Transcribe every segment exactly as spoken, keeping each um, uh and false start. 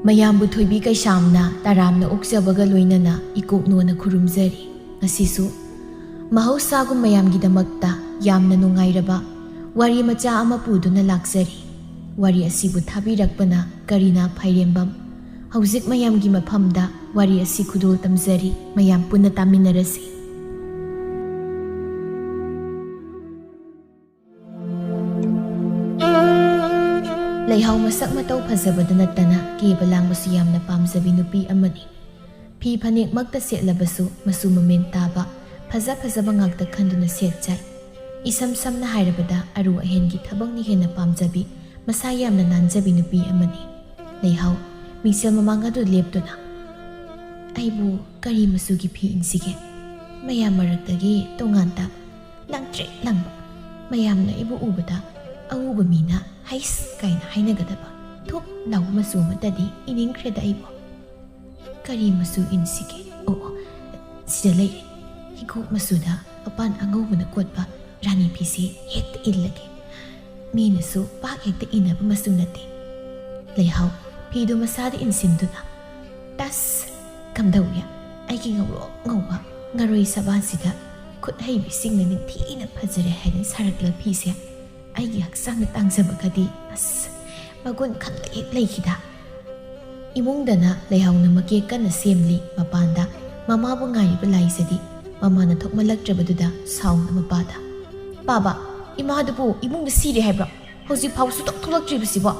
ꯃꯌꯥꯝꯕꯨ ꯊꯣꯏꯕꯤ ꯀꯩꯁꯥꯝꯅ ꯇꯔꯥꯝꯅ ꯑꯣꯛꯆꯕꯒ ꯂꯣꯏꯅꯅ ꯏꯀꯣꯛꯅꯣꯅ ꯈꯨꯔꯨꯝꯖꯔꯤ꯫ ꯉꯁꯤꯁꯨ ꯃꯍꯧꯁꯥꯒꯨꯝ ꯃꯌꯥꯝꯒꯤꯗꯃꯛꯇ ꯌꯥꯝꯅ ꯅꯨꯡꯉꯥꯏꯔꯕ ꯋꯥꯔꯤ ꯃꯆꯥ ꯑꯃ ꯄꯨꯗꯨꯅ ꯂꯥꯛꯆꯔꯤ꯫ ꯋꯥꯔꯤ ꯑꯁꯤꯕꯨ ꯊꯥꯕꯤꯔꯛꯄꯅ ꯀꯔꯤꯅꯥ ꯐꯥꯏꯔꯦꯝꯕꯝ꯫ ꯍꯧꯖꯤꯛ ꯃꯌꯥꯝꯒꯤ ꯃꯐꯝꯗ ꯋꯥꯔꯤ ꯑꯁꯤ ꯈꯨꯗꯣꯜ ꯇꯝꯖꯔꯤ꯫ ꯃꯌꯥꯝ ꯄꯨꯟꯅ ꯇꯥꯃꯤꯟꯅꯔꯁꯤ꯫ ꯂꯩꯍꯥꯎ ꯃꯁꯛ ꯃꯇꯧ ꯐꯖꯕꯗ ꯅꯠꯇꯅ ꯀꯦꯕ ꯂꯥꯡꯕꯁꯨ ꯌꯥꯝꯅ ꯄꯥꯝꯖꯕꯤ ꯅꯨꯄꯤ ꯑꯃꯅꯤ꯫ ꯐꯤ ꯐꯅꯦꯛꯃꯛꯇ ꯁꯦꯠꯂꯕꯁꯨ ꯃꯆꯨ ꯃꯃꯦꯟ ꯇꯥꯕ ꯐꯖ ꯐꯖꯕ ꯉꯥꯛꯇ ꯈꯟꯗꯨꯅ ꯁꯦꯠꯆꯩ꯫ ꯏꯁꯝ ꯁꯝꯅ ꯍꯥꯏꯔꯕꯗ ꯑꯔꯨ ꯑꯍꯦꯟꯒꯤ ꯊꯕꯛꯅ ꯍꯦꯟꯅ ꯄꯥꯝꯖꯕꯤ, ꯃꯁꯥ ꯌꯥꯝꯅ ꯅꯥꯟꯖꯕꯤ ꯅꯨꯄꯤ ꯑꯃꯅꯤ꯫ ꯂꯩꯍꯥꯎ ꯃꯤꯡꯁꯦꯜ ꯃꯃꯥꯡ ꯑꯗꯨ ꯂꯦꯞꯇꯨꯅ, "ꯑꯩꯕꯨ ꯀꯔꯤ ꯃꯆꯨꯒꯤ ꯐꯤ ꯏꯟꯁꯤꯒꯦ? ꯃꯌꯥꯝ ꯃꯔꯛꯇꯒꯤ ꯇꯣꯉꯥꯟ ꯇꯥꯕ, ꯂꯪꯇ꯭ꯔꯤꯛ ꯂꯪꯕ, ꯃꯌꯥꯝꯅ ꯑꯩꯕꯨ ꯎꯕꯗ ꯑꯎꯕ ꯃꯤꯅ 'ꯍꯩꯁ' ꯀꯥꯏꯅ ꯍꯥꯏꯅꯒꯗꯕ ꯊꯨꯞ ꯂꯥꯎꯕ ꯃꯆꯨ ꯑꯃꯠꯇꯗꯤ ꯏꯅꯤꯡꯈ꯭ꯔꯦꯗ ꯑꯩꯕꯨ꯫ ꯀꯔꯤ ꯃꯆꯨ ꯏꯟꯁꯤꯒꯦ? ꯑꯣ, ꯑꯣ, ꯁꯤꯗ ꯂꯩꯔꯦ꯫ ꯍꯤꯒꯣꯛ ꯃꯆꯨꯗ ꯃꯄꯥꯟ ꯑꯉꯧꯕꯅ ꯀꯣꯠꯄ ꯔꯥꯅꯤ ꯐꯤꯁꯦ ꯍꯦꯛꯇ ꯏꯜꯂꯒꯦ꯫ ꯃꯤꯅꯁꯨ ꯄꯥꯛ ꯍꯦꯛꯇ ꯏꯟꯅꯕ ꯃꯆꯨ ꯅꯠꯇꯦ"꯫ ꯂꯩꯍꯥꯎ ꯐꯤꯗꯨ ꯃꯁꯥꯗ ꯏꯟꯁꯤꯟꯗꯨꯅ, "ꯇꯁ! ꯀꯝꯗꯧꯏ? ꯑꯩꯒꯤ ꯉꯧꯔꯣꯛ ꯉꯧꯕ ꯉꯔꯣꯏ ꯁꯕꯥꯟꯁꯤꯗ ꯈꯨꯠ ꯍꯩꯕꯤꯁꯤꯡꯅ ꯅꯤꯡꯊꯤꯅ ꯐꯖꯔꯦ ꯍꯥꯏꯅ ꯁꯥꯔꯛꯂ ꯐꯤꯁꯦ꯫ ꯑꯩꯒꯤ ꯍꯛꯆꯥꯡꯗ ꯇꯥꯡꯖꯕꯒꯗꯤ, ꯑꯁ, ꯃꯒꯨꯟ ꯈꯪꯂꯩ ꯍꯦꯛ ꯂꯩꯈꯤꯗ"꯫ ꯏꯃꯨꯡꯗꯅ ꯂꯩꯍꯥꯎꯅ ꯃꯀꯦ ꯀꯟꯅ ꯁꯦꯝꯂꯤ꯫ ꯃꯄꯥꯟꯗ ꯃꯃꯥꯕꯨ ꯉꯥꯏꯔꯤꯕ ꯂꯥꯏꯖꯗꯤ ꯃꯃꯥꯅ ꯊꯣꯛꯃꯜꯂꯛꯇ꯭ꯔꯕꯗꯨꯗ ꯁꯥꯎꯅ ꯃꯄꯥꯗ, "ꯄꯥꯕ, ꯏꯃꯥꯗꯨꯕꯨ ꯏꯃꯨꯡꯗ ꯁꯤꯔꯦ ꯍꯥꯏꯕ꯭ꯔꯣ? ꯍꯧꯖꯤꯛ ꯐꯥꯎ ꯁꯨꯡꯊꯣꯛ ꯊꯣꯛꯂꯛꯇ꯭ꯔꯤꯕꯁꯤꯕꯣ?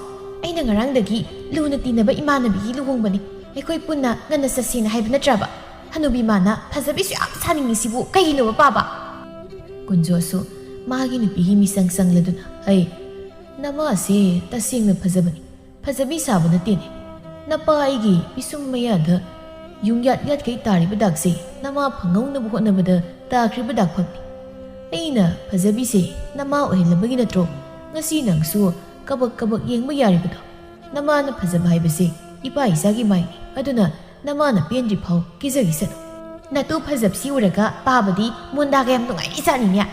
ꯑꯩꯅ ꯉꯔꯥꯡꯗꯒꯤ ꯂꯨꯅ ꯇꯤꯟꯅꯕ ꯏꯃꯥꯟꯅꯕꯤꯒꯤ ꯂꯨꯍꯣꯡꯕꯅꯤ, ꯑꯩꯈꯣꯏ ꯄꯨꯟꯅ ꯉꯟꯅ ꯆꯠꯁꯦꯅ ꯍꯥꯏꯕ ꯅꯠꯇ꯭ꯔꯕ? ꯍꯅꯨꯕꯤ ꯃꯥꯅ ꯐꯖꯕꯤꯁꯨ ꯌꯥꯝ ꯁꯥꯅꯤꯡꯉꯤꯁꯤꯕꯨ ꯀꯩꯒꯤꯅꯣꯕ, ꯄꯥꯕ?" ꯀꯨꯟꯖꯣꯁꯨ ꯃꯥꯒꯤ ꯅꯨꯄꯤꯒꯤ ꯃꯤꯆꯪ ꯆꯪꯂꯗꯨꯅ, "ꯑꯩ, ꯅꯃꯥꯁꯦ ꯇꯁꯦꯡꯅ ꯐꯖꯕꯅꯤ, ꯐꯖꯕꯤ ꯁꯥꯕ ꯅꯠꯇꯦꯅꯦ꯫ ꯅꯄꯥ ꯑꯩꯒꯤ ꯄꯤꯁꯨꯝ ꯃꯌꯥꯗ ꯌꯨꯡꯌꯥꯠ ꯌꯥꯠꯈꯩ ꯇꯥꯔꯤꯕ ꯗꯥꯛꯁꯦ ꯅꯃꯥ ꯐꯪꯍꯧꯅꯕ ꯍꯣꯠꯅꯕꯗ ꯇꯥꯈ꯭ꯔꯤꯕ ꯗꯥꯛꯐꯝꯅꯤ꯫ ꯑꯩꯅ ꯐꯖꯕꯤꯁꯦ ꯅꯃꯥ ꯑꯣꯏꯍꯜꯂꯕꯒꯤ ꯅꯠꯇ꯭ꯔꯣ ꯉꯁꯤ ꯅꯪꯁꯨ ꯀꯕꯛ ꯀꯕꯛ ꯌꯦꯡꯕ ꯌꯥꯔꯤꯕꯗꯣ? ꯅꯃꯥꯅ ꯐꯖꯕ ꯍꯥꯏꯕꯁꯦ ꯏꯄꯥ ꯏꯆꯥꯒꯤ ꯃꯥꯏꯅꯤ꯫ ꯑꯗꯨꯅ ꯅꯃꯥꯅ ꯄꯦꯟꯗ꯭ꯔꯤ ꯐꯥꯎ ꯀꯤꯖꯈꯤꯁꯅꯨ꯫ ꯅꯇꯨ ꯐꯖꯕꯁꯤ ꯎꯔꯒ ꯄꯥꯕꯗꯤ ꯃꯣꯟꯗꯥꯒ ꯌꯥꯝ ꯅꯨꯡꯉꯥꯏꯔꯤ ꯖꯥꯠꯅꯤꯅꯦ꯫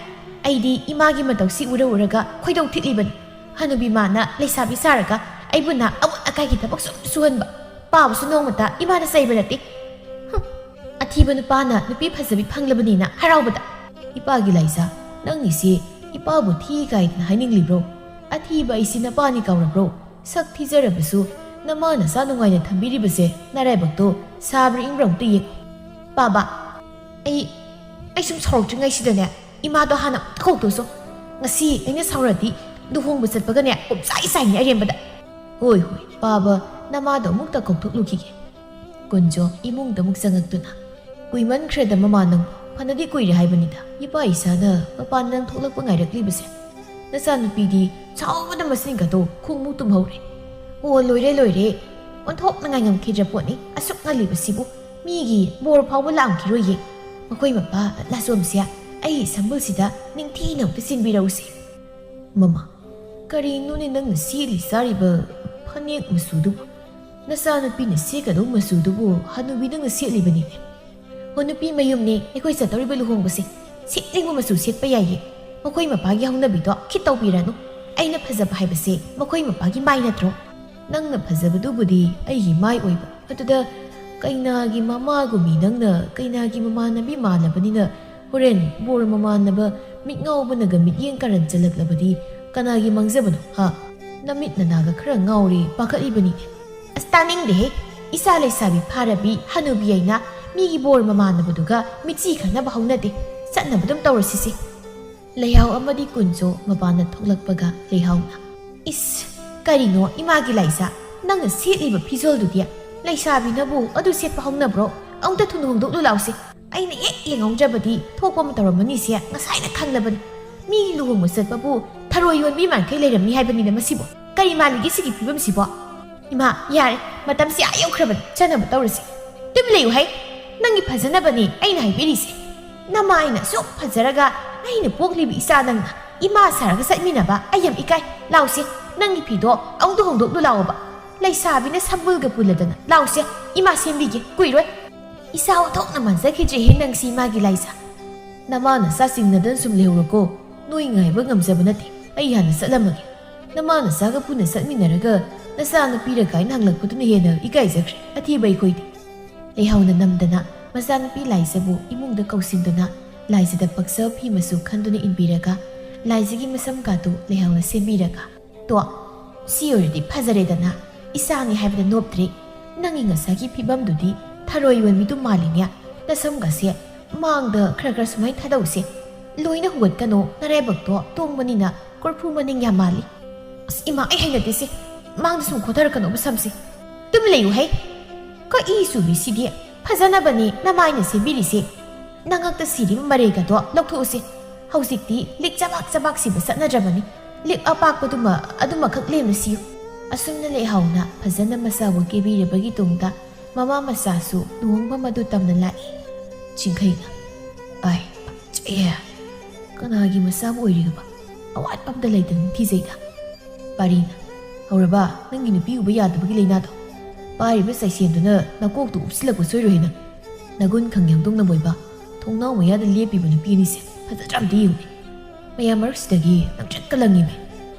ꯑꯩꯗꯤ ꯏꯃꯥꯒꯤ ꯃꯇꯧꯁꯤ ꯎꯔ ꯎꯔꯒ ꯈꯣꯏꯗꯧ ꯊꯤꯠꯂꯤꯕꯅꯤ꯫ ꯍꯅꯨꯕꯤ ꯃꯥꯅ ꯂꯩꯁꯥꯕꯤ ꯁꯥꯔꯒ ꯑꯩꯕꯨꯅ ꯑꯃꯣꯠ ꯑꯀꯥꯏꯒꯤ ꯊꯕꯛ ꯁꯨꯝ ꯁꯨꯍꯟꯕ꯫ ꯄꯥꯕꯁꯨ ꯅꯣꯡꯃꯇ ꯏꯃꯥꯅ ꯆꯩꯕ ꯅꯠꯇꯦ꯫ ꯍꯨꯝ, ꯑꯊꯤꯕ ꯅꯨꯄꯥꯅ ꯅꯨꯄꯤ ꯐꯖꯕꯤ ꯐꯪꯂꯕꯅꯤꯅ ꯍꯔꯥꯎꯕꯗ꯫ ꯏꯄꯥꯒꯤ ꯂꯥꯏꯖꯥ, ꯅꯪꯒꯤꯁꯦ ꯏꯄꯥꯕꯨ ꯊꯤ ꯀꯥꯏꯗꯅ ꯍꯥꯏꯅꯤꯡꯂꯤꯕ꯭ꯔꯣ? ꯑꯊꯤꯕ ꯑꯩꯁꯤ ꯅꯄꯥꯅꯤ ꯀꯥꯎꯔꯕ꯭ꯔꯣ? ꯁꯛ ꯊꯤꯖꯔꯕꯁꯨ ꯅꯃꯥ ꯅꯆꯥ ꯅꯨꯡꯉꯥꯏꯅ ꯊꯝꯕꯤꯔꯤꯕꯁꯦ ꯅꯔꯥꯏꯕꯛꯇꯣ ꯁꯥꯕ꯭ꯔꯥ ꯏꯪꯕ꯭ꯔꯥ ꯑꯝꯇ ꯌꯦꯡꯉꯨ꯫ ꯄꯥꯕ, ꯑꯩ, ꯑꯩ ꯁꯨꯝ ꯁꯥꯎꯔꯛꯇ꯭ꯔꯤꯉꯩꯁꯤꯗꯅꯦ, ꯏꯃꯥꯗꯣ ꯍꯥꯟꯅ ꯑꯝꯇ ꯀꯧꯊꯣꯛꯁꯣ꯫ ꯉꯁꯤ ꯑꯩꯅ ꯁꯥꯎꯔꯗꯤ ꯂꯨꯍꯣꯡꯕ ꯆꯠꯄꯒꯅꯦ ꯄꯨꯝꯆꯥꯏ ꯆꯥꯏꯅꯤ ꯑꯔꯦꯝꯕꯗ꯫ ꯍꯣꯏ, ꯍꯣꯏ, ꯄꯥꯕ, ꯅꯃꯥꯗꯣ ꯑꯃꯨꯛꯇ ꯀꯧꯊꯣꯛꯂꯨꯈꯤꯒꯦ꯫ ꯀꯨꯟꯖꯣ ꯏꯃꯨꯡꯗ ꯑꯃꯨꯛ ꯆꯪꯉꯛꯇꯨꯅ, ꯀꯨꯏꯃꯟꯈ꯭ꯔꯦꯗ ꯃꯃꯥ ꯅꯪꯕꯨ, ꯐꯅꯗꯤ ꯀꯨꯏꯔꯦ ꯍꯥꯏꯕꯅꯤꯗ ꯏꯄꯥ ꯏꯆꯥꯅ ꯃꯄꯥꯟꯗ ꯅꯪ ꯊꯣꯛꯂꯛꯄ ꯉꯥꯏꯔꯛꯂꯤꯕꯁꯦ꯫ ꯅꯆꯥꯅꯨꯄꯤꯗꯤ ꯁꯥꯎꯕꯗ ꯃꯆꯤꯟꯒꯗꯣ ꯈꯣꯡꯃꯨ ꯇꯨꯝꯍꯧꯔꯦ꯫ ꯑꯣ, ꯂꯣꯏꯔꯦ, ꯂꯣꯏꯔꯦ, ꯑꯣꯟꯊꯣꯛꯅ ꯉꯥꯏꯉꯝꯈꯤꯗ꯭ꯔ ꯄꯣꯠꯅꯤ ꯑꯁꯨꯛ ꯉꯜꯂꯤꯕꯁꯤꯕꯨ꯫ ꯃꯤꯒꯤ ꯕꯣꯔ ꯐꯥꯎꯕ ꯂꯥꯛꯑꯝꯈꯤꯔꯣꯏꯌꯦ꯫ ꯃꯈꯣꯏ ꯃꯄꯥ ꯂꯥꯆꯣꯝꯁꯦ ꯑꯩ ꯁꯝꯕꯜꯁꯤꯗ ꯅꯤꯡꯊꯤꯅ ꯑꯃꯨꯛꯇ ꯆꯤꯟꯕꯤꯔꯛꯎꯁꯦ꯫ ꯃꯃꯥ, ꯀꯔꯤꯅꯣꯅꯦ ꯅꯪꯅ ꯁꯦꯠꯂꯤ ꯆꯥꯔꯤꯕ ꯐꯅꯦꯛ ꯃꯆꯨꯗꯨꯕꯨ? ꯅꯆꯥꯅꯨꯄꯤꯅ ꯁꯦꯠꯀꯗꯧ ꯃꯆꯨꯗꯨꯕꯨ ꯍꯅꯨꯕꯤ ꯅꯪꯅ ꯁꯦꯠꯂꯤꯕꯅꯤꯅꯦ꯫ ꯍꯣ, ꯅꯨꯄꯤ ꯃꯌꯨꯝꯅꯦ ꯑꯩꯈꯣꯏ ꯆꯠꯇꯧꯔꯤꯕ ꯂꯨꯍꯣꯡꯕꯁꯦ꯫ ꯁꯦꯠꯅꯤꯡꯕ ꯃꯆꯨ ꯁꯦꯠꯄ ꯌꯥꯏꯌꯦ꯫ ꯃꯈꯣꯏ ꯃꯄꯥꯒꯤ ꯍꯧꯅꯕꯤꯗꯣ ꯈꯤꯠ ꯇꯧꯕꯤꯔꯅꯨ꯫ ꯑꯩꯅ ꯐꯖꯕ ꯍꯥꯏꯕꯁꯦ ꯃꯈꯣꯏ ꯃꯄꯥꯒꯤ ꯃꯥꯏ ꯅꯠꯇ꯭ꯔꯣ? ꯅꯪꯅ ꯐꯖꯕꯗꯨꯕꯨꯗꯤ ꯑꯩꯒꯤ ꯃꯥꯏ ꯑꯣꯏꯕ꯫ ꯑꯗꯨꯗ ꯀꯩꯅꯥꯒꯤ ꯃꯃꯥꯒꯨꯝꯃꯤ ꯅꯪꯅ ꯀꯩꯅꯥꯒꯤ ꯃꯃꯥꯟꯅꯕꯤ ꯃꯥꯜꯂꯕꯅꯤꯅ ꯍꯣꯔꯦꯟ ꯕꯣꯔ ꯃꯃꯥꯟꯅꯕ ꯃꯤꯠ ꯉꯥꯎꯕꯅꯒ ꯃꯤꯠꯌꯦꯡ ꯀꯥꯔꯟ ꯆꯜꯂꯛꯂꯕꯗꯤ ꯀꯅꯥꯒꯤ ꯃꯥꯡꯖꯕꯅꯣ, ꯍꯥ? ꯅꯃꯤꯠ ꯅꯅꯥꯒ ꯈꯔ ꯉꯥꯎꯔꯦ ꯄꯥꯈꯠꯂꯤꯕꯅꯤꯅꯦ꯫ ꯑꯁ, ꯇꯥꯅꯤꯡꯗꯦꯍꯦ꯫ ꯏꯆꯥ ꯂꯩꯁꯥꯕꯤ ꯐꯥꯔꯕꯤ ꯍꯅꯨꯕꯤ ꯑꯩꯅ ꯃꯤꯒꯤ ꯕꯣꯔ ꯃꯃꯥꯟꯅꯕꯗꯨꯒ ꯃꯤꯠꯆꯤ ꯈꯠꯅꯕ ꯍꯧꯅꯗꯦ꯫ ꯆꯠꯅꯕ ꯑꯗꯨꯝ ꯇꯧꯔꯁꯤꯁꯦ꯫ ꯂꯩꯍꯥꯎ ꯑꯃꯗꯤ ꯀꯨꯟꯖꯣ ꯃꯄꯥꯟꯗ ꯊꯣꯛꯂꯛꯄꯒ ꯂꯩꯍꯥꯎꯅ, "ꯏꯁ, ꯀꯔꯤꯅꯣ ꯏꯃꯥꯒꯤ ꯂꯥꯏꯖꯥ? ꯅꯪꯅ ꯁꯦꯠꯂꯤꯕ ꯐꯤꯖꯣꯜꯗꯨꯗꯤ? ꯂꯩꯁꯥꯕꯤꯅꯕꯨ ꯑꯗꯨ ꯁꯦꯠꯄ ꯍꯧꯅꯕ꯭ꯔꯣ? ꯑꯃꯨꯛꯇ ꯊꯨꯅ ꯍꯣꯡꯗꯣꯛꯂꯨ ꯂꯥꯎꯁꯦ꯫ ꯑꯩꯅ ꯍꯦꯛ ꯌꯦꯡꯍꯧꯗ꯭ꯔꯕꯗꯤ ꯊꯣꯛꯄ ꯑꯃ ꯇꯧꯔꯝꯃꯅꯤꯁꯦ ꯉꯁꯥꯏꯅ ꯈꯪꯂꯕꯅꯤ꯫ ꯃꯤ ꯂꯨꯍꯣꯡꯕ ꯆꯠꯄꯕꯨ ꯊꯔꯣꯏ ꯌꯣꯟꯕꯤ ꯃꯥꯟꯈꯩ ꯂꯩꯔꯝꯃꯤ ꯍꯥꯏꯕꯅꯤꯗ ꯃꯁꯤꯕꯨ꯫ ꯀꯔꯤ ꯃꯥꯜꯂꯤꯒꯦ ꯁꯤꯒꯤ ꯐꯤꯕꯝꯁꯤꯕꯣ? ꯏꯃꯥ, ꯌꯥꯔꯦ, ꯃꯇꯝꯁꯤ ꯑꯥ ꯌꯧꯈ꯭ꯔꯕꯅꯤ, ꯆꯠꯅꯕ ꯇꯧꯔꯁꯤ꯫ ꯇꯨꯃꯤꯟ ꯂꯩꯌꯨ ꯍꯩ, ꯅꯪꯒꯤ ꯐꯖꯅꯕꯅꯤ ꯑꯩꯅ ꯍꯥꯏꯕꯤꯔꯤꯁꯦ꯫ ꯅꯃꯥ ꯑꯩꯅ ꯑꯁꯨꯛ ꯐꯖꯔꯒ ꯑꯩꯅ ꯄꯣꯛꯂꯤꯕ ꯏꯆꯥ ꯅꯪꯅ ꯏꯃꯥ ꯁꯥꯔꯒ ꯆꯠꯃꯤꯟꯅꯕ ꯑꯩ ꯌꯥꯝ ꯏꯀꯥꯏ꯫ ꯂꯥꯎꯁꯦ, ꯅꯪꯒꯤ ꯐꯤꯗꯣ ꯑꯃꯨꯛꯇ ꯍꯣꯡꯗꯣꯛꯂꯨ ꯂꯥꯎꯑꯣꯕ꯫ ꯂꯩꯁꯥꯕꯤꯅ ꯁꯝꯕꯨꯜꯒ ꯄꯨꯜꯂꯗꯅ꯫ ꯂꯥꯎꯁꯦ, ꯏꯃꯥ ꯁꯦꯝꯕꯤꯒꯦ, ꯀꯨꯏꯔꯣꯏ꯫ ꯏꯆꯥ ꯑꯣꯟꯊꯣꯛꯅ ꯃꯥꯟꯖꯈꯤꯗ꯭ꯔꯦꯍꯦ ꯅꯪꯁꯤ ꯏꯃꯥꯒꯤ ꯂꯥꯏꯖꯥ꯫ ꯅꯃꯥ ꯅꯆꯥ ꯆꯤꯡꯅꯗꯅ ꯁꯨꯝ ꯂꯩꯍꯧꯔꯣꯀꯣ꯫ ꯅꯣꯏ ꯉꯥꯏꯕ ꯉꯝꯖꯕ ꯅꯠꯇꯦ꯫ ꯑꯩ ꯍꯥꯟꯅ ꯆꯠꯂꯝꯃꯒꯦ꯫ ꯅꯃꯥ ꯅꯆꯥꯒ ꯄꯨꯟꯅ ꯆꯠꯃꯤꯟꯅꯔꯒ "ꯅꯆꯥꯅꯨꯄꯤꯔ?" ꯀꯥꯏꯅ ꯍꯪꯂꯛꯄꯗꯨꯅ ꯍꯦꯟꯅ ꯏꯀꯥꯏꯖꯈ꯭ꯔꯦ, ꯑꯊꯤꯕ ꯑꯩꯈꯣꯏꯗꯤ꯫ ꯂꯩꯍꯥꯎꯅ ꯅꯝꯗꯅ ꯃꯆꯥꯅꯨꯄꯤ ꯂꯥꯏꯖꯕꯨ ꯏꯃꯨꯡꯗ ꯀꯧꯁꯤꯟꯗꯨꯅ ꯂꯥꯏꯖꯗ ꯄꯛꯆꯕ ꯐꯤ ꯃꯆꯨ ꯈꯟꯗꯨꯅ ꯏꯟꯕꯤꯔꯒ, ꯂꯥꯏꯖꯒꯤ ꯃꯁꯝ ꯀꯥꯗꯨ ꯂꯩꯍꯥꯎꯅ ꯁꯦꯝꯕꯤꯔꯒ, "ꯇꯣ, ꯁꯤ ꯑꯣꯏꯔꯗꯤ ꯐꯖꯔꯦꯗꯅ, ꯏꯆꯥꯅꯤ ꯍꯥꯏꯕꯗ ꯅꯣꯞꯇ꯭ꯔꯦ꯫ ꯅꯪꯒꯤ ꯉꯁꯥꯏꯒꯤ ꯐꯤꯕꯝꯗꯨꯗꯤ ꯊꯔꯣꯏ ꯌꯣꯟꯕꯤꯗꯨ ꯃꯥꯜꯂꯤꯅꯦ꯫ ꯅꯁꯝꯒꯁꯦ ꯃꯥꯡꯗ ꯈꯔ ꯈꯔ ꯁꯨꯃꯥꯏꯅ ꯊꯥꯗꯧꯁꯦ꯫ ꯂꯣꯏꯅ ꯍꯨꯒꯠꯀꯅꯣ, ꯅꯔꯥꯏꯕꯛꯇꯣ ꯇꯣꯡꯕꯅꯤꯅ ꯀꯣꯔꯐꯨ ꯃꯅꯤꯡ ꯌꯥꯝ ꯃꯥꯜꯂꯤ꯫ ꯑꯁ ꯏꯃꯥ, ꯑꯩ ꯍꯩꯅꯗꯦꯁꯦ, ꯃꯥꯡꯗ ꯁꯨꯝ ꯈꯣꯊꯔꯛꯀꯅꯣꯕ ꯁꯝꯁꯦ꯫ ꯇꯨꯃꯤꯟ ꯂꯩꯌꯨ ꯍꯩ꯫ ꯀꯛꯏ ꯆꯨꯕꯤꯁꯤꯗꯤ ꯐꯖꯅꯕꯅꯦ ꯅꯃꯥꯏꯅ ꯁꯦꯝꯕꯤꯔꯤꯁꯦ꯫ ꯅꯉꯛꯇ ꯁꯤꯔꯤꯕ ꯃꯔꯩꯒꯗꯣ ꯂꯧꯊꯣꯛꯎꯁꯦ꯫ ꯍꯧꯖꯤꯛꯇꯤ ꯂꯤꯛ ꯆꯕꯥꯛ ꯆꯕꯥꯛ ꯁꯤꯕ ꯆꯠꯅꯗ꯭ꯔꯕꯅꯤ꯫ ꯂꯤꯛ ꯑꯄꯥꯛꯄꯗꯨꯃ ꯑꯗꯨꯃꯈꯛ ꯂꯦꯝꯅ ꯁꯤꯌꯨ꯫" ꯑꯁꯨꯝꯅ ꯂꯩꯍꯥꯎꯅ ꯐꯖꯅ ꯃꯆꯥꯕꯨ ꯀꯦꯕꯤꯔꯕꯒꯤ ꯇꯨꯡꯗ ꯃꯃꯥ ꯃꯆꯥꯁꯨ ꯂꯨꯍꯣꯡꯐꯝ ꯑꯗꯨ ꯇꯝꯅ ꯂꯥꯛꯏ꯫ ꯆꯤꯡꯈꯩꯅ, "ꯑꯥꯏ, ꯄꯛꯆꯩꯌꯦ꯫ ꯀꯅꯥꯒꯤ ꯃꯆꯥꯕꯨ ꯑꯣꯏꯔꯤꯒꯕ? ꯑꯋꯥꯠꯄ ꯑꯝꯇ ꯂꯩꯇꯅ ꯊꯤꯖꯩꯗ꯫" ꯄꯥꯔꯤꯅ, "ꯍꯧꯔꯕ ꯅꯪꯒꯤ ꯅꯨꯄꯤ ꯎꯕ ꯌꯥꯗꯕꯒꯤ ꯂꯩꯅꯥꯗꯣ? ꯄꯥꯏꯔꯤꯕ ꯆꯩꯁꯦꯟꯗꯨꯅ ꯅꯀꯣꯛꯇꯨ ꯎꯞꯁꯤꯜꯂꯛꯄ ꯁꯣꯏꯔꯣꯏ ꯅꯪ꯫ ꯅꯒꯨꯟ ꯈꯪ ꯌꯥꯡꯗꯣꯡꯅ ꯃꯣꯏꯕ, ꯊꯣꯡꯅꯥꯎ ꯃꯌꯥꯗ ꯂꯦꯞꯄꯤꯕ ꯅꯨꯄꯤ ꯑꯅꯤꯁꯦ ꯐꯖꯗ꯭ꯔꯥ ꯑꯝꯇ ꯌꯦꯡꯉꯨꯅꯦ꯫ ꯃꯌꯥꯝ ꯃꯔꯛꯁꯤꯗꯒꯤ ꯂꯪꯇ꯭ꯔꯤꯛꯀ ꯂꯪꯉꯤꯃꯦ꯫"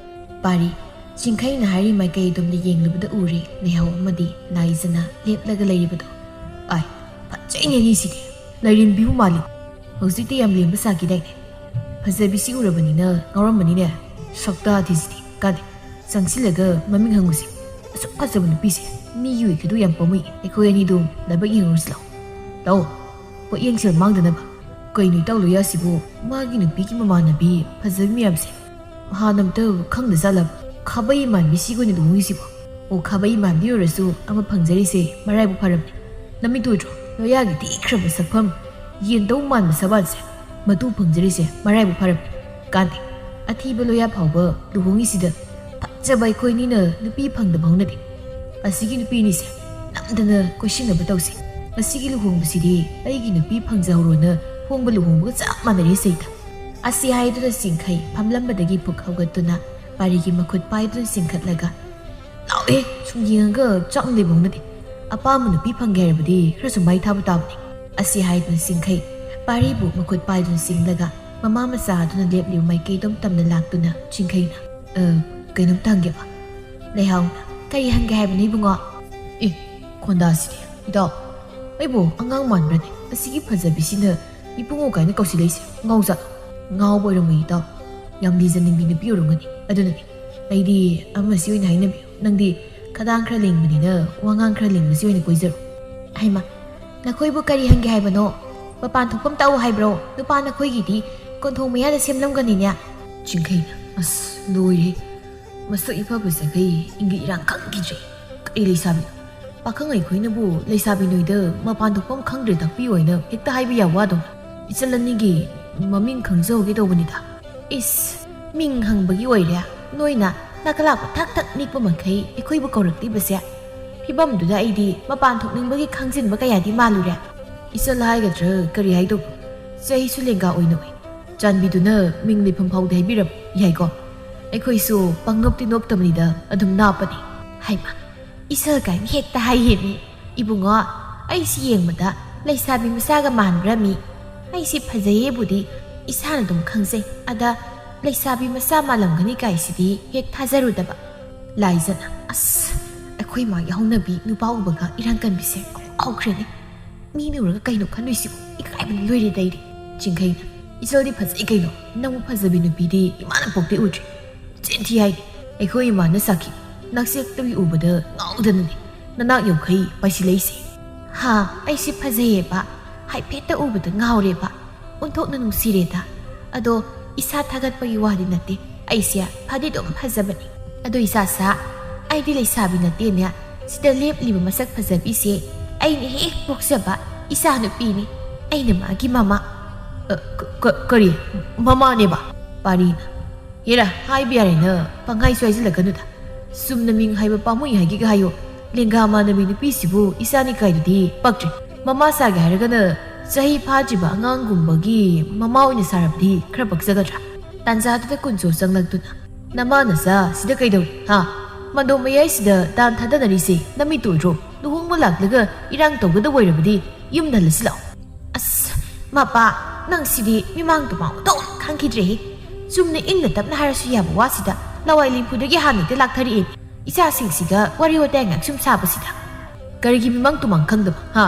ꯄꯥꯔꯤ, ꯆꯤꯡꯈꯩꯅ ꯍꯥꯏꯔꯤ ꯃꯥꯏꯀꯩ ꯑꯗꯣꯝꯗ ꯌꯦꯡꯂꯨꯕꯗ ꯎꯔꯦ ꯂꯩꯍꯥꯎ ꯑꯃꯗꯤ ꯂꯥꯏꯖꯅ ꯂꯦꯞꯂꯒ ꯂꯩꯔꯤꯕꯗꯣ꯫ "ꯑꯥꯏ, ꯐꯖꯩꯅꯦ ꯑꯅꯤꯁꯤꯗꯤ꯫ ꯂꯥꯏꯔꯦꯝꯕꯤꯕꯨ ꯃꯥꯜꯂꯤ꯫ ꯍꯧꯖꯤꯛꯇꯤ ꯌꯥꯝ ꯂꯦꯝꯕ ꯁꯥꯈꯤꯗꯥꯏꯅꯦ? ꯐꯖꯕꯤꯁꯤ ꯎꯔꯕꯅꯤꯅ ꯉꯥꯎꯔꯝꯕꯅꯤꯅꯦ꯫ ꯁꯛꯇꯥ ꯊꯤꯁꯤꯗꯤ꯫ ꯀꯥꯗꯦ, ꯆꯪꯁꯤꯜꯂꯒ ꯃꯃꯤꯡ ꯍꯪꯉꯨꯁꯦ꯫ ꯑꯁꯨꯛ ꯐꯖꯕ ꯅꯨꯄꯤꯁꯦ ꯃꯤꯒꯤ ꯑꯣꯏꯈꯤꯗꯨ ꯌꯥꯝ ꯄꯥꯝꯃꯨꯏ꯫ ꯑꯩꯈꯣꯏ ꯑꯅꯤꯗꯨ ꯂꯥꯏꯕꯛ ꯌꯦꯡꯉꯨꯔꯁꯤ ꯂꯥꯛꯑꯣ꯫ ꯂꯥꯛꯑꯣ, ꯄꯣꯠꯌꯦꯡꯁꯦꯜ ꯃꯥꯡꯗꯅꯕ꯫ ꯀꯩꯅꯣ ꯏꯇꯥꯎ ꯂꯣꯌꯥꯁꯤꯕꯨ ꯃꯥꯒꯤ ꯅꯨꯄꯤꯒꯤ ꯃꯃꯥꯟꯅꯕꯤ ꯐꯖꯕꯤ ꯃꯌꯥꯝꯁꯦ ꯍꯥꯟꯅ ꯑꯝꯇ ꯈꯪꯗꯖꯥꯠꯂꯕ? ꯈꯥꯕꯩ ꯃꯥꯟꯕꯤꯁꯤꯒ ꯑꯣꯏꯅ ꯂꯨꯍꯣꯡꯉꯤꯁꯤꯕꯣ? ꯑꯣ, ꯈꯥꯕꯩ ꯃꯥꯟꯕꯤ ꯑꯣꯏꯔꯁꯨ ꯑꯃ ꯐꯪꯖꯔꯤꯁꯦ ꯃꯔꯥꯏꯕꯛ ꯐꯔꯕꯅꯤ꯫ ꯅꯃꯤꯠꯇꯨ ꯎꯗ꯭ꯔꯣ? ꯂꯣꯌꯥꯒꯤ ꯊꯤꯈ꯭ꯔꯕ ꯁꯛꯐꯝ, ꯌꯦꯟꯗꯧ ꯃꯥꯟꯕ ꯁꯕꯥꯟꯁꯦ, ꯃꯇꯨ ꯐꯪꯖꯔꯤꯁꯦ ꯃꯔꯥꯏꯕꯛ ꯐꯔꯕꯅꯤ꯫ ꯀꯥꯟꯗꯦ, ꯑꯊꯤꯕ ꯂꯣꯌꯥ ꯐꯥꯎꯕ ꯂꯨꯍꯣꯡꯉꯤꯁꯤꯗ ꯐꯖꯕ ꯑꯩꯈꯣꯏꯅꯤꯅ ꯅꯨꯄꯤ ꯐꯪꯗꯕ ꯍꯧꯅꯗꯦ꯫ ꯑꯁꯤꯒꯤ ꯅꯨꯄꯤꯅꯤꯁꯦ ꯅꯝꯗꯅ ꯀꯣꯏꯁꯤꯟꯅꯕ ꯇꯧꯁꯤ꯫ ꯃꯁꯤꯒꯤ ꯂꯨꯍꯣꯡꯕꯁꯤꯗꯤ ꯑꯩꯒꯤ ꯅꯨꯄꯤ ꯐꯪꯖꯍꯧꯔꯣꯅ ꯍꯣꯡꯕ ꯂꯨꯍꯣꯡꯕꯒ ꯆꯞ ꯃꯥꯟꯅꯔꯦ ꯁꯩꯗ꯫" ꯑꯁꯤ ꯍꯥꯏꯗꯨꯅ ꯆꯤꯡꯈꯩ ꯐꯝꯂꯝꯕꯗꯒꯤ ꯄꯨꯛ ꯍꯧꯒꯠꯇꯨꯅ ꯄꯥꯔꯤꯒꯤ ꯃꯈꯨꯠ ꯄꯥꯏꯗꯨꯅ ꯆꯤꯡꯈꯠꯂꯒ, "ꯂꯥꯛꯑꯣꯍꯦ, ꯁꯨꯝ ꯌꯦꯡꯉꯒ ꯆꯥꯛ ꯂꯩꯕ ꯍꯧꯅꯗꯦ꯫ ꯑꯄꯥꯝꯕ ꯅꯨꯄꯤ ꯐꯪꯒꯦ ꯍꯥꯏꯔꯕꯗꯤ ꯈꯔꯁꯨ ꯃꯥꯏ ꯊꯥꯕ ꯇꯥꯕꯅꯤ꯫" ꯑꯁꯤ ꯍꯥꯏꯗꯨꯅ ꯆꯤꯡꯈꯩ ꯄꯥꯔꯤꯕꯨ ꯃꯈꯨꯠ ꯄꯥꯏꯗꯨꯅ ꯆꯤꯡꯂꯒ ꯃꯃꯥ ꯃꯆꯥ ꯑꯗꯨꯅ ꯂꯦꯞꯂꯤꯕ ꯃꯥꯏꯀꯩꯗꯣꯝ ꯇꯝꯅ ꯂꯥꯛꯇꯨꯅ ꯆꯤꯡꯈꯩꯅ, "ꯑ, ꯀꯩꯅꯣꯝꯇ ꯍꯪꯒꯦꯕ?" ꯂꯩꯍꯥꯎꯅ, ꯀꯔꯤ ꯍꯪꯒꯦ ꯍꯥꯏꯕꯅꯣ, ꯏꯕꯨꯡꯉꯣ? ꯑꯦ, ꯈꯣꯟꯗꯥꯁꯤꯗꯤ꯫ ꯏꯇꯥꯎ, ꯑꯩꯕꯨ ꯑꯉꯥꯡ ꯃꯥꯟꯕ꯭ꯔꯅꯦ? ꯑꯁꯤꯒꯤ ꯐꯖꯕꯤꯁꯤꯅ ꯏꯕꯨꯡꯉꯣ ꯀꯥꯏꯅ ꯀꯧꯁꯤꯜꯂꯛꯏꯁꯦ? ꯉꯥꯎꯖꯥꯠꯂꯣ? ꯉꯥꯎꯕ ꯑꯣꯏꯔꯝꯃꯣꯏ, ꯏꯇꯥꯎ꯫ ꯌꯥꯝ ꯂꯤꯖꯅꯤꯡꯕꯤ ꯅꯨꯄꯤ ꯑꯣꯏꯔꯝꯒꯅꯤ꯫ ꯑꯗꯨꯅꯅꯦ, ꯑꯩꯗꯤ ꯑꯃꯁꯤ ꯑꯣꯏꯅ ꯍꯥꯏꯅꯕꯤꯌꯨ꯫ ꯅꯪꯗꯤ ꯈꯗꯥꯡ ꯈꯔ ꯂꯤꯡꯕꯅꯤꯅ ꯋꯥꯉꯥꯡ ꯈꯔ ꯂꯤꯡꯕꯁꯤ ꯑꯣꯏꯅ ꯀꯣꯏꯖꯔꯣ꯫ ꯍꯩꯃꯥ, ꯅꯈꯣꯏꯕꯨ ꯀꯔꯤ ꯍꯪꯒꯦ ꯍꯥꯏꯕꯅꯣ? ꯃꯄꯥꯟ ꯊꯣꯛꯐꯝ ꯇꯥꯛꯎ ꯍꯥꯏꯕ꯭ꯔꯣ? ꯅꯨꯄꯥ ꯅꯈꯣꯏꯒꯤꯗꯤ ꯀꯣꯟꯊꯣꯡ ꯃꯌꯥꯗ ꯁꯦꯝꯂꯝꯒꯅꯤꯅꯦ꯫ ꯆꯤꯡꯈꯩꯅ, ꯑꯁ, ꯂꯣꯏꯔꯦ꯫ ꯃꯁꯛ ꯏꯐ ꯐꯖꯈꯩ ꯏꯪꯒꯤ ꯏꯔꯥꯡ ꯈꯪꯈꯤꯗ꯭ꯔꯦ꯫ ꯀꯔꯤ ꯂꯩꯁꯥꯕꯤ? ꯄꯥꯈꯪ ꯑꯩꯈꯣꯏꯅꯕꯨ ꯂꯩꯁꯥꯕꯤ ꯅꯣꯏꯗ ꯃꯄꯥꯟ ꯊꯣꯛꯐꯝ ꯈꯪꯗ꯭ꯔꯦ ꯇꯥꯛꯄꯤꯌꯨ ꯍꯥꯏꯅ ꯍꯦꯛꯇ ꯍꯥꯏꯕ ꯌꯥꯕ ꯋꯥꯗꯣ? ꯏꯆꯜ ꯑꯅꯤꯒꯤ ꯃꯃꯤꯡ ꯈꯪꯖꯍꯧꯒꯦ ꯇꯧꯕꯅꯤꯗ꯫ ꯏꯁ, ꯃꯤꯡ ꯍꯪꯕꯒꯤ ꯑꯣꯏꯔꯦ? ꯅꯣꯏꯅ ꯅꯥꯀꯂꯥꯛꯄ ꯊꯛ ꯊꯛ ꯅꯤꯛꯄ ꯃꯈꯩ ꯑꯩꯈꯣꯏꯕꯨ ꯀꯧꯔꯛꯂꯤꯕꯁꯦ? ꯐꯤꯕꯝꯗꯨꯗ ꯑꯩꯗꯤ ꯃꯄꯥꯟ ꯊꯣꯛꯅꯤꯡꯕꯒꯤ ꯈꯪꯖꯤꯟꯕ ꯀꯌꯥꯗꯤ ꯃꯥꯜꯂꯨꯔꯦ꯫ ꯏꯆꯜ ꯍꯥꯏꯒꯗ꯭ꯔꯥ ꯀꯔꯤ ꯍꯥꯏꯗꯧꯕ? ꯆꯍꯤꯁꯨ ꯂꯦꯡꯒꯥ ꯑꯣꯏꯅ ꯑꯣꯏ꯫ ꯆꯥꯟꯕꯤꯗꯨꯅ ꯃꯤꯡ ꯂꯩꯐꯝ ꯐꯥꯎꯗ ꯍꯥꯏꯕꯤꯔꯝ ꯌꯥꯏꯀꯣ? ꯑꯩꯈꯣꯏꯁꯨ ꯄꯪꯅꯣꯞꯇꯤ ꯅꯣꯞꯇꯕꯅꯤꯗ, ꯑꯗꯨꯝ ꯅꯥꯞꯄꯅꯤ꯫ ꯍꯩꯃꯥ, ꯏꯆꯜ ꯀꯥꯏꯅ ꯍꯦꯛꯇ ꯍꯥꯏꯌꯦꯃꯤ꯫ ꯏꯕꯨꯡꯉꯣ, ꯑꯩꯁꯤ ꯌꯦꯡꯕꯗ ꯂꯩꯁꯥꯕꯤ ꯃꯆꯥꯒ ꯃꯥꯟꯕ꯭ꯔꯥ ꯃꯤ? ꯑꯩꯁꯤ ꯐꯖꯩꯌꯦꯕꯨꯗꯤ ꯏꯁꯥꯅ ꯑꯗꯨꯝ ꯈꯪꯖꯩ꯫ ꯑꯗ ꯂꯩꯁꯥꯕꯤ ꯃꯆꯥ ꯃꯥꯜꯂꯝꯒꯅꯤ ꯀꯥꯏꯁꯤꯗꯤ ꯍꯦꯛ ꯊꯥꯖꯔꯨꯗꯕ꯫ ꯂꯥꯏꯖꯅ, ꯑꯁ, ꯑꯩꯈꯣꯏ ꯃꯥꯒꯤ ꯍꯧꯅꯕꯤ ꯅꯨꯄꯥ ꯎꯕꯒ ꯏꯔꯥꯡ ꯀꯟꯕꯤꯁꯦ ꯀꯥꯎꯈ꯭ꯔꯦꯅꯦ꯫ ꯃꯤꯅ ꯎꯔꯒ ꯀꯩꯅꯣ ꯈꯟꯗꯣꯏꯁꯤꯕꯨ? ꯏꯀꯥꯏꯕꯅ ꯂꯣꯏꯔꯦꯗ ꯑꯩꯗꯤ꯫ ꯆꯤꯡꯈꯩꯅ, ꯏꯆꯜꯗꯤ ꯐꯖꯩ ꯀꯩꯅꯣ, ꯅꯪꯕꯨ ꯐꯖꯕꯤ ꯅꯨꯄꯤꯗꯤ ꯏꯃꯥꯅ ꯄꯣꯛꯇꯤ ꯎꯗ꯭ꯔꯤ꯫ ꯆꯤꯟ ꯊꯤ ꯍꯥꯏꯅꯤ꯫ ꯑꯩꯈꯣꯏ ꯏꯃꯥꯅ ꯁꯥꯈꯤ, ꯅꯛꯁꯦꯛꯇꯒꯤ ꯎꯕꯗ ꯉꯥꯎꯗꯅꯅꯦ ꯅꯅꯥꯛ ꯌꯧꯈꯩ ꯄꯥꯏꯁꯤꯜꯂꯛꯏꯁꯦ꯫ ꯍꯥ, ꯑꯩꯁꯤ ꯐꯖꯩꯌꯦꯕ, ꯍꯥꯏꯐꯦꯠꯇ ꯎꯕꯗ ꯉꯥꯎꯔꯦꯕ, ꯑꯣꯟꯊꯣꯛꯅ ꯅꯨꯡꯁꯤꯔꯦꯗ꯫ ꯑꯗꯣ ꯏꯁꯥ ꯊꯥꯒꯠꯄꯒꯤ ꯋꯥꯗꯤ ꯅꯠꯇꯦ, ꯑꯩꯁꯦ ꯐꯗꯤ ꯑꯗꯨꯝ ꯐꯖꯕꯅꯤ꯫ ꯑꯗꯣ ꯏꯆꯥꯁꯥ, ꯑꯩꯗꯤ ꯂꯩꯁꯥꯕꯤ ꯅꯠꯇꯦꯅꯦ, ꯁꯤꯗ ꯂꯦꯞꯂꯤꯕ ꯃꯁꯛ ꯐꯖꯕꯤꯁꯦ ꯑꯩꯅ ꯍꯦꯛ ꯄꯣꯛꯆꯕ ꯏꯆꯥ ꯅꯨꯄꯤꯅꯤ꯫ ꯑꯩꯅ ꯃꯥꯒꯤ ꯃꯃꯥ꯫ ꯑ, ꯀ-, ꯀ-, ꯀꯔꯤ? ꯃꯃꯥꯅꯦꯕ? ꯄꯥꯔꯤꯅ, ꯍꯦꯔꯥ, ꯍꯥꯏꯕ ꯌꯥꯔꯦꯅ ꯄꯪꯍꯥꯏꯁꯨ ꯍꯥꯏꯖꯤꯜꯂꯛꯀꯅꯨꯗ꯫ ꯆꯨꯝꯅ ꯃꯤꯡ ꯍꯥꯏꯕ ꯄꯥꯝꯃꯨꯏ ꯍꯥꯏꯒꯦꯒ ꯍꯥꯏꯌꯣ꯫ ꯂꯦꯡꯒꯥ ꯃꯥꯟꯅꯕꯤ ꯅꯨꯄꯤꯁꯤꯕꯨ ꯏꯆꯥꯅꯤ ꯀꯥꯏꯗꯨꯗꯤ ꯄꯛꯇ꯭ꯔꯦ꯫ ꯃꯃꯥ ꯁꯥꯒꯦ ꯍꯥꯏꯔꯒꯅ ꯆꯍꯤ ꯐꯥꯗ꯭ꯔꯤꯕ ꯑꯉꯥꯡꯒꯨꯝꯕꯒꯤ ꯃꯃꯥ ꯑꯣꯏꯅ ꯁꯥꯔꯕꯗꯤ ꯈꯔ ꯄꯛꯆꯒꯗ꯭ꯔꯥ? ꯇꯥꯟꯖꯥꯗꯨꯗ ꯀꯨꯟꯖꯣ ꯆꯪꯂꯛꯇꯨꯅ, "ꯅꯃꯥ ꯅꯆꯥ ꯁꯤꯗ ꯀꯩꯗꯧꯔꯤ, ꯍꯥ? ꯃꯟꯗꯣꯞ ꯃꯌꯥꯏꯁꯤꯗ ꯗꯥꯟ ꯊꯥꯗꯅꯔꯤꯁꯦ ꯅꯃꯤꯠꯇꯨ ꯎꯗ꯭ꯔꯣ? ꯂꯨꯍꯣꯡꯕ ꯂꯥꯛꯂꯒ ꯏꯔꯥꯡ ꯇꯧꯒꯗꯕ ꯑꯣꯏꯔꯕꯗꯤ ꯌꯨꯝꯗ ꯍꯜꯂꯁꯤ ꯂꯥꯛꯑꯣ꯫" ꯑꯁ, ꯃꯄꯥ, ꯅꯪ ꯁꯤꯗꯤ ꯃꯤꯃꯥꯡ ꯇꯨꯃꯥꯡ ꯑꯣꯟꯊꯣꯛꯅ ꯈꯪꯈꯤꯗ꯭ꯔꯦꯍꯦ꯫ ꯆꯨꯝꯅ ꯏꯪꯅ ꯇꯞꯅ ꯍꯥꯏꯔꯁꯨ ꯌꯥꯕ ꯋꯥꯁꯤꯗ ꯂꯋꯥꯏ ꯂꯦꯝꯐꯨꯗꯒꯤ ꯍꯥꯟꯅ ꯍꯦꯛꯇ ꯂꯥꯛꯊꯔꯛꯑꯦ꯫ ꯏꯆꯥꯁꯤꯡꯁꯤꯒ ꯋꯥꯔꯤ ꯋꯥꯇꯥꯏ ꯉꯥꯏꯍꯥꯛ ꯁꯨꯝ ꯁꯥꯕꯁꯤꯗ꯫ ꯀꯔꯤꯒꯤ ꯃꯤꯃꯥꯡ ꯇꯨꯃꯥꯡ ꯈꯪꯗꯕ, ꯍꯥ?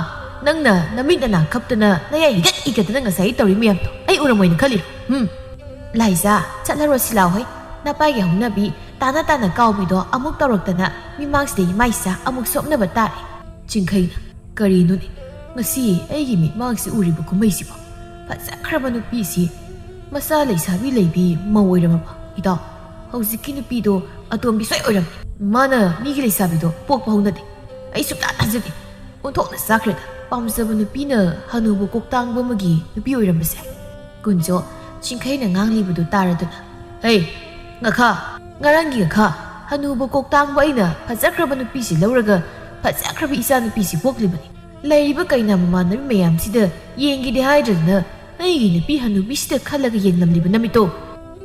ꯅꯪꯅ ꯅꯃꯤꯠ ꯅꯅꯥ ꯈꯞꯇꯅ ꯅꯌꯥ ꯍꯤꯒꯠ ꯍꯤꯒꯠꯇꯅ ꯉꯁꯥꯏ ꯇꯧꯔꯤ ꯃꯌꯥꯝꯗꯣ ꯑꯩ ꯎꯔꯝꯃꯣꯏꯅ ꯈꯜꯂꯤꯔꯣ? ꯎꯝ꯫ ꯂꯥꯏꯖꯥ, ꯆꯠꯂꯔꯣ ꯁꯤꯂꯥꯎ ꯍꯣꯏ꯫ ꯅꯄꯥꯒꯤ ꯍꯧꯅꯕꯤ ꯇꯥꯅ ꯇꯥꯅ ꯀꯥꯎꯕꯤꯗꯣ ꯑꯃꯨꯛ ꯇꯧꯔꯛꯇꯅ ꯃꯤꯃꯥꯡꯁꯤꯗ ꯏꯃꯥ ꯏꯆꯥ ꯑꯃꯨꯛ ꯁꯣꯛꯅꯕ ꯇꯥꯔꯦ꯫ ꯆꯤꯡꯈꯩꯅ, ꯀꯔꯤꯅꯣꯅꯦ? ꯉꯁꯤ ꯑꯩꯒꯤ ꯃꯤꯠꯃꯥꯡꯁꯤ ꯎꯔꯤꯕ ꯀꯨꯝꯍꯩꯁꯤꯕꯣ? ꯐꯖꯈ꯭ꯔꯕ ꯅꯨꯄꯤꯁꯤ ꯃꯆꯥ ꯂꯩꯁꯥꯕꯤ ꯂꯩꯕꯤ ꯃꯧ ꯑꯣꯏꯔꯝꯃꯕ? ꯏꯇꯥꯎ, ꯍꯧꯖꯤꯛꯀꯤ ꯅꯨꯄꯤꯗꯣ ꯑꯇꯣꯝꯕꯤ ꯁꯣꯏ ꯑꯣꯏꯔꯝꯃꯤ꯫ ꯃꯥꯅ ꯃꯤꯒꯤ ꯂꯩꯁꯥꯕꯤꯗꯣ ꯄꯣꯛꯄ ꯍꯧꯅꯗꯦ꯫ ꯑꯩ ꯁꯨꯡꯊꯥ ꯊꯥꯖꯗꯦ꯫ ꯑꯣꯟꯊꯣꯛꯅ ꯆꯥꯈ꯭ꯔꯦꯗ꯫ ꯄꯥꯝꯖꯕ ꯅꯨꯄꯤꯅ ꯍꯅꯨꯕ ꯀꯣꯛꯇꯥꯡꯕ ꯑꯃꯒꯤ ꯅꯨꯄꯤ ꯑꯣꯏꯔꯝꯕꯁꯦ꯫ ꯀꯨꯟꯖꯣ, ꯆꯤꯡꯈꯩꯅ ꯉꯥꯡꯂꯤꯕꯗꯨ ꯇꯥꯔꯗꯨꯅ, "ꯍꯩ, ꯉꯥꯈꯥ, ꯉꯔꯥꯡꯒꯤ ꯉꯥꯈꯥ, ꯍꯅꯨꯕ ꯀꯣꯛꯇꯥꯡꯕ ꯑꯩꯅ ꯐꯖꯈ꯭ꯔꯕ ꯅꯨꯄꯤꯁꯤ ꯂꯧꯔꯒ ꯐꯖꯈ꯭ꯔꯕ ꯏꯆꯥ ꯅꯨꯄꯤꯁꯤ ꯄꯣꯛꯂꯤꯕꯅꯤ꯫ ꯂꯩꯔꯤꯕ ꯀꯩꯅꯥ ꯃꯃꯥꯟꯅꯕꯤ ꯃꯌꯥꯝꯁꯤꯗ ꯌꯦꯡꯒꯦꯗꯤ ꯍꯥꯏꯗ꯭ꯔꯗꯅ ꯑꯩꯒꯤ ꯅꯨꯄꯤ ꯍꯅꯨꯕꯤꯁꯤꯗ ꯈꯜꯂꯒ ꯌꯦꯡꯂꯝꯂꯤꯕ ꯅꯃꯤꯠꯇꯣ꯫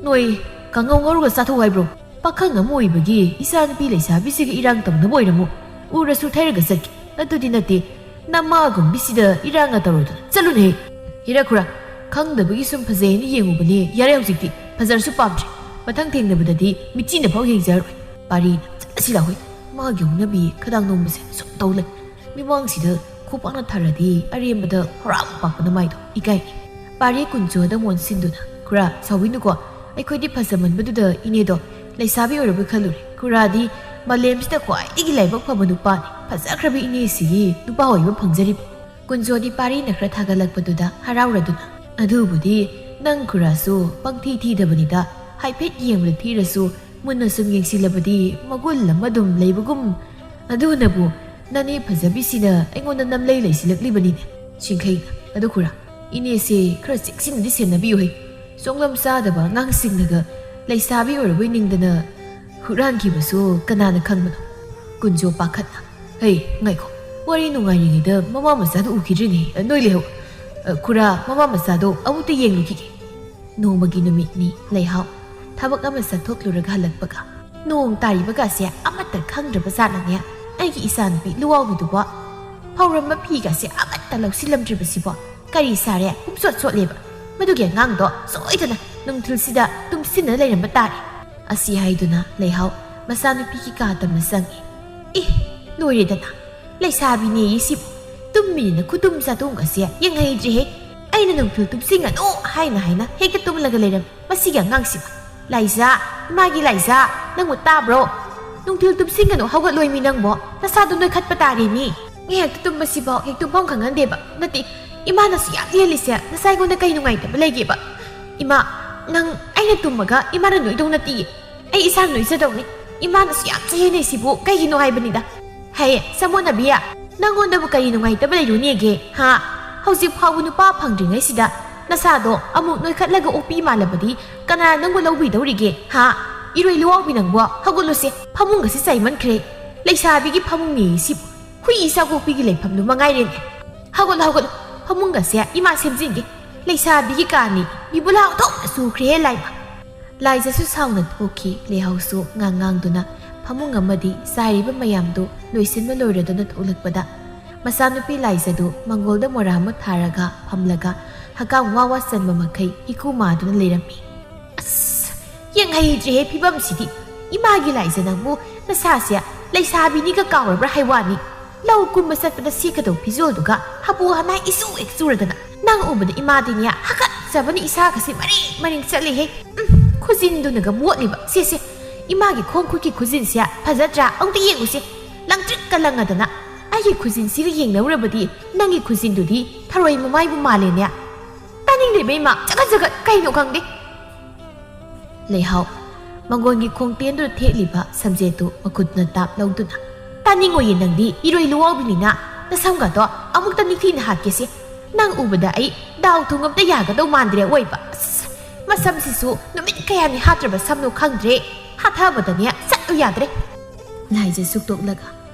ꯅꯣꯏ ꯀꯥꯡꯉꯧ ꯉꯧꯔꯒ ꯆꯥꯊꯣꯛꯎ ꯍꯥꯏꯕ꯭ꯔꯣ? ꯄꯥꯈꯪ ꯑꯃ ꯑꯣꯏꯕꯒꯤ ꯏꯆꯥ ꯅꯨꯄꯤ ꯂꯩꯁꯥꯕꯤꯁꯤꯒ ꯏꯔꯥꯡ ꯇꯧꯅꯕ ꯑꯣꯏꯔꯝꯃꯣ꯫ ꯎꯔꯁꯨ ꯊꯩꯔꯒ ꯆꯠꯀꯦ꯫ ꯑꯗꯨꯗꯤ ꯅꯠꯇꯦ, ꯅꯃꯥꯒꯨꯝꯕꯤꯁꯤꯗ ꯏꯔꯥꯡꯒ ꯇꯧꯔꯨꯗꯅ ꯆꯠꯂꯨꯅꯦꯍꯦ꯫ ꯍꯤꯔꯥ ꯈꯨꯔꯥ, ꯈꯪꯗꯕꯒꯤ ꯁꯨꯝ ꯐꯖꯩꯅ ꯌꯦꯡꯉꯨꯕꯅꯦ꯫ ꯌꯥꯔꯦ ꯍꯧꯖꯤꯛꯇꯤ꯫ ꯐꯖꯔꯁꯨ ꯄꯥꯝꯗ꯭ꯔꯦ꯫ ꯃꯊꯪ ꯊꯦꯡꯅꯕꯗꯗꯤ ꯃꯤꯆꯤꯅ ꯐꯥꯎ ꯌꯦꯡꯖꯔꯣꯏ꯫ ꯄꯥꯔꯤꯅ ꯆꯠꯂꯁꯤ ꯂꯥꯎꯍꯦ꯫ ꯃꯥꯒꯤ ꯍꯧꯅꯕꯤ ꯈꯗꯥꯡ ꯅꯣꯝꯕꯁꯦ ꯁꯨꯝ ꯇꯧ ꯂꯩ꯫ ꯃꯤꯃꯥꯡꯁꯤꯗ ꯈꯨꯄꯥꯛꯅ ꯊꯥꯔꯗꯤ ꯑꯔꯦꯝꯕꯗ ꯍꯣꯔꯥꯝ ꯄꯥꯛꯄꯅ ꯃꯥꯏꯗꯣ ꯏꯀꯥꯏ꯫ ꯄꯥꯔꯤ ꯀꯨꯟꯖꯣꯗ ꯃꯣꯟꯁꯤꯟꯗꯨꯅ, "ꯈꯨꯔꯥ, ꯁꯥꯎꯕꯤꯅꯨꯀꯣ꯫ ꯑꯩꯈꯣꯏꯗꯤ ꯐꯖꯃꯟꯕꯗꯨꯗ ꯏꯅꯦꯗꯣ ꯂꯩꯁꯥꯕꯤ ꯑꯣꯏꯔꯕꯣꯏ ꯈꯜꯂꯨꯔꯦ꯫ ꯈꯨꯔꯥꯗꯤ ꯃꯥꯂꯦꯝꯁꯤꯗ ꯈ꯭ꯋꯥꯏꯗꯒꯤ ꯂꯥꯏꯕꯛ ꯐꯕ ꯅꯨꯄꯥꯅꯤ꯫ ꯐꯖꯈ꯭ꯔꯕ ꯏꯅꯦꯁꯤꯒꯤ ꯅꯨꯄꯥ ꯑꯣꯏꯕ ꯐꯪꯖꯔꯤꯕ꯫" ꯀꯨꯟꯖꯣꯗꯤ ꯄꯥꯔꯤꯅ ꯈꯔ ꯊꯥꯒꯠꯂꯛꯄꯗꯨꯗ ꯍꯔꯥꯎꯔꯗꯨꯅ, "ꯑꯗꯨꯕꯨꯗꯤ ꯅꯪ ꯈꯨꯔꯥꯁꯨ ꯄꯪꯊꯤ ꯊꯤꯗꯕꯅꯤꯗ, ꯍꯥꯏꯐꯦꯠ ꯌꯦꯡꯕꯗ ꯊꯤꯔꯁꯨ ꯃꯨꯟꯅ ꯁꯨꯝ ꯌꯦꯡꯁꯤꯜꯂꯕꯗꯤ ꯃꯒꯨꯟ ꯑꯃ ꯑꯗꯨꯝ ꯂꯩꯕꯒꯨꯝ꯫ ꯑꯗꯨꯅꯕꯨ ꯅꯅꯦ ꯐꯖꯕꯤꯁꯤꯅ ꯑꯩꯉꯣꯟꯗ ꯅꯝꯂꯩ ꯂꯩꯁꯤꯜꯂꯛꯂꯤꯕꯅꯤꯅꯦ꯫" ꯆꯤꯡꯈꯩꯅ, "ꯑꯗꯨ ꯈꯨꯔꯥ, ꯏꯅꯦꯁꯦ ꯈꯔ ꯆꯦꯛꯁꯤꯟꯅꯗꯤ ꯁꯦꯟꯅꯕꯤꯌꯨꯍꯦ꯫ ꯁꯣꯡꯂꯝ ꯆꯥꯗꯕ ꯑꯉꯥꯡꯁꯤꯡꯅꯒ ꯂꯩꯁꯥꯕꯤ ꯑꯣꯏꯔꯕꯣꯏ ꯅꯤꯡꯗꯅ ꯍꯨꯔꯥꯟꯈꯤꯕꯁꯨ ꯀꯅꯥꯅ ꯈꯪꯕꯅꯣ?" ꯀꯨꯟꯖꯣ ꯄꯥꯈꯠꯅ, "ꯍꯩ, ꯉꯥꯏꯈꯣ, ꯋꯥꯔꯤ ꯅꯨꯡꯉꯥꯏꯔꯤꯉꯩꯗ ꯃꯃꯥ ꯃꯆꯥꯗꯣ ꯎꯈꯤꯗ꯭ꯔꯤꯅꯦ꯫ ꯅꯣꯏ ꯂꯩꯍꯧ꯫ ꯑ, ꯈꯨꯔꯥ, ꯃꯃꯥ ꯃꯆꯥꯗꯣ ꯑꯃꯨꯛꯇ ꯌꯦꯡꯂꯨꯈꯤꯒꯦ꯫" ꯅꯣꯡꯃꯒꯤ ꯅꯨꯃꯤꯠꯅꯤ꯫ ꯂꯩꯍꯥꯎ ꯊꯕꯛ ꯑꯃ ꯆꯠꯊꯣꯛꯂꯨꯔꯒ ꯍꯜꯂꯛꯄꯒ, "ꯅꯣꯡ ꯇꯥꯔꯤꯕꯒꯁꯦ ꯑꯃꯠꯇ ꯈꯪꯗ꯭ꯔꯕ ꯖꯥꯠꯂꯅꯦ ꯑꯩꯒꯤ ꯏꯆꯥꯅꯨꯄꯤ ꯂꯨꯋꯥꯎꯕꯤꯗꯨꯕꯣ? ꯐꯧꯔꯝꯕ ꯐꯤꯒꯁꯦ ꯑꯃꯠꯇ ꯂꯧꯁꯤꯜꯂꯝꯗ꯭ꯔꯤꯕꯁꯤꯕꯣ? ꯀꯔꯤ ꯁꯥꯔꯦ? ꯄꯨꯝꯁꯣꯠ ꯁꯣꯠꯂꯦꯕ꯫ ꯃꯗꯨꯒꯤ ꯑꯉꯥꯡꯗꯣ ꯁꯣꯏꯗꯅ ꯅꯨꯡꯊꯤꯜꯁꯤꯗ ꯇꯨꯝꯁꯤꯟꯅ ꯂꯩꯔꯝꯕ ꯇꯥꯔꯦ꯫" ꯑꯁꯤ ꯍꯥꯏꯗꯨꯅ ꯂꯩꯍꯥꯎ ꯃꯆꯥꯅꯨꯄꯤꯒꯤ ꯀꯥ ꯇꯝꯅ ꯆꯪꯉꯤ꯫ ꯑꯦ, ꯂꯣꯏꯔꯦꯗꯅ꯫ ꯂꯩꯁꯥꯕꯤꯅꯦꯌꯦ ꯁꯤꯕꯨ꯫ ꯇꯨꯝꯃꯤꯅꯤꯅ ꯈꯨꯇꯨꯝ ꯆꯥꯇꯣꯡꯒꯁꯦ ꯌꯦꯡꯍꯩꯗ꯭ꯔꯦꯍꯦ꯫ ꯑꯩꯅ ꯅꯨꯡꯊꯤꯜ ꯇꯨꯝꯁꯤꯟꯒꯅꯨ ꯍꯥꯏꯅ ꯍꯥꯏꯅ ꯍꯦꯛꯇ ꯇꯨꯝꯂꯒ ꯂꯩꯔꯝꯃꯤ꯫ ꯃꯁꯤꯒꯤ ꯑꯉꯥꯡꯁꯤꯕꯨ꯫ ꯂꯥꯏꯖꯥ, ꯏꯃꯥꯒꯤ ꯂꯥꯏꯖꯥ, ꯅꯪꯕꯨ ꯇꯥꯕ꯭ꯔꯣ? ꯅꯨꯡꯊꯤꯜ ꯇꯨꯝꯁꯤꯟꯒꯅꯨ, ꯍꯧꯒꯠꯂꯣꯏꯃꯤ ꯅꯪꯕꯣ꯫ ꯅꯁꯥꯗꯣ ꯅꯣꯏꯈꯠꯄ ꯇꯥꯔꯦꯃꯤ꯫ ꯉꯥꯏꯍꯥꯛꯇ ꯇꯨꯝꯕꯁꯤꯐꯥꯎ ꯍꯦꯛ ꯇꯨꯝꯐꯝ ꯈꯪꯍꯟꯗꯦꯕ꯫ ꯅꯠꯇꯦ, ꯏꯃꯥꯅꯁꯨ ꯌꯥꯝ ꯂꯦꯜꯂꯤꯁꯦ ꯅꯁꯥ ꯑꯩꯉꯣꯟꯗ ꯀꯩ ꯅꯨꯡꯉꯥꯏꯇꯕ ꯂꯩꯒꯦꯕ? ꯏꯃꯥ, ꯅꯪ ꯑꯩꯅ ꯇꯨꯝꯃꯒ ꯏꯃꯥꯅ ꯅꯣꯏꯗꯧ ꯅꯠꯇꯤꯌꯦ꯫ ꯑꯩ ꯏꯁꯥꯅ ꯅꯣꯏꯖꯗꯧꯅꯤ꯫ ꯏꯃꯥꯅꯁꯨ ꯌꯥꯝ ꯆꯌꯦꯅꯩꯁꯤꯕꯨ ꯀꯩꯒꯤꯅꯣ ꯍꯥꯏꯕꯅꯤꯗ꯫ ꯍꯦ, ꯁꯃꯣꯅꯕꯤ, ꯅꯪꯉꯣꯟꯗꯕꯨ ꯀꯔꯤ ꯅꯨꯡꯉꯥꯏꯇꯕ ꯂꯩꯔꯨꯅꯦꯒꯦ, ꯍꯥ? ꯍꯧꯖꯤꯛ ꯐꯥꯎꯕ ꯅꯨꯄꯥ ꯐꯪꯗ꯭ꯔꯤꯉꯩꯁꯤꯗ ꯅꯁꯥꯗꯣ ꯑꯃꯨꯛ ꯅꯣꯏꯈꯠꯂꯒ ꯑꯣꯛꯄꯤ ꯃꯥꯜꯂꯕꯗꯤ ꯀꯅꯥ ꯅꯪꯕꯨ ꯂꯧꯕꯤꯗꯧꯔꯤꯒꯦ, ꯍꯥ? ꯏꯔꯣꯏ ꯂꯨꯋꯥꯎꯕꯤ ꯅꯪꯕꯣ, ꯍꯧꯒꯠꯂꯨꯁꯦ, ꯐꯃꯨꯡ ꯑꯁꯤ ꯆꯥꯏꯃꯟꯈ꯭ꯔꯦ꯫ ꯂꯩꯁꯥꯕꯤꯒꯤ ꯐꯃꯨꯡꯅꯦꯌꯦ ꯁꯤꯕꯨ꯫ ꯍꯨꯏ ꯆꯥꯀꯣꯛꯄꯤꯒꯤ ꯂꯩꯐꯝꯗꯨ ꯃꯉꯥꯏꯔꯦꯅꯦ꯫ ꯍꯧꯒꯠꯂꯣ, ꯍꯧꯒꯠꯂꯣ, ꯐꯃꯨꯡꯒꯁꯦ ꯏꯃꯥ ꯁꯦꯝꯖꯤꯟꯒꯦ꯫ ꯂꯩꯁꯥꯕꯤꯒꯤ ꯀꯥꯅꯤ, ꯕꯤꯕꯨꯂꯥ ꯑꯣꯟꯊꯣꯛꯅ ꯆꯨꯈ꯭ꯔꯦꯍꯦ ꯂꯥꯏꯃ꯫ ꯂꯥꯏꯖꯁꯨ ꯁꯥꯎꯅ ꯊꯣꯛꯈꯤ꯫ ꯂꯩꯍꯧꯁꯨ ꯉꯥꯡ ꯉꯥꯡꯗꯨꯅ ꯐꯃꯨꯡ ꯑꯃꯗꯤ ꯆꯥꯏꯔꯤꯕ ꯃꯌꯥꯝꯗꯨ ꯂꯣꯏꯁꯤꯟꯕ ꯂꯣꯏꯔꯗꯨꯅ ꯊꯣꯛꯂꯛꯄꯗ, ꯃꯆꯥꯅꯨꯄꯤ ꯂꯥꯏꯖꯗꯨ ꯃꯪꯒꯣꯜꯗ ꯃꯣꯔꯥ ꯑꯃ ꯊꯥꯔꯒ ꯐꯝꯂꯒ ꯍꯀꯥꯝ ꯋꯥ ꯋꯥ ꯆꯟꯕ ꯃꯈꯩ ꯏꯀꯨ ꯃꯥꯗꯨꯅ ꯂꯩꯔꯝꯃꯤ꯫ ꯑꯁ, ꯌꯦꯡꯍꯩꯗ꯭ꯔꯦꯍꯦ ꯐꯤꯕꯝꯁꯤꯗꯤ꯫ ꯏꯃꯥꯒꯤ ꯂꯥꯏꯖ ꯅꯪꯕꯨ ꯅꯁꯥꯁꯦ ꯂꯩꯁꯥꯕꯤꯅꯤꯒ ꯀꯥꯎꯔꯕ꯭ꯔꯥ ꯍꯥꯏ ꯋꯥꯅꯤ꯫ ꯂꯧ ꯀꯨꯝꯕ ꯆꯠꯄꯗ ꯁꯦꯠꯀꯗꯧ ꯐꯤꯖꯣꯜꯗꯨꯒ ꯍꯥꯄꯨ ꯍꯅꯥꯏ ꯏꯆꯨ ꯍꯦꯛ ꯆꯨꯔꯗꯅ꯫ ꯅꯪ ꯎꯕꯗ ꯏꯃꯥꯗꯤꯅꯦ ꯍꯥꯀꯠꯆꯕꯅ ꯏꯁꯥꯒꯁꯦ ꯃꯔꯦꯡ ꯃꯔꯦꯡ ꯆꯠꯂꯤꯍꯦ꯫ ꯎꯝ, ꯈꯨꯖꯤꯟꯗꯨꯅꯒ ꯃꯣꯠꯂꯤꯕ꯫ ꯁꯦ, ꯁꯦ, ꯏꯃꯥꯒꯤ ꯈꯣꯡ ꯈꯨꯠꯀꯤ ꯈꯨꯖꯤꯟꯁꯦ ꯐꯖꯗ꯭ꯔꯥ? ꯑꯃꯨꯛꯇ ꯌꯦꯡꯉꯨꯁꯦ꯫ ꯂꯪꯇ꯭ꯔꯤꯛꯀ ꯂꯪꯉꯗꯅ꯫ ꯑꯩꯒꯤ ꯈꯨꯖꯤꯟꯁꯤꯒ ꯌꯦꯡꯅꯧꯔꯕꯗꯤ ꯅꯪꯒꯤ ꯈꯨꯖꯤꯟꯗꯨꯗꯤ ꯊꯔꯣꯏ ꯃꯃꯥꯏꯕꯨ ꯃꯥꯜꯂꯦꯅꯦ꯫ ꯇꯥꯅꯤꯡꯗꯦ ꯏꯕꯦꯝꯃ, ꯆꯒꯠ ꯆꯒꯠ, ꯀꯩꯅꯣ ꯈꯪꯗꯦ꯫ ꯂꯩꯍꯥꯎ, ꯃꯪꯒꯣꯟꯒꯤ ꯈꯣꯡꯇꯦꯟꯗꯨꯗ ꯊꯦꯠꯂꯤꯕ ꯁꯝꯖꯦꯠꯇꯨ ꯃꯈꯨꯠꯅ ꯇꯥꯞ ꯂꯧꯗꯨꯅ, "ꯇꯥꯅꯤꯡꯉꯣꯏꯌꯦ ꯅꯪꯗꯤ, ꯏꯔꯣꯏ ꯂꯨꯋꯥꯎꯕꯤꯅꯤꯅ ꯅꯁꯝꯒꯗꯣ ꯑꯃꯨꯛꯇ ꯅꯤꯡꯊꯤꯅ ꯍꯥꯠꯀꯦꯁꯦ꯫ ꯅꯪ ꯎꯕꯗ ꯑꯩ ꯗꯥꯎ ꯊꯨꯝ ꯑꯝꯇ ꯌꯥꯒꯗꯧ ꯃꯥꯟꯗ꯭ꯔꯦ ꯑꯋꯣꯏꯕ꯫ ꯑꯁ, ꯃꯁꯝꯁꯤꯁꯨ ꯅꯨꯃꯤꯠ ꯀꯌꯥꯅꯤ ꯍꯥꯠꯇ꯭ꯔꯕ ꯁꯝꯅꯣ ꯈꯪꯗ꯭ꯔꯦ꯫ ꯍꯥꯠꯊꯕꯗꯅꯦ ꯆꯠꯂꯨ ꯌꯥꯗ꯭ꯔꯦ꯫" ꯂꯥꯏꯖ ꯁꯨꯛꯇꯣꯛꯂꯒ,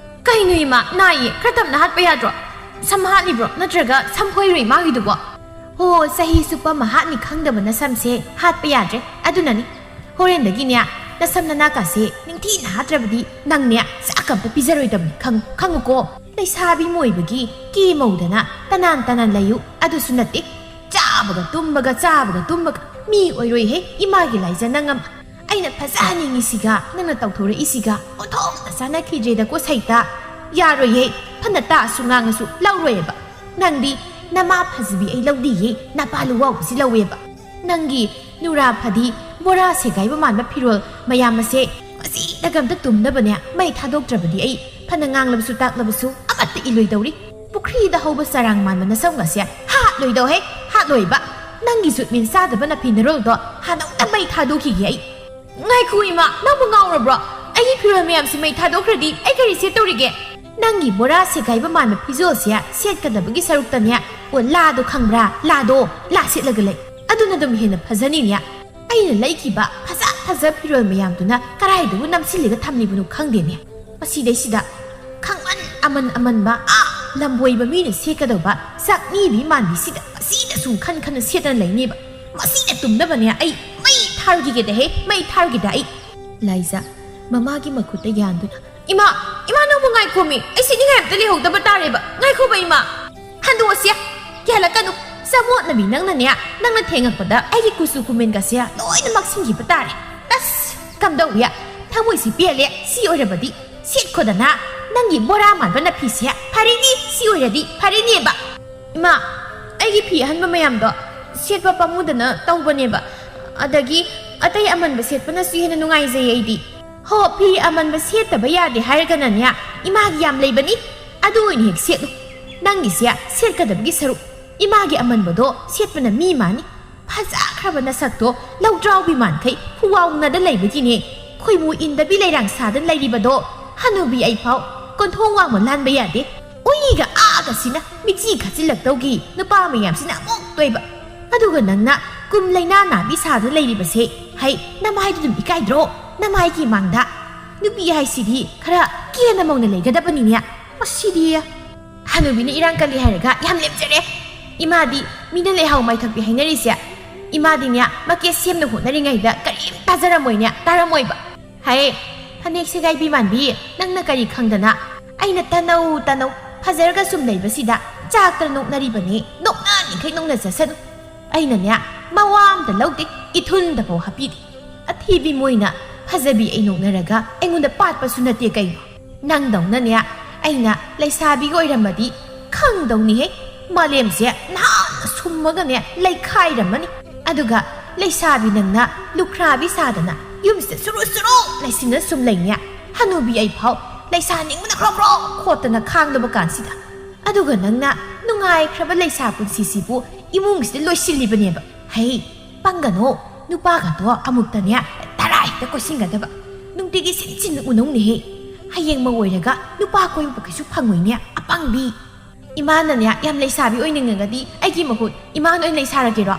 "ꯀꯩꯅꯣ ꯏꯃꯥ, ꯅꯥꯏꯌꯦ, ꯈꯔ ꯇꯞꯅ ꯍꯥꯠꯄ ꯌꯥꯗ꯭ꯔꯣ? ꯁꯝ ꯍꯥꯠꯂꯤꯕ꯭ꯔꯣ, ꯅꯠꯇ꯭ꯔꯒ ꯁꯝ ꯐꯣꯏꯔꯣ ꯏꯃꯥꯒꯤꯗꯨꯕꯣ?" "ꯍꯣ, ꯆꯍꯤ ꯆꯨꯞꯄ ꯃꯍꯥꯠꯅꯤ ꯈꯪꯗꯕ ꯅꯁꯝꯁꯦ ꯍꯥꯠꯄ ꯌꯥꯗ꯭ꯔꯦ꯫ ꯑꯗꯨꯅꯅꯤ, ꯍꯣꯔꯦꯟꯗꯒꯤꯅꯦ ꯅꯁꯝ ꯅꯅꯥꯀꯥꯁꯦ ꯅꯤꯡꯊꯤꯅ ꯍꯥꯠꯇ꯭ꯔꯕꯗꯤ ꯅꯪꯅꯦ ꯆꯥꯛꯀ ꯑꯝꯇ ꯄꯤꯖꯔꯣꯏꯗꯕꯅꯤ, ꯈꯪ-, ꯈꯪꯉꯨꯀꯣ? ꯂꯩꯁꯥꯕꯤ ꯃꯣꯏꯕꯒꯤ ꯀꯦ ꯃꯧꯗꯅ ꯇꯅꯥꯟ ꯇꯅꯥꯟ ꯂꯩꯌꯨ, ꯑꯗꯨꯁꯨ ꯅꯠꯇꯦ꯫ ꯆꯥꯕꯒ ꯇꯨꯝꯕꯒ, ꯆꯥꯕꯒ ꯇꯨꯝꯕꯒ꯫ ꯃꯤ ꯑꯣꯏꯔꯣꯏꯍꯦ, ꯏꯃꯥꯒꯤ ꯂꯥꯏꯖ ꯅꯪ ꯑꯃ꯫ ꯑꯩꯅ ꯐꯖꯍꯟꯅꯤꯡꯉꯤꯁꯤꯒ ꯅꯪꯅ ꯇꯧꯊꯣꯔꯛꯏꯁꯤꯒ ꯑꯣꯟꯊꯣꯛꯅ ꯆꯥꯟꯅꯈꯤꯗ꯭ꯔꯦꯗꯀꯣ ꯁꯩꯇ꯫ ꯌꯥꯔꯣꯏꯌꯦ, ꯐꯅ ꯇꯥꯛꯑꯁꯨ ꯉꯥꯡꯉꯁꯨ ꯂꯧꯔꯣꯏꯌꯦꯕ꯫ ꯅꯪꯗꯤ ꯅꯃꯥ ꯐꯖꯕꯤ ꯑꯩ ꯂꯧꯗꯤꯌꯦ, ꯅꯄꯥ ꯂꯨꯋꯥꯎꯕꯁꯤ ꯂꯧꯋꯦꯕ꯫ ꯅꯪꯒꯤ ꯅꯨꯔꯥ ꯐꯗꯤ, ꯕꯣꯔꯥ ꯁꯦꯒꯥꯏꯕ ꯃꯥꯟꯕ ꯐꯤꯔꯣꯜ ꯃꯌꯥꯝ ꯑꯁꯦ ꯃꯁꯤꯗꯒ ꯑꯝꯇ ꯇꯨꯝꯅꯕꯅꯦ ꯃꯩ ꯊꯥꯗꯣꯛꯇ꯭ꯔꯕꯗꯤ ꯑꯩ ꯐꯅ ꯉꯥꯡꯂꯕꯁꯨ ꯇꯥꯛꯂꯕꯁꯨ ꯑꯃꯠꯇ ꯏꯜꯂꯣꯏꯗꯧꯔꯤ꯫ ꯄꯨꯈ꯭ꯔꯤꯗ ꯍꯧꯕ ꯆꯔꯥꯡ ꯃꯥꯟꯕ ꯅꯁꯝꯒꯁꯦ ꯍꯥꯠꯂꯣꯏꯗꯧꯍꯦ, ꯍꯥꯠꯂꯣꯏꯕ꯫ ꯅꯪꯒꯤ ꯖꯨꯠ ꯃꯤꯟ ꯆꯥꯗꯕ ꯅꯐꯤ ꯅꯔꯣꯜꯗꯣ ꯍꯥꯟꯅꯧꯗ ꯃꯩ ꯊꯥꯗꯣꯛꯈꯤꯒꯦ ꯑꯩ꯫ ꯉꯥꯏꯈꯣ ꯏꯃꯥ, ꯅꯪꯕꯨ ꯉꯥꯎꯔꯕ꯭ꯔꯣ? ꯑꯩꯒꯤ ꯐꯤꯔꯣꯜ ꯃꯌꯥꯝꯁꯤ ꯃꯩ ꯊꯥꯗꯣꯛꯈ꯭ꯔꯗꯤ ꯑꯩ ꯀꯔꯤ ꯁꯦꯠꯇꯧꯔꯤꯒꯦ? ꯅꯪꯒꯤ ꯕꯣꯔꯥ ꯁꯦꯒꯥꯏꯕ ꯃꯥꯟꯕ ꯐꯤꯖꯣꯜꯁꯦ ꯁꯦꯠꯀꯗꯕꯒꯤ ꯁꯔꯨꯛꯇꯅꯦ, ꯑꯣ ꯂꯥꯗꯣ ꯈꯪꯕ꯭ꯔꯥ? ꯂꯥꯗꯣ, ꯂꯥ ꯁꯦꯠꯂꯒ ꯂꯩ꯫ ꯑꯗꯨꯅ ꯑꯗꯨꯝ ꯍꯦꯟꯅ ꯐꯖꯅꯤꯅꯦ꯫ ꯑꯩꯅ ꯂꯩꯈꯤꯕ ꯐꯖ ꯐꯖ ꯐꯤꯔꯣꯜ ꯃꯌꯥꯝꯗꯨꯅ ꯀꯔꯥꯏꯗꯕꯨ ꯅꯝꯁꯤꯜꯂꯒ ꯊꯝꯂꯤꯕꯅꯣ ꯈꯪꯗꯦꯅꯦ꯫ ꯃꯁꯤꯗꯩꯁꯤꯗ ꯈꯪꯃꯟ ꯑꯃꯟ ꯑꯃꯟꯕ, ꯑꯥ, ꯂꯝꯕꯣꯏꯕ ꯃꯤꯅ ꯁꯦꯠꯀꯗꯧꯕ ꯆꯥꯛꯅꯤꯕꯤ ꯃꯥꯟꯕꯤꯁꯤꯗ ꯃꯁꯤꯗ ꯁꯨꯝ ꯈꯟ ꯈꯟꯅ ꯁꯦꯠꯇꯅ ꯂꯩꯅꯦꯕ꯫ ꯃꯁꯤꯅ ꯇꯨꯝꯅꯕꯅꯦ ꯑꯩ ꯃꯩ ꯊꯥꯔꯨꯈꯤꯒꯦꯗꯍꯦ, ꯃꯩ ꯊꯥꯔꯨꯈꯤꯗ ꯑꯩ꯫ ꯂꯥꯏꯖ, ꯃꯃꯥꯒꯤ ꯃꯈꯨꯠꯇ ꯌꯥꯟꯗꯨꯅ, "ꯏꯃꯥ, ꯏꯃꯥ, ꯅꯪꯕꯨ ꯉꯥꯏꯈꯣꯃꯤ, ꯑꯩ ꯁꯦꯠꯅꯤꯡꯉꯥꯏ ꯑꯝꯇ ꯂꯩꯍꯧꯗꯕ ꯇꯥꯔꯦꯕ, ꯉꯥꯏꯈꯣꯕ ꯏꯃꯥ꯫ ꯍꯟꯗꯣꯛꯑꯁꯦ, ꯌꯥꯜꯂꯛꯀꯅꯨ, ꯆꯃꯣꯠꯅꯕꯤ ꯅꯪꯅꯅꯦ, ꯅꯪꯅ ꯊꯦꯡꯉꯛꯄꯗ ꯑꯩꯒꯤ ꯀꯨꯆꯨ ꯀꯨꯃꯦꯟꯒꯁꯦ ꯂꯣꯏꯅ ꯃꯛꯁꯤꯟꯈꯤꯕ ꯇꯥꯔꯦ꯫ ꯑꯁ, ꯀꯝꯗꯧꯏ, ꯊꯃꯣꯏꯁꯤ ꯄꯦꯜꯂꯦ, ꯁꯤ ꯑꯣꯏꯔꯕꯗꯤ ꯁꯦꯠꯈꯣꯗꯅ, ꯅꯪꯒꯤ ꯕꯣꯔꯥ ꯃꯥꯟꯕ ꯅꯐꯤꯁꯦ ꯐꯔꯦꯅꯦ, ꯁꯤ ꯑꯣꯏꯔꯗꯤ ꯐꯔꯦꯅꯦꯕ꯫ ꯏꯃꯥ, ꯑꯩꯒꯤ ꯐꯤ ꯑꯍꯟꯕ ꯃꯌꯥꯝꯗꯣ ꯁꯦꯠꯄ ꯄꯥꯝꯃꯨꯗꯅ ꯇꯧꯕꯅꯦꯕ, ꯑꯗꯒꯤ ꯑꯇꯩ ꯑꯃꯟꯕ ꯁꯦꯠꯄꯅꯁꯨ ꯍꯦꯟꯅ ꯅꯨꯡꯉꯥꯏꯖꯩ ꯑꯩꯗꯤ꯫" "ꯍꯣ, ꯐꯤ ꯑꯃꯟꯕ ꯁꯦꯠꯇꯕ ꯌꯥꯗꯦ ꯍꯥꯏꯔꯒꯅꯅꯦ, ꯏꯃꯥꯒꯤ ꯌꯥꯝ ꯂꯩꯕꯅꯤ, ꯑꯗꯨ ꯑꯣꯏꯅ ꯍꯦꯛ ꯁꯦꯠꯂꯨ꯫ ꯅꯪꯒꯤꯁꯦ ꯁꯦꯠꯀꯗꯕꯒꯤ ꯁꯔꯨꯛ ꯏꯃꯥꯒꯤ ꯑꯃꯟꯕꯗꯣ ꯁꯦꯠꯄꯅ ꯃꯤ ꯃꯥꯅꯤ꯫ ꯐꯖꯈ꯭ꯔꯕ ꯅꯁꯛꯇꯣ ꯂꯧꯗ꯭ꯔꯥꯎꯕꯤ ꯃꯥꯟꯈꯩ ꯐꯨꯋꯥꯎꯅꯗ ꯂꯩꯕꯒꯤꯅꯦ ꯈꯣꯏꯃꯨ ꯏꯟꯗꯕꯤ ꯂꯩꯔꯥꯡ ꯁꯥꯗꯅ ꯂꯩꯔꯤꯕꯗꯣ꯫ ꯍꯅꯨꯕꯤ ꯑꯩꯐꯥꯎ ꯀꯣꯟꯊꯣꯡ ꯋꯥꯡꯃ ꯂꯥꯟꯕ ꯌꯥꯗꯦ꯫ ꯎꯏꯒ ꯑꯥꯒꯁꯤꯅ ꯃꯤꯠꯆꯤ ꯈꯠꯆꯤꯜꯂꯛꯇꯧꯒꯤ ꯅꯨꯄꯥ ꯃꯌꯥꯝꯁꯤꯅ ꯑꯃꯨꯛ ꯇꯣꯏꯕ꯫ ꯑꯗꯨꯒ ꯅꯪꯅ ꯀꯨꯝ ꯂꯩꯅꯥ ꯅꯥꯕꯤ ꯁꯥꯗꯨꯅ ꯂꯩꯔꯤꯕꯁꯦ, ꯍꯩ, ꯅꯃꯥꯏꯗꯨ ꯑꯗꯨꯝ ꯏꯀꯥꯏꯗ꯭ꯔꯣ? ꯅꯃꯥꯏꯒꯤ ꯃꯥꯡꯗ ꯅꯨꯄꯤ ꯍꯥꯏꯁꯤꯗꯤ ꯈꯔ ꯀꯦꯅ ꯃꯧꯅ ꯂꯩꯒꯗꯕꯅꯤꯅꯦ꯫ ꯃꯁꯤꯗꯤ ꯍꯅꯨꯕꯤꯅ ꯏꯔꯥꯡ ꯀꯜꯂꯤ ꯍꯥꯏꯔꯒ ꯌꯥꯝ ꯂꯦꯝꯖꯔꯦ꯫ ꯏꯃꯥꯗꯤ ꯃꯤꯅ ꯂꯩꯍꯥꯎ ꯃꯥꯏꯊꯛꯄꯤ ꯍꯥꯏꯅꯔꯤꯁꯦ, ꯏꯃꯥꯗꯤꯅꯦ ꯃꯀꯦ ꯁꯦꯝꯅ ꯍꯣꯠꯅꯔꯤꯉꯩꯗ ꯀꯔꯤꯝ ꯇꯥꯖꯔꯝꯃꯣꯏꯅꯦ, ꯇꯥꯔꯝꯃꯣꯏꯕ꯫ ꯍꯥꯏ, ꯐꯅꯦꯛ ꯁꯦꯒꯥꯏꯕꯤ ꯃꯥꯟꯕꯤ, ꯅꯪꯅ ꯀꯔꯤ ꯈꯪꯗꯅ? ꯑꯩꯅ ꯇꯅꯧ ꯇꯅꯧ ꯐꯖꯔꯒ ꯁꯨꯝ ꯂꯩꯕꯁꯤꯗ ꯆꯥꯛꯇ ꯅꯣꯛꯅꯔꯤꯕꯅꯤ꯫ ꯅꯣꯛꯅꯅꯤꯡꯈꯩ ꯅꯣꯛꯅꯖꯁꯅꯨ꯫ ꯑꯩꯅꯅꯦ ꯃꯋꯥ ꯑꯝꯇ ꯂꯧꯗꯦ, ꯏꯊꯨꯟꯗꯐꯥꯎ ꯍꯥꯞꯄꯤꯗꯦ꯫ ꯑꯊꯤ- ꯏꯕꯤꯃꯣꯏꯅ ꯐꯖꯕꯤ ꯑꯩ ꯅꯣꯛꯅꯔꯒ ꯑꯩꯉꯣꯟꯗ ꯄꯥꯠꯄꯁꯨ ꯅꯠꯇꯦ ꯀꯩꯅꯣ꯫ ꯅꯪꯗꯧꯅꯅꯦ ꯑꯩꯅ ꯂꯩꯁꯥꯕꯤꯒ ꯑꯣꯏꯔꯝꯃꯗꯤ ꯈꯪꯗꯧꯅꯤꯍꯦ꯫ ꯃꯥꯂꯦꯝꯁꯦ ꯅꯍꯥꯟꯅ ꯁꯨꯝꯃꯒꯅꯦ ꯂꯩꯈꯥꯏꯔꯝꯃꯅꯤ꯫ ꯑꯗꯨꯒ ꯂꯩꯁꯥꯕꯤ ꯅꯪꯅ ꯂꯨꯈ꯭ꯔꯥꯕꯤ ꯁꯥꯗꯅ ꯌꯨꯝꯁꯤꯗ ꯁꯨꯔꯨ ꯁꯨꯔꯨ ꯂꯩꯁꯤꯟꯅ ꯁꯨꯝ ꯂꯩꯅꯦ꯫ ꯍꯅꯨꯕꯤ ꯑꯩ ꯐꯥꯎ ꯂꯩꯁꯥ ꯅꯤꯡꯕꯅ ꯈ꯭ꯔꯣ ꯈ꯭ꯔꯣ ꯈꯣꯠꯇꯅ ꯈꯥꯡꯂꯕ ꯀꯥꯟꯁꯤꯗ꯫ ꯑꯗꯨꯒ ꯅꯪꯅ ꯅꯨꯡꯉꯥꯏꯈ꯭ꯔꯕ ꯂꯩꯁꯥ ꯄꯨꯟꯁꯤꯁꯤꯕꯨ ꯏꯃꯨꯡꯁꯤꯗ ꯂꯣꯏꯁꯤꯜꯂꯤꯕꯅꯦꯕ꯫ ꯍꯩ, ꯄꯪꯒꯅꯣ꯫ ꯅꯨꯄꯥꯒꯗꯣ ꯑꯃꯨꯛꯇꯅꯦ ꯇꯔꯥ ꯍꯦꯛꯇ ꯀꯣꯏꯁꯤꯟꯒꯗꯕ꯫ ꯅꯨꯡꯇꯤꯒꯤ ꯁꯤꯟ ꯁꯤꯟꯅ ꯎꯅꯧꯅꯦꯍꯦ꯫ ꯍꯌꯦꯡ ꯃꯧ ꯑꯣꯏꯔꯒ ꯅꯨꯄꯥ ꯀꯣꯏꯕ ꯀꯩꯁꯨ ꯐꯪꯉꯣꯏꯅꯦ, ꯑꯄꯪꯕꯤ꯫ ꯏꯃꯥꯅꯅꯦ ꯌꯥꯝ ꯂꯩꯁꯥꯕꯤ ꯑꯣꯏꯅꯤꯡꯉꯒꯗꯤ ꯑꯩꯒꯤ ꯃꯍꯨꯠ ꯏꯃꯥꯅ ꯑꯣꯏꯅ ꯂꯩꯁꯥꯔꯒꯦꯔꯣ?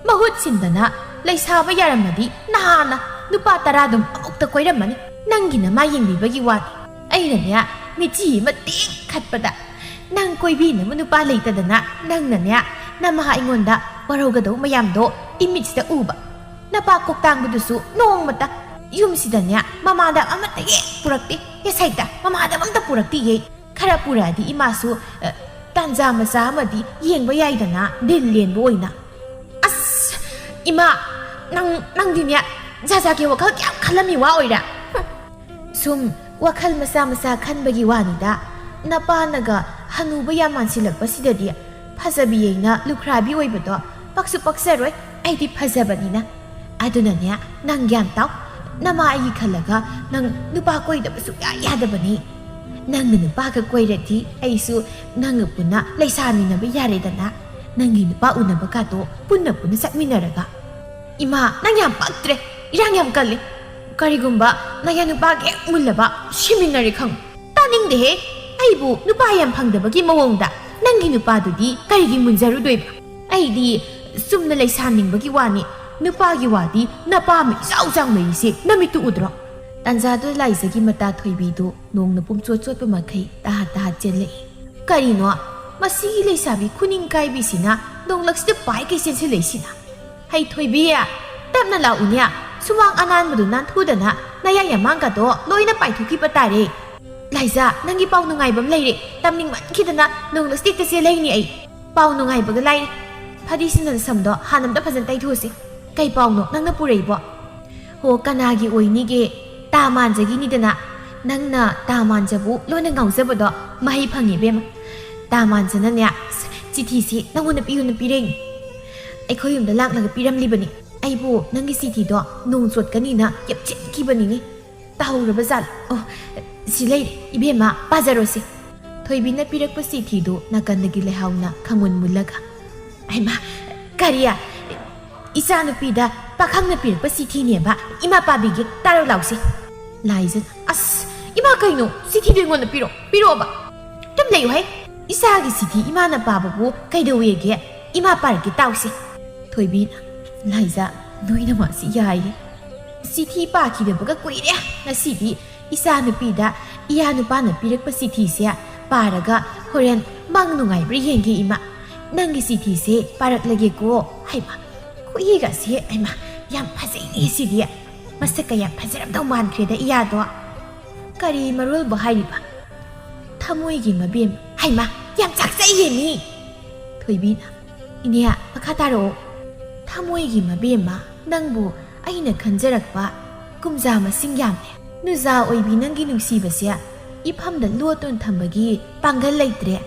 ꯃꯍꯨꯠ ꯁꯤꯟꯗꯅ ꯂꯩꯁꯥꯕ ꯌꯥꯔꯝꯃꯗꯤ ꯅꯍꯥꯟꯅ ꯅꯨꯄꯥ ꯇꯔꯥ ꯑꯗꯨꯝ ꯑꯃꯨꯛꯇ ꯀꯣꯏꯔꯝꯃꯅꯤ꯫ ꯅꯪꯒꯤ ꯅꯃꯥ ꯌꯦꯡꯕꯤꯕꯒꯤ ꯋꯥꯅꯤ꯫ ꯑꯩꯅꯅꯦ ꯃꯤꯆꯤ ꯑꯃ ꯇꯦꯛ ꯈꯠꯄꯗ ꯅꯪ ꯀꯣꯏꯕꯤꯅꯕ ꯅꯨꯄꯥ ꯂꯩꯇꯗꯅ ꯅꯪꯅꯅꯦ ꯅꯃꯥ ꯑꯩꯉꯣꯟꯗ ꯋꯥꯔꯧꯒꯗꯧ ꯃꯌꯥꯝꯗꯣ ꯏꯃꯤꯠꯁꯤꯗ ꯎꯕ꯫ ꯅꯄꯥ ꯀꯣꯛꯇꯥꯡꯕꯗꯨꯁꯨ ꯅꯣꯡꯃꯇ ꯌꯨꯝꯁꯤꯗꯅꯦ ꯃꯃꯥꯗ ꯑꯃꯠꯇ ꯍꯦꯛ ꯄꯨꯔꯛꯇꯦ꯫ ꯌꯦꯁ ꯍꯦꯛꯇ ꯃꯃꯥꯗ ꯑꯃꯠꯇ ꯄꯨꯔꯛꯇꯤꯌꯦ꯫ ꯈꯔ ꯄꯨꯔꯛꯑꯗꯤ ꯏꯃꯥꯁꯨ, ꯑ, ꯇꯥꯟꯖꯥ ꯃꯆꯥ ꯑꯃꯗꯤ ꯌꯦꯡꯕ ꯌꯥꯏꯗꯅ, ꯗꯤꯜ ꯂꯦꯟꯕ ꯑꯣꯏꯅ꯫ ꯑꯁ, ꯏꯃꯥ, ꯅꯪ, ꯅꯪꯗꯤꯅꯦ ꯖꯥ ꯖꯥꯒꯤ ꯋꯥꯈꯜ ꯀꯌꯥꯝ ꯈꯜꯂꯝꯃꯤ ꯋꯥ ꯑꯣꯏꯔꯦ꯫ ꯍꯨꯝ꯫ ꯁꯨꯝ ꯋꯥꯈꯜ ꯃꯆꯥ ꯃꯆꯥ ꯈꯟꯕꯒꯤ ꯋꯥꯅꯤꯗ꯫ ꯅꯄꯥꯅꯒ ꯍꯅꯨꯕ ꯌꯥꯝ ꯃꯥꯟꯁꯤꯜꯂꯛꯄꯁꯤꯗꯗꯤ ꯐꯖꯕꯤ ꯑꯩꯅ ꯂꯨꯈ꯭ꯔꯥꯕꯤ ꯑꯣꯏꯕꯗꯣ ꯄꯛꯁꯨ ꯄꯛꯆꯔꯣꯏ꯫ ꯑꯩꯗꯤ ꯐꯖꯕꯅꯤꯅ꯫ ꯑꯗꯨꯅꯅꯦ, ꯅꯪ ꯒ꯭ꯌꯥꯟ ꯇꯥꯎ꯫ ꯅꯃꯥ ꯑꯩꯒꯤ ꯈꯜꯂꯒ ꯅꯪ ꯅꯨꯄꯥ ꯀꯣꯏꯗꯕ ꯁꯨꯡꯌꯥ ꯌꯥꯗꯕꯅꯤ꯫ ꯅꯪꯅ ꯅꯨꯄꯥꯒ ꯀꯣꯏꯔꯗꯤ ꯑꯩꯁꯨ ꯅꯪꯒ ꯄꯨꯟꯅ ꯂꯩꯁꯥꯃꯤꯟꯅꯕ ꯌꯥꯔꯦꯗꯅ꯫ ꯅꯪꯒꯤ ꯅꯨꯄꯥ ꯎꯅꯕ ꯀꯥꯗꯣ ꯄꯨꯟꯅ ꯄꯨꯟꯅ ꯆꯠꯃꯤꯟꯅꯔꯒ꯫ ꯏꯃꯥ, ꯅꯪ ꯌꯥꯝ ꯄꯛꯇ꯭ꯔꯦ꯫ ꯏꯔꯥꯡ ꯌꯥꯝ ꯀꯜꯂꯤ꯫ ꯀꯔꯤꯒꯨꯝꯕ ꯅꯌꯥ ꯅꯨꯄꯥꯒ ꯍꯦꯛ ꯃꯨꯜꯂꯕ ꯁꯤꯃꯤꯟꯅꯔꯦ ꯈꯪꯉꯨ꯫ ꯇꯥꯅꯤꯡꯗꯦꯍꯦ꯫ ꯑꯩꯕꯨ ꯅꯨꯄꯥ ꯌꯥꯝ ꯐꯪꯗꯕꯒꯤ ꯃꯑꯣꯡꯗ ꯅꯪꯒꯤ ꯅꯨꯄꯥꯗꯨꯗꯤ ꯀꯔꯤꯒꯤ ꯃꯨꯟꯖꯔꯨꯗꯣꯏꯕ? ꯑꯩꯗꯤ ꯆꯨꯝꯅ ꯂꯩꯁꯥꯅꯤꯡꯕꯒꯤ ꯋꯥꯅꯤ꯫ ꯅꯨꯄꯥꯒꯤ ꯋꯥꯗꯤ ꯅꯄꯥ ꯑꯃ ꯏꯆꯥꯎ ꯆꯥꯎꯅ ꯂꯩꯔꯤꯁꯦ ꯅꯃꯤꯠꯇꯨ ꯎꯗ꯭ꯔꯣ? ꯇꯥꯟꯖꯥꯗꯨꯗ ꯂꯥꯏꯖꯒꯤ ꯃꯇꯥ ꯊꯣꯏꯕꯤꯗꯨ ꯅꯣꯡꯅ ꯄꯨꯝꯆꯣꯠ ꯆꯣꯠꯄ ꯃꯈꯩ ꯇꯍꯥꯠ ꯇꯍꯥꯠ ꯆꯦꯜꯂꯛꯏ꯫ ꯀꯔꯤꯅꯣ? ꯃꯁꯤꯒꯤ ꯂꯩꯁꯥꯕꯤ ꯈꯨꯅꯤꯡ ꯀꯥꯏꯕꯤꯁꯤꯅ ꯅꯣꯡꯂꯛꯁꯤꯗ ꯄꯥꯏ ꯀꯩ ꯆꯦꯟꯁꯤꯜꯂꯛꯏꯁꯤꯅ? ꯍꯩ ꯊꯣꯏꯕꯤ, ꯇꯞꯅ ꯂꯥꯛꯎꯅꯦ꯫ ꯁꯨꯃꯥꯡ ꯑꯅꯥꯟꯕꯗꯨ ꯅꯥꯟꯊꯨꯗꯅ ꯅꯌꯥ ꯌꯥꯃꯥꯡꯒꯗꯣ ꯂꯣꯏꯅ ꯄꯥꯏꯊꯣꯛꯈꯤꯕ ꯇꯥꯔꯦ꯫ ꯂꯥꯏꯖꯥ, ꯅꯪꯒꯤ ꯄꯥꯎ ꯅꯨꯡꯉꯥꯏꯕ ꯑꯃ ꯂꯩꯔꯦ꯫ ꯇꯝꯅꯤꯡꯃꯟꯈꯤꯗꯅ ꯅꯣꯡꯂꯛꯁꯤꯗ ꯍꯦꯛꯇ ꯆꯦꯜꯂꯛꯏꯅꯦ ꯑꯩ꯫ ꯄꯥꯎ ꯅꯨꯡꯉꯥꯏꯕꯒ ꯂꯥꯏꯔꯤ꯫ ꯐꯗꯤ ꯁꯤꯟꯗꯅ ꯁꯝꯗꯣ ꯍꯥꯟꯅ ꯑꯝꯇ ꯐꯖꯅ ꯇꯩꯊꯣꯛꯎꯁꯤ꯫ ꯀꯩ ꯄꯥꯎꯅꯣ ꯅꯪꯅ ꯄꯨꯔꯛꯏꯕꯣ? ꯍꯣ, ꯀꯅꯥꯒꯤ ꯑꯣꯏꯅꯤꯒꯦ? ꯇꯥ ꯃꯥꯟꯖꯒꯤꯅꯤꯗꯅ꯫ ꯅꯪꯅ ꯇꯥ ꯃꯥꯟꯖꯕꯨ ꯂꯣꯟꯅ ꯉꯥꯎꯖꯕꯗꯣ ꯃꯍꯩ ꯐꯪꯉꯦ, ꯏꯕꯦꯝꯃ꯫ ꯇꯥ ꯃꯥꯟꯖꯅꯅꯦ, ꯑꯁ, ꯆꯤꯊꯤꯁꯤ ꯅꯪꯉꯣꯟꯗ ꯄꯤꯌꯨꯅ ꯄꯤꯔꯛꯏꯅꯤ꯫ ꯑꯩꯈꯣꯏ ꯌꯨꯝꯗ ꯂꯥꯛꯂꯒ ꯄꯤꯔꯝꯂꯤꯕꯅꯤ꯫ ꯑꯩꯕꯨ ꯅꯪꯒꯤ ꯆꯤꯊꯤꯗꯣ ꯅꯣꯡ ꯆꯣꯠꯀꯅꯤꯅ ꯌꯦꯞꯁꯤꯟꯈꯤꯕꯅꯤꯅꯦ꯫ ꯇꯥꯍꯧꯔꯕ ꯖꯥꯠꯂꯣ? ꯑꯣ, ꯁꯤ ꯂꯩꯔꯦ, ꯏꯕꯦꯝꯃ, ꯄꯥꯖꯔꯣꯁꯦ꯫ ꯊꯣꯏꯕꯤꯅ ꯄꯤꯔꯛꯄ ꯆꯤꯊꯤꯗꯨ ꯅꯥꯀꯟꯗꯒꯤ ꯂꯩꯍꯥꯎꯅ ꯈꯪꯃꯨꯟ ꯃꯨꯜꯂꯒ, "ꯍꯩꯃꯥ, ꯀꯔꯤ? ꯏꯆꯥꯅꯨꯄꯤꯗ ꯄꯥꯈꯪꯅ ꯄꯤꯔꯛꯄ ꯆꯤꯊꯤꯅꯦꯕ? ꯏꯃꯥ ꯄꯥꯕꯤꯒꯦ, ꯇꯥꯔꯣ ꯂꯥꯎꯁꯦ꯫" ꯂꯥꯏꯖꯅ, "ꯑꯁ, ꯏꯃꯥ, ꯀꯩꯅꯣ? ꯆꯤꯊꯤꯗꯨ ꯑꯩꯉꯣꯟꯗ ꯄꯤꯔꯣ, ꯄꯤꯔꯛꯑꯣꯕ꯫ ꯑꯗꯨꯝ ꯂꯩꯌꯨ ꯍꯩ꯫ ꯏꯆꯥꯒꯤ ꯆꯤꯊꯤ ꯏꯃꯥꯅ ꯄꯥꯕꯕꯨ ꯀꯩꯗꯧꯋꯦꯒꯦ? ꯏꯃꯥ ꯄꯥꯔꯛꯀꯦ, ꯇꯥꯎꯁꯦ꯫" ꯊꯣꯏꯕꯤꯅ, "ꯂꯥꯏꯖ, ꯅꯣꯏ ꯅꯃꯥꯁꯤ ꯌꯥꯏꯌꯦ꯫ ꯆꯤꯊꯤ ꯄꯥꯈꯤꯗꯕꯒ ꯀꯨꯏꯔꯦ꯫ ꯉꯁꯤꯗꯤ ꯏꯆꯥꯅꯨꯄꯤꯗ ꯏꯌꯥ ꯅꯨꯄꯥꯅ ꯄꯤꯔꯛꯄ ꯆꯤꯊꯤꯁꯦ ꯄꯥꯔꯒ ꯍꯣꯔꯦꯟ ꯃꯪ ꯅꯨꯡꯉꯥꯏꯕ꯭ꯔꯥ ꯌꯦꯡꯒꯦ, ꯏꯃꯥ꯫ ꯅꯪꯒꯤ ꯆꯤꯊꯤꯁꯦ ꯄꯥꯔꯛꯂꯒꯦꯀꯣ꯫" ꯍꯩꯃꯥ, ꯈꯨꯏꯒꯁꯦ, ꯍꯩꯃꯥ, ꯌꯥꯝ ꯐꯖꯩꯅꯦ ꯁꯤꯗꯤ꯫ ꯃꯁꯛꯀ ꯌꯥꯝ ꯐꯖꯔꯝꯗꯧ ꯃꯥꯟꯈ꯭ꯔꯦꯗ ꯏꯌꯥꯗꯣ꯫ ꯀꯔꯤ ꯃꯔꯣꯜꯕꯨ ꯍꯥꯏꯔꯤꯕ? ꯊꯃꯣꯏꯒꯤ ꯃꯕꯦꯝ꯫ ꯍꯩꯃꯥ, ꯌꯥꯝ ꯆꯥꯛꯆꯩꯌꯦ ꯃꯤ꯫ ꯊꯣꯏꯕꯤꯅ, "ꯏꯅꯦ, ꯃꯈꯥ ꯇꯥꯔꯛꯑꯣ꯫" "ꯊꯃꯣꯏꯒꯤ ꯃꯕꯦꯝꯃ, ꯅꯪꯕꯨ ꯑꯩꯅ ꯈꯟꯖꯔꯛꯄ ꯀꯨꯝꯖꯥ ꯃꯁꯤꯡ ꯌꯥꯝꯂꯦ꯫ ꯅꯨꯖꯥ ꯑꯣꯏꯕꯤ ꯅꯪꯒꯤ ꯅꯨꯡꯁꯤꯕꯁꯦ ꯏꯐꯝꯗ ꯂꯣꯠꯇꯨꯅ ꯊꯝꯕꯒꯤ ꯄꯥꯡꯒꯜ ꯂꯩꯇ꯭ꯔꯦ꯫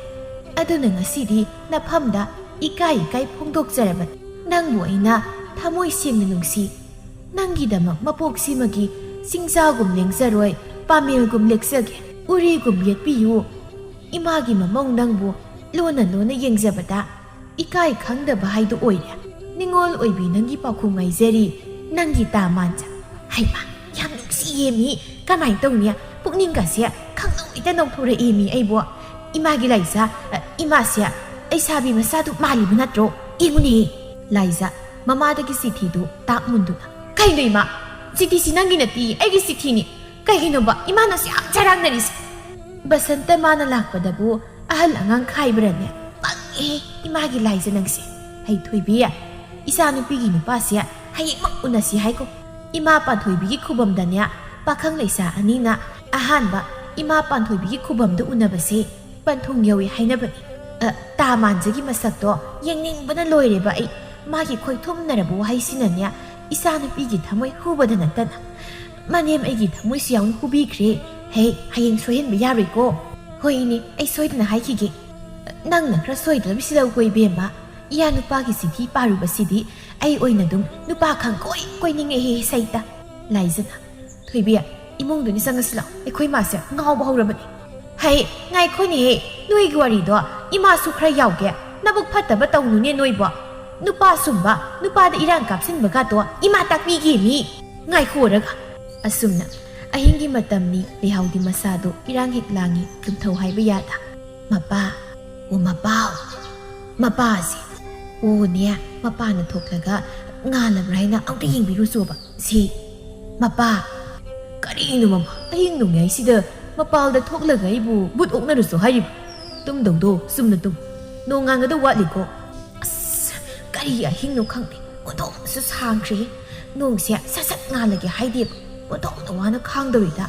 ꯑꯗꯨꯅ ꯉꯁꯤꯗꯤ ꯅꯐꯝꯗ ꯏꯀꯥꯏ ꯏꯀꯥꯏ ꯐꯣꯡꯗꯣꯛꯆꯔꯕꯅꯤ꯫ ꯅꯪꯕꯨ ꯑꯩꯅ ꯊꯃꯣꯏ ꯁꯦꯡꯅ ꯅꯨꯡꯁꯤ꯫ ꯅꯪꯒꯤꯗꯃꯛ ꯃꯄꯣꯛꯁꯤꯃꯒꯤ ꯆꯤꯡꯖꯥꯒꯨꯝ ꯂꯦꯡꯖꯔꯣꯏ, ꯄꯥꯃꯦꯜꯒꯨꯝ ꯂꯦꯛꯆꯒꯦ, ꯎꯔꯤꯒꯨꯝ ꯌꯦꯠꯄꯤꯌꯨ꯫" ꯏꯃꯥꯒꯤ ꯃꯃꯧ ꯅꯪꯕꯨ ꯂꯣꯟꯅ ꯂꯣꯟꯅ ꯌꯦꯡꯖꯕꯗ ꯏꯀꯥꯏ ꯈꯪꯗꯕ ꯍꯥꯏꯗꯨ ꯑꯣꯏꯔꯦ꯫ ꯅꯤꯉꯣꯜ ꯑꯣꯏꯕꯤ ꯅꯪꯒꯤ ꯄꯥꯎꯈꯨꯝ ꯉꯥꯏꯖꯔꯤ, ꯅꯪꯒꯤ ꯇꯥ ꯃꯥꯟꯖ꯫ ꯍꯩꯃꯥ, ꯌꯥꯝ ꯅꯨꯡꯁꯤꯌꯦ ꯃꯤ, ꯀꯃꯥꯏꯅ ꯇꯧꯅꯤ? ꯄꯨꯛꯅꯤꯡꯒꯁꯦ ꯈꯪꯅꯧ ꯍꯦꯛꯇ ꯅꯧꯊꯣꯔꯛꯑꯦ ꯃꯤ ꯑꯩꯕꯨ꯫ ꯏꯃꯥꯒꯤ ꯂꯥꯏꯖ, ꯑ, ꯏꯃꯥꯁꯦ ꯂꯩꯁꯥꯕꯤ ꯃꯆꯥꯗꯨ ꯃꯥꯜꯂꯤꯕ ꯅꯠꯇ꯭ꯔꯣ? ꯌꯦꯡꯉꯨꯅꯦ꯫ ꯂꯥꯏꯖ, ꯃꯃꯥꯗꯒꯤ ꯆꯤꯊꯤꯗꯨ ꯇꯥꯛ ꯃꯨꯟꯗꯨꯅ, "ꯀꯩꯅꯣ ꯏꯃꯥ? ꯆꯤꯊꯤꯁꯤ ꯅꯪꯒꯤ ꯅꯠꯇꯦ, ꯑꯩꯒꯤ ꯆꯤꯊꯤꯅꯤ꯫ ꯀꯩꯒꯤꯅꯣꯕ ꯏꯃꯥꯅꯁꯨ ꯌꯥꯝ ꯆꯔꯥꯡꯅꯔꯤꯁꯦ?" ꯕꯁꯟꯇ ꯃꯥꯅ ꯂꯥꯛꯄꯗꯕꯨ ꯑꯍꯜ ꯑꯉꯥꯡ ꯈꯥꯏꯕ꯭ꯔꯅꯦ? ꯄꯪꯉꯦ ꯏꯃꯥꯒꯤ ꯂꯥꯏꯖ ꯅꯪꯁꯦ꯫ ꯍꯩ ꯊꯣꯏꯕꯤ, ꯏꯆꯥꯅꯨꯄꯤꯒꯤ ꯅꯨꯄꯥꯁꯦ ꯍꯌꯦꯡꯃꯛ ꯎꯅꯁꯤ ꯍꯥꯏꯀꯣ꯫ ꯏꯃꯥ ꯄꯥꯟꯊꯣꯏꯕꯤꯒꯤ ꯈꯨꯕꯝꯗꯅꯦ ꯄꯥꯈꯪ ꯂꯩꯁꯥ ꯑꯅꯤꯅ ꯑꯍꯥꯟꯕ ꯏꯃꯥ ꯄꯥꯟꯊꯣꯏꯕꯤꯒꯤ ꯈꯨꯕꯝꯗ ꯎꯅꯕꯁꯦ ꯄꯟꯊꯨꯡ ꯌꯧꯏ ꯍꯥꯏꯅꯕꯅꯤ꯫ ꯑ, ꯇꯥ ꯃꯥꯟꯖꯒꯤ ꯃꯁꯛꯇꯣ ꯌꯦꯡꯅꯤꯡꯕꯅ ꯂꯣꯏꯔꯦꯕ ꯑꯩ꯫ ꯃꯥꯒꯤ ꯈꯣꯏꯊꯨꯝꯅꯔꯕ ꯋꯥꯍꯩꯁꯤꯅꯅꯦ ꯏꯆꯥꯅꯨꯄꯤꯒꯤ ꯊꯃꯣꯏ ꯍꯨꯕꯗ ꯅꯠꯇꯅ ꯃꯅꯦꯝ ꯑꯩꯒꯤ ꯊꯃꯣꯏꯁꯨ ꯌꯥꯎꯅ ꯍꯨꯕꯤꯈ꯭ꯔꯦ꯫ ꯍꯦ, ꯍꯌꯦꯡ ꯁꯣꯏꯍꯟꯕ ꯌꯥꯔꯣꯏꯀꯣ꯫ ꯍꯣꯏ ꯏꯅꯦ, ꯑꯩ ꯁꯣꯏꯗꯅ ꯍꯥꯏꯈꯤꯒꯦ꯫ ꯅꯪꯅ ꯈꯔ ꯁꯣꯏꯗꯅ ꯁꯤꯜꯍꯧꯀꯣ ꯏꯕꯦꯝꯃ꯫ ꯏꯌꯥ ꯅꯨꯄꯥꯒꯤ ꯆꯤꯊꯤ ꯄꯥꯔꯨꯕꯁꯤꯗꯤ ꯑꯩ ꯑꯣꯏꯅ ꯑꯗꯨꯝ ꯅꯨꯄꯥ ꯈꯪ ꯀꯣꯏ ꯀꯣꯏꯅꯤꯡꯉꯦꯍꯦ ꯁꯩꯇ꯫ ꯂꯥꯏꯖꯅ, ꯊꯣꯏꯕꯤ, ꯏꯃꯨꯡꯗꯨꯅꯤ ꯆꯪꯉꯁꯤ ꯂꯥꯎ, ꯑꯩꯈꯣꯏ ꯃꯥꯁꯦ ꯉꯥꯎꯕ ꯍꯧꯔꯕꯅꯤ꯫ ꯍꯩ, ꯉꯥꯏꯈꯣꯅꯦꯍꯦ, ꯅꯣꯏꯒꯤ ꯋꯥꯔꯤꯗꯣ ꯏꯃꯥꯁꯨ ꯈꯔ ꯌꯥꯎꯒꯦ꯫ ꯅꯕꯨꯛ ꯐꯠꯇꯕ ꯇꯧꯅꯨꯅꯦ ꯅꯣꯏꯕꯣ꯫ ꯅꯨꯄꯥ ꯁꯨꯝꯕ, ꯅꯨꯄꯥꯗ ꯏꯔꯥꯡ ꯀꯥꯞꯁꯤꯟꯕꯒꯥꯗꯣ ꯏꯃꯥ ꯇꯥꯛꯄꯤꯒꯦ ꯃꯤ꯫ ꯉꯥꯏꯈꯣꯔꯒ꯫ ꯑꯁꯨꯝꯅ ꯑꯍꯤꯡꯒꯤ ꯃꯇꯝꯅꯤ, ꯂꯩꯍꯥꯎꯗꯤ ꯃꯁꯥꯗꯣ ꯏꯔꯥꯡ ꯍꯦꯛ ꯂꯥꯡꯉꯤ, ꯇꯨꯝꯊꯧ ꯍꯥꯏꯕ ꯌꯥꯗ꯫ "ꯃꯄꯥ, ꯑꯣ ꯃꯄꯥ, ꯃꯄꯥꯁꯦ, ꯑꯣꯅꯦ, ꯃꯄꯥꯅ ꯊꯣꯛꯂꯒ ꯉꯥꯜꯂꯕ꯭ꯔꯥ ꯍꯥꯏꯅ ꯑꯝꯇ ꯌꯦꯡꯕꯤꯔꯨꯆꯣꯕ꯫ ꯁꯤ, ꯃꯄꯥ, ꯀꯔꯤꯅꯣ ꯃꯃꯥ, ꯑꯍꯤꯡ ꯅꯣꯡꯌꯥꯏꯁꯤꯗ ꯃꯄꯥꯜꯗ ꯊꯣꯛꯂꯒ ꯑꯩꯕꯨ ꯕꯨꯠ ꯑꯣꯛꯅꯔꯨꯆꯣ ꯍꯥꯏꯔꯤꯕ? ꯇꯨꯝꯗꯧꯗꯣ ꯆꯨꯝꯅ ꯇꯨꯝ꯫ ꯅꯣꯡ ꯉꯥꯟꯒꯗꯧ ꯋꯥꯠꯂꯤꯀꯣ꯫ ꯑꯁ, ꯀꯔꯤ ꯑꯍꯤꯡꯅꯣ ꯈꯪꯗꯦ, ꯑꯣꯟꯊꯣꯛꯅꯁꯨ ꯁꯥꯡꯈ꯭ꯔꯦ꯫ ꯅꯣꯡꯁꯦ ꯁꯠ ꯁꯠ ꯉꯥꯜꯂꯒꯦ ꯍꯥꯏꯗꯦꯕ, ꯑꯣꯟꯊꯣꯛꯅ ꯋꯥꯅ ꯈꯥꯡꯗꯧꯔꯤꯗ꯫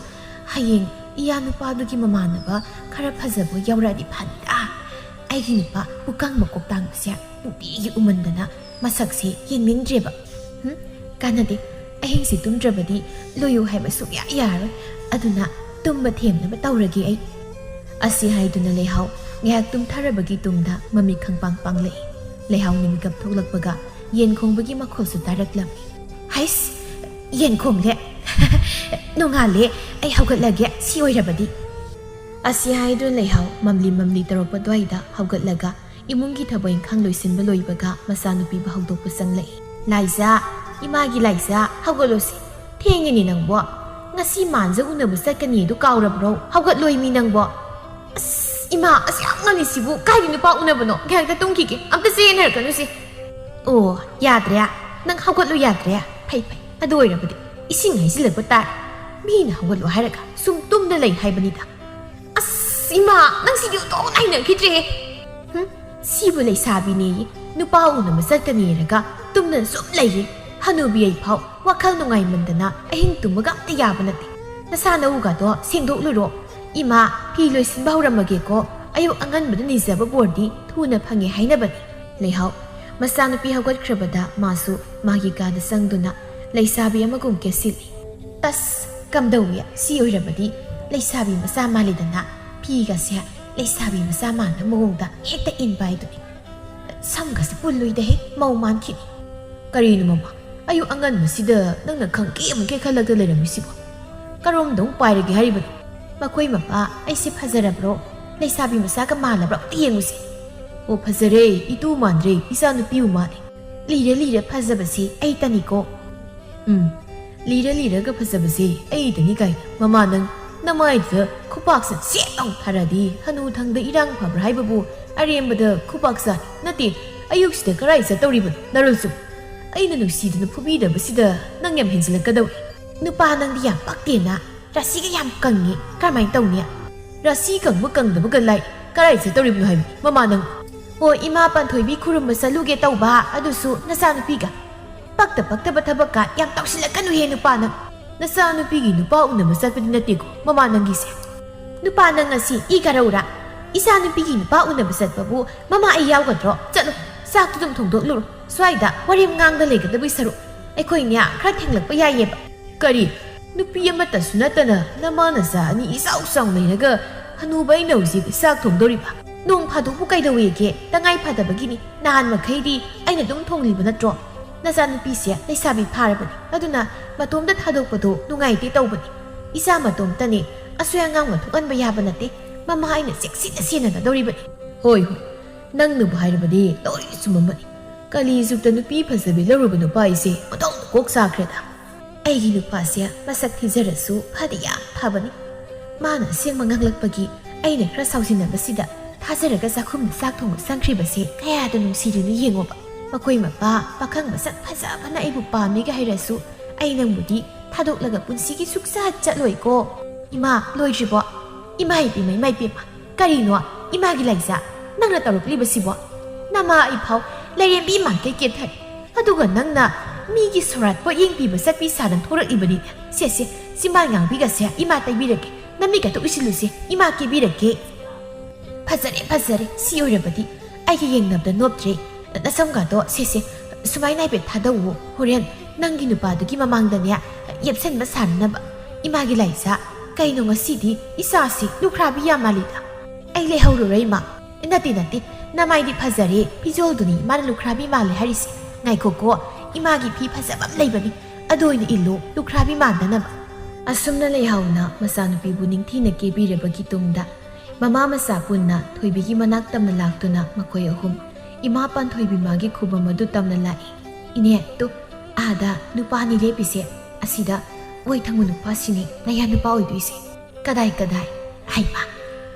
ꯍꯌꯦꯡ ꯏꯌꯥ ꯅꯨꯄꯥꯗꯨꯒꯤ ꯃꯃꯥꯟꯅꯕ ꯈꯔ ꯐꯖꯕ ꯌꯥꯎꯔꯛꯑꯗꯤ ꯐꯅꯤꯗ꯫ ꯑꯩꯒꯤ ꯅꯨꯄꯥ ꯄꯨꯀꯪ ꯃꯀꯣꯛ ꯇꯥꯡꯕꯁꯦ ꯅꯨꯡꯇꯤꯒꯤ ꯎꯃꯟꯗꯅ ꯃꯁꯛꯁꯦ ꯌꯦꯡꯅꯤꯡꯗ꯭ꯔꯦꯕ꯫ ꯍꯨꯝ, ꯀꯥꯟꯅꯗꯦ꯫ ꯑꯍꯤꯡꯁꯤ ꯇꯨꯝꯗ꯭ꯔꯕꯗꯤ ꯂꯣꯏꯌꯨ ꯍꯥꯏꯕ ꯁꯨꯡꯌꯥ ꯌꯥꯔꯣꯏ꯫ ꯑꯗꯨꯅ ꯇꯨꯝꯕ ꯊꯦꯝꯅꯕ ꯇꯧꯔꯒꯦ ꯑꯩ꯫" ꯑꯁꯤ ꯍꯥꯏꯗꯨꯅ ꯂꯩꯍꯥꯎ ꯉꯥꯏꯍꯥꯛ ꯇꯨꯝꯊꯔꯕꯒꯤ ꯇꯨꯡꯗ ꯃꯃꯤꯠ ꯈꯪꯄꯥꯡ ꯄꯥꯡꯂꯛꯏ꯫ ꯂꯩꯍꯥꯎꯅ ꯃꯤꯀꯞ ꯊꯣꯛꯂꯛꯄꯒ ꯌꯦꯟ ꯈꯣꯡꯕꯒꯤ ꯃꯈꯣꯜꯁꯨ ꯇꯥꯔꯛꯂꯝꯃꯤ꯫ "ꯍꯩꯁ, ꯌꯦꯟ ꯈꯣꯡꯂꯦ꯫ ꯅꯣꯡꯉꯥꯜꯂꯦ, ꯑꯩ ꯍꯧꯒꯠꯂꯒꯦ, ꯁꯤ ꯑꯣꯏꯔꯕꯗꯤ꯫" ꯑꯁꯤ ꯍꯥꯏꯗꯨꯅ ꯂꯩꯍꯥꯎ ꯃꯝꯂꯤ ꯃꯝꯂꯤ ꯇꯧꯔꯛꯄ ꯑꯗꯨꯋꯥꯏꯗ ꯍꯧꯒꯠꯂꯒ ꯏꯃꯨꯡꯒꯤ ꯊꯕꯛ ꯏꯪꯈꯥꯡ ꯂꯣꯏꯁꯤꯟꯕ ꯂꯣꯏꯕꯒ ꯃꯆꯥꯅꯨꯄꯤꯕꯨ ꯍꯧꯗꯣꯛꯄ ꯆꯪꯂꯛꯏ꯫ "ꯂꯥꯏꯖꯥ, ꯏꯃꯥꯒꯤ ꯂꯥꯏꯖꯥ, ꯍꯧꯒꯠꯂꯣꯁꯦ꯫ ꯊꯦꯡꯉꯦꯅꯦ ꯅꯪꯕꯣ꯫ ꯉꯁꯤ ꯃꯥꯟꯖ ꯎꯅꯕ ꯆꯠꯀꯅꯤ ꯑꯗꯨ ꯀꯥꯎꯔꯕ꯭ꯔꯣ? ꯍꯧꯒꯠꯂꯣꯏ ꯃꯤ ꯅꯪꯕꯣ꯫" "ꯑꯁ, ꯏꯃꯥ, ꯑꯁ ꯌꯥꯝ ꯉꯜꯂꯤꯁꯤꯕꯨ ꯀꯥꯏꯗ ꯅꯨꯄꯥ ꯎꯅꯕꯅꯣ? ꯉꯥꯏꯍꯥꯛꯇ ꯇꯨꯝꯈꯤꯒꯦ, ꯑꯝꯇ ꯆꯦꯟꯅꯔꯛꯀꯅꯨꯁꯦ꯫" "ꯑꯣ, ꯌꯥꯗ꯭ꯔꯦ꯫ ꯅꯪ ꯍꯧꯒꯠꯂꯨ ꯌꯥꯗ꯭ꯔꯦ꯫ ꯐꯩ, ꯐꯩ꯫ ꯑꯗꯨ ꯑꯣꯏꯔꯕꯗꯤ ꯏꯁꯤꯡ ꯍꯩꯖꯤꯜꯂꯛꯄ ꯇꯥꯔꯦ꯫ ꯃꯤꯅ ꯍꯧꯒꯠꯂꯨ ꯍꯥꯏꯔꯒ ꯁꯨꯝ ꯇꯨꯝꯗ ꯂꯩ ꯍꯥꯏꯕꯅꯤꯗ꯫" "ꯑꯁ, ꯏꯃꯥ, ꯅꯪꯁꯤꯗꯤ ꯑꯣꯟꯊꯣꯛꯅ ꯍꯩꯅꯈꯤꯗ꯭ꯔꯦꯍꯦ꯫ ꯍꯨꯝ, ꯁꯤꯕꯨ ꯂꯩꯁꯥꯕꯤꯅꯦꯌꯦ꯫ ꯅꯨꯄꯥ ꯎꯅꯕ ꯆꯠꯀꯅꯤ ꯍꯥꯏꯔꯒ ꯇꯨꯝꯗꯅ ꯁꯨꯝ ꯂꯩꯌꯦ꯫ ꯍꯅꯨꯕꯤ ꯑꯩ ꯐꯥꯎ ꯋꯥꯈꯜ ꯅꯨꯡꯉꯥꯏꯃꯟꯗꯅ ꯑꯍꯤꯡ ꯇꯨꯝꯕꯒ ꯑꯝꯇ ꯌꯥꯕ ꯅꯠꯇꯦ꯫ ꯅꯁꯥ ꯅꯎꯒꯗꯣ ꯁꯦꯡꯗꯣꯛꯂꯨꯔꯣ꯫ ꯏꯃꯥ, ꯐꯤ ꯂꯣꯏꯁꯤꯟꯕ ꯍꯧꯔꯝꯃꯒꯦꯀꯣ꯫ ꯑꯌꯨꯛ ꯑꯉꯟꯕꯗ ꯅꯤꯖꯕ ꯕꯣꯔꯗꯤ ꯊꯨꯅ ꯐꯪꯉꯦ ꯍꯥꯏꯅꯕꯅꯤ꯫" ꯂꯩꯍꯥꯎ ꯃꯆꯥꯅꯨꯄꯤ ꯍꯧꯒꯠꯈ꯭ꯔꯕꯗ ꯃꯥꯁꯨ ꯃꯥꯒꯤ ꯀꯥꯗ ꯆꯪꯗꯨꯅ ꯂꯩꯁꯥꯕꯤ ꯑꯃꯒꯨꯝ ꯀꯦꯁꯤꯜꯂꯤ꯫ "ꯑꯁ, ꯀꯝꯗꯧꯏ? ꯁꯤ ꯑꯣꯏꯔꯕꯗꯤ ꯂꯩꯁꯥꯕꯤ ꯃꯆꯥ ꯃꯥꯜꯂꯤꯗꯅ꯫ ꯐꯤꯒꯁꯦ ꯂꯩꯁꯥꯕꯤ ꯃꯆꯥ ꯃꯥꯟꯕ ꯃꯑꯣꯡꯗ ꯍꯦꯛꯇ ꯏꯟꯕ ꯍꯥꯏꯗꯨꯅꯤ꯫ ꯁꯝꯒꯁꯦ ꯄꯨꯜꯂꯨꯏꯗ ꯍꯦꯛ ꯃꯧ ꯃꯥꯟꯈꯤꯅꯤ꯫ ꯀꯔꯤꯅꯣ ꯃꯃꯥ? ꯑꯌꯨꯛ ꯑꯉꯟꯕꯁꯤꯗ ꯅꯪꯅ ꯈꯪꯀꯦ ꯑꯃꯨꯛ ꯀꯦꯈꯠꯂꯒ ꯂꯩꯔꯝꯃꯤꯁꯤꯕꯣ? ꯀꯔꯣꯝꯗ ꯑꯃꯨꯛ ꯄꯥꯏꯔꯒꯦ ꯍꯥꯏꯔꯤꯕꯅꯣ?" "ꯃꯈꯣꯏ ꯃꯄꯥ, ꯑꯩꯁꯦ ꯐꯖꯔꯕ꯭ꯔꯣ? ꯂꯩꯁꯥꯕꯤ ꯃꯆꯥꯒ ꯃꯥꯜꯂꯕ꯭ꯔꯣ? ꯑꯝꯇ ꯌꯦꯡꯉꯨꯁꯦ꯫" "ꯑꯣ, ꯐꯖꯔꯦ, ꯏꯇꯨ ꯃꯥꯟꯗ꯭ꯔꯦ, ꯏꯆꯥ ꯅꯨꯄꯤꯕꯨ ꯃꯥꯜꯂꯦ꯫ ꯂꯤꯔ ꯂꯤꯔ ꯐꯖꯕꯁꯦ ꯑꯩꯇꯅꯤꯀꯣ꯫" "ꯎꯝ, ꯂꯤꯔ ꯂꯤꯔꯒ ꯐꯖꯕꯁꯦ ꯑꯩꯗꯅꯤ ꯀꯥꯏꯅ꯫ ꯃꯃꯥ, ꯅꯪ ꯅꯃꯥꯏꯗꯨꯗ ꯈꯨꯄꯥꯛꯁꯦ ꯁꯦꯠ ꯂꯥꯎ ꯊꯥꯔꯗꯤ ꯍꯅꯨ ꯊꯪꯗ ꯏꯔꯥꯡ ꯐꯕ꯭ꯔꯥ ꯍꯥꯏꯕꯕꯨ ꯑꯔꯦꯝꯕꯗ ꯈꯨꯄꯥꯛ ꯆꯥꯏ꯫ ꯅꯠꯇꯦ, ꯑꯌꯨꯛꯁꯤꯗ ꯀꯔꯥꯏ ꯆꯠꯇꯧꯔꯤꯕꯅꯣ ꯅꯔꯣꯜꯁꯨ? ꯑꯩꯅ ꯅꯨꯡꯁꯤꯗꯅ ꯐꯨꯕꯤꯗꯕꯁꯤꯗ ꯅꯪ ꯌꯥꯝ ꯍꯦꯟꯖꯤꯜꯂꯛꯀꯗꯧꯔꯦ꯫ ꯅꯨꯄꯥ ꯅꯪꯗꯤ ꯌꯥꯝ ꯄꯛꯇꯦꯅ꯫ ꯔꯥꯁꯤꯒ ꯌꯥꯝ ꯀꯪꯉꯤ, ꯀꯔꯝꯍꯥꯏꯅ ꯇꯧꯅꯤ? ꯔꯥꯁꯤ ꯀꯪꯕ ꯀꯪꯗꯕꯒ ꯂꯥꯏ, ꯀꯔꯥꯏ ꯆꯠꯇꯧꯔꯤꯕꯅꯣ ꯍꯥꯏꯕꯅꯤ ꯃꯃꯥ ꯅꯪ?" "ꯑꯣ, ꯏꯃꯥ ꯄꯥꯟꯊꯣꯏꯕꯤ ꯈꯨꯔꯨꯝꯕ ꯆꯠꯂꯨꯒꯦ ꯇꯧꯕ, ꯑꯗꯨꯁꯨ ꯅꯆꯥꯅꯨꯄꯤꯒ꯫ ꯄꯛꯇ ꯄꯛꯇꯕ ꯊꯕꯛꯀ ꯌꯥꯝ ꯇꯧꯁꯤꯜꯂꯛꯀꯅꯨꯍꯦ ꯅꯨꯄꯥ ꯅꯪ꯫ ꯅꯆꯥꯅꯨꯄꯤꯒꯤ ꯅꯨꯄꯥ ꯎꯅꯕ ꯆꯠꯄꯗꯤ ꯅꯠꯇꯦꯀꯣ ꯃꯃꯥ ꯅꯪꯒꯤꯁꯦ꯫ ꯅꯨꯄꯥ ꯅꯪ ꯉꯁꯤ ꯏ ꯀꯥꯔꯧꯔꯥ? ꯏꯆꯥꯅꯨꯄꯤꯒꯤ ꯅꯨꯄꯥ ꯎꯅꯕ ꯆꯠꯄꯕꯨ ꯃꯃꯥ ꯑꯩ ꯌꯥꯎꯒꯗ꯭ꯔꯣ? ꯆꯠꯂꯣ, ꯆꯥꯛꯇꯨ ꯑꯗꯨꯝ ꯊꯣꯡꯗꯣꯛꯂꯨꯔꯣ꯫ ꯁ꯭ꯋꯥꯏꯗ ꯋꯥꯔꯦꯝ ꯉꯥꯡꯗ ꯂꯩꯒꯗꯕꯒꯤ ꯁꯔꯨꯛ ꯑꯩꯈꯣꯏꯅꯦ ꯈꯔ ꯊꯦꯡꯂꯛꯄ ꯌꯥꯏꯌꯦꯕ꯫" "ꯀꯔꯤ? ꯅꯨꯄꯤ ꯑꯃꯠꯇꯁꯨ ꯅꯠꯇꯅ ꯅꯃꯥ ꯅꯆꯥ ꯑꯅꯤ ꯏꯆꯥꯎ ꯆꯥꯎ ꯂꯩꯔꯒ ꯍꯅꯨꯕ ꯑꯩꯅ ꯍꯧꯖꯤꯛ ꯆꯥꯛ ꯊꯣꯡꯗꯧꯔꯤꯕ? ꯅꯣꯡ ꯐꯥꯗꯣꯛꯄꯨ ꯀꯩꯗꯧꯋꯦꯒꯦ? ꯇꯉꯥꯏ ꯐꯗꯕꯒꯤꯅꯤ꯫ ꯅꯍꯥꯟ ꯃꯈꯩꯗꯤ ꯑꯩꯅ ꯑꯗꯨꯝ ꯊꯣꯡꯂꯤꯕ ꯅꯠꯇ꯭ꯔꯣ? ꯅꯆꯥꯅꯨꯄꯤꯁꯦ ꯂꯩꯁꯥꯕꯤ ꯐꯥꯔꯕꯅꯤ, ꯑꯗꯨꯅ ꯃꯇꯣꯝꯇ ꯊꯥꯗꯣꯛꯄꯗꯣ ꯅꯨꯡꯉꯥꯏꯇꯦ ꯇꯧꯕꯅꯤ꯫ ꯏꯆꯥ ꯃꯇꯣꯝꯇꯅꯤ, ꯑꯁꯣꯏ ꯑꯉꯥꯝꯒ ꯊꯣꯛꯍꯟꯕ ꯌꯥꯕ ꯅꯠꯇꯦ꯫ ꯃꯃꯥ ꯑꯩꯅ ꯆꯦꯛꯁꯤꯟꯅ ꯁꯦꯟꯅꯒꯗꯧꯔꯤꯕꯅꯤ꯫" "ꯍꯣꯏ, ꯍꯣꯏ, ꯅꯪꯅꯕꯨ ꯍꯥꯏꯔꯕꯗꯤ ꯂꯣꯏ ꯆꯨꯝꯃꯝꯃꯅꯤ꯫ ꯀꯂꯤ ꯖꯨꯒꯇ ꯅꯨꯄꯤ ꯐꯖꯕꯤ ꯂꯧꯔꯨꯕ ꯅꯨꯄꯥ ꯑꯩꯁꯦ ꯑꯣꯟꯊꯣꯛꯅ ꯀꯣꯛ ꯆꯥꯈ꯭ꯔꯦꯗ꯫ ꯑꯩꯒꯤ ꯅꯨꯄꯥꯁꯦ ꯃꯁꯛ ꯊꯤꯖꯔꯁꯨ ꯐꯗꯤ ꯌꯥꯝ ꯐꯕꯅꯤ꯫ ꯃꯥꯅ ꯑꯁꯦꯡꯕ ꯉꯥꯡꯂꯛꯄꯒꯤ ꯑꯩꯅ ꯈꯔ ꯁꯥꯎꯖꯤꯟꯅꯕꯁꯤꯗ ꯊꯥꯖꯔꯒ ꯆꯥꯛꯈꯨꯝꯗ ꯆꯥꯛ ꯊꯣꯡꯕ ꯆꯪꯈ꯭ꯔꯤꯕꯁꯦ ꯀꯌꯥꯗ ꯅꯨꯡꯁꯤꯔꯤꯅꯣ ꯌꯦꯡꯉꯣꯕ꯫ ꯃꯈꯣꯏ ꯃꯄꯥ ꯄꯥꯈꯪ ꯃꯁꯛ ꯐꯖꯕꯅ ꯑꯩꯕꯨ ꯄꯥꯝꯃꯤꯒ ꯍꯥꯏꯔꯁꯨ ꯑꯩ ꯅꯪꯕꯨꯗꯤ ꯊꯥꯗꯣꯛꯂꯒ ꯄꯨꯟꯁꯤꯒꯤ ꯁꯨꯛꯆꯠ ꯆꯠꯂꯣꯏꯀꯣ꯫" "ꯏꯃꯥ, ꯂꯣꯏꯗ꯭ꯔꯤꯕꯣ? ꯏꯃꯥ ꯏꯄꯦꯝꯃ, ꯏꯃꯥ ꯏꯄꯦꯝꯃ, ꯀꯔꯤꯅꯣ ꯏꯃꯥꯒꯤ ꯂꯥꯏꯖꯥ ꯅꯪꯅ ꯇꯧꯔꯛꯂꯤꯕꯁꯤꯕꯣ? ꯅꯃꯥ ꯑꯩꯐꯥꯎ ꯂꯥꯏꯔꯦꯝꯕꯤ ꯃꯥꯟꯈꯩ ꯀꯦꯊꯔꯦ, ꯑꯗꯨꯒ ꯅꯪꯅ ꯃꯤꯒꯤ ꯁꯣꯔꯥꯠ ꯄꯣꯠꯌꯦꯡ ꯄꯤꯕ ꯆꯠꯄꯤ ꯁꯥꯗꯅ ꯊꯣꯔꯛꯂꯤꯕꯅꯤ꯫ ꯁꯦ, ꯁꯦ, ꯆꯤꯝꯕꯥꯜ ꯉꯥꯡꯕꯤꯒꯁꯦ ꯏꯃꯥ ꯇꯩꯕꯤꯔꯒꯦ, ꯅꯃꯤꯠꯀꯗꯣ ꯎꯏꯁꯤꯜꯂꯨꯁꯦ, ꯏꯃꯥ ꯀꯦꯕꯤꯔꯒꯦ꯫" "ꯐꯖꯔꯦ, ꯐꯖꯔꯦ, ꯁꯤ ꯑꯣꯏꯔꯕꯗꯤ ꯑꯩꯒ ꯌꯦꯡꯅꯕꯗ ꯅꯣꯞꯇ꯭ꯔꯦ꯫ ꯅꯁꯝꯒꯗꯣ ꯁꯦꯁꯦ, ꯁꯨꯃꯥꯏꯅ ꯍꯥꯏꯐꯦꯠ ꯊꯥꯗꯧꯋꯣ꯫ ꯍꯣꯔꯦꯟ ꯅꯪꯒꯤ ꯅꯨꯄꯥꯗꯨꯒꯤ ꯃꯃꯥꯡꯗꯅꯦ ꯌꯦꯞꯁꯟꯕ ꯁꯥꯅꯅꯕ꯫ ꯏꯃꯥꯒꯤ ꯂꯥꯏꯖꯥ, ꯀꯩꯅꯣ ꯉꯁꯤꯗꯤ ꯏꯆꯥꯁꯤ ꯂꯨꯈ꯭ꯔꯥꯕꯤ ꯌꯥꯝ ꯃꯥꯜꯂꯤꯗ꯫ ꯑꯩ ꯂꯩꯍꯧꯔꯔꯣꯏ ꯏꯃꯥ꯫ ꯅꯠꯇꯦ ꯅꯠꯇꯦ, ꯅꯃꯥꯏꯗꯤ ꯐꯖꯔꯦ, ꯐꯤꯖꯣꯜꯗꯨꯅꯤ ꯃꯥꯅ ꯂꯨꯈ꯭ꯔꯥꯕꯤ ꯃꯥꯜꯂꯦ ꯍꯥꯏꯔꯤꯁꯦ꯫ ꯉꯥꯏꯈꯣꯀꯣ, ꯏꯃꯥꯒꯤ ꯐꯤ ꯐꯖꯕ ꯑꯃ ꯂꯩꯕꯅꯤ, ꯑꯗꯨ ꯑꯣꯏꯅ ꯏꯜꯂꯣ ꯂꯨꯈ꯭ꯔꯥꯕꯤ ꯃꯥꯟꯗꯅꯕ꯫ ꯑꯁꯨꯝꯅ ꯂꯩꯍꯥꯎꯅ ꯃꯆꯥꯅꯨꯄꯤꯕꯨ ꯅꯤꯡꯊꯤꯅ ꯀꯦꯕꯤꯔꯕꯒꯤ ꯇꯨꯡꯗ ꯃꯃꯥ ꯃꯆꯥ ꯄꯨꯟꯅ ꯊꯣꯏꯕꯤꯒꯤ ꯃꯅꯥꯛ ꯇꯝꯅ ꯂꯥꯛꯇꯨꯅ ꯃꯈꯣꯏ ꯑꯍꯨꯝ ꯏꯃꯥ ꯄꯥꯟꯊꯣꯏꯕꯤ ꯃꯥꯒꯤ ꯈꯨꯕꯝ ꯑꯗꯨ ꯇꯝꯅ ꯂꯥꯛꯏ꯫ ꯏꯅꯦ, ꯇꯨ, ꯑꯥꯗ ꯅꯨꯄꯥꯅꯤ ꯂꯦꯞꯄꯤꯁꯦ, ꯑꯁꯤꯗ ꯑꯣꯏ ꯊꯪꯕ ꯅꯨꯄꯥꯁꯤꯅꯤ ꯅꯌꯥ ꯅꯨꯄꯥ ꯑꯣꯏꯗꯣꯏꯁꯦ꯫ ꯀꯗꯥꯏ ꯀꯗꯥꯏ? ꯍꯩꯃꯥ,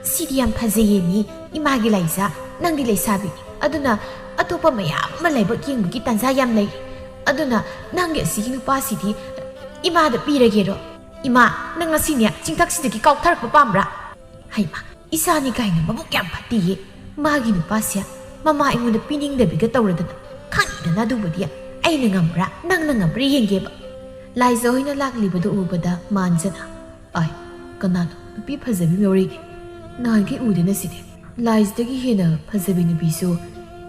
ꯁꯤꯗꯤ ꯌꯥꯝ ꯐꯖꯩꯌꯦ ꯃꯤ, ꯏꯃꯥꯒꯤ ꯂꯥꯏꯖꯥ, ꯅꯪꯗꯤ ꯂꯩꯁꯥꯕꯤꯅꯤ, ꯑꯗꯨꯅ ꯑꯇꯣꯞꯄ ꯃꯌꯥꯝ ꯑꯃ ꯂꯥꯏꯕꯛ ꯌꯦꯡꯕꯒꯤ ꯇꯥꯟꯖꯥ ꯌꯥꯝ ꯂꯩꯔꯤ꯫ ꯑꯗꯨꯅ ꯅꯪꯒꯤ ꯑꯁꯤꯒꯤ ꯅꯨꯄꯥꯁꯤꯗꯤ ꯏꯃꯥꯗ ꯄꯤꯔꯒꯦꯔꯣ? ꯏꯃꯥ, ꯅꯪ ꯉꯁꯤꯅꯦ ꯆꯤꯡꯊꯛꯁꯤꯗꯒꯤ ꯀꯥꯎꯊꯔꯛꯄ ꯄꯥꯝꯕ꯭ꯔꯥ? ꯍꯩꯃꯥ, ꯏꯆꯥꯅꯤ ꯀꯥꯏꯅ ꯃꯕꯨꯛ ꯌꯥꯝ ꯐꯠꯇꯤꯌꯦ꯫ ꯃꯥꯒꯤ ꯅꯨꯄꯥꯁꯦ ꯃꯃꯥ ꯑꯩꯉꯣꯟꯗ ꯄꯤꯅꯤꯡꯗꯕꯤꯒ ꯇꯧꯔꯗꯅ꯫ ꯈꯪꯉꯤꯗꯅ ꯑꯗꯨꯕꯨꯗꯤ꯫ ꯑꯩꯅ ꯉꯝꯕ꯭ꯔꯥ, ꯅꯪꯅ ꯉꯝꯕ꯭ꯔꯥ ꯌꯦꯡꯒꯦꯕ꯫ ꯂꯥꯏꯖ ꯍꯣꯏꯅ ꯂꯥꯛꯂꯤꯕꯗꯨ ꯎꯕꯗ ꯃꯥꯟꯖꯅ, "ꯑꯥꯏ, ꯀꯅꯥꯅꯣ ꯅꯨꯄꯤ ꯐꯖꯕꯤ ꯑꯃ ꯌꯥꯎꯔꯛꯏꯅꯦ? ꯅꯍꯥꯟꯈꯩ ꯎꯗꯦꯅ ꯁꯤꯗꯤ꯫ ꯂꯥꯏꯖꯗꯒꯤ ꯍꯦꯟꯅ ꯐꯖꯕꯤ ꯅꯨꯄꯤꯁꯨ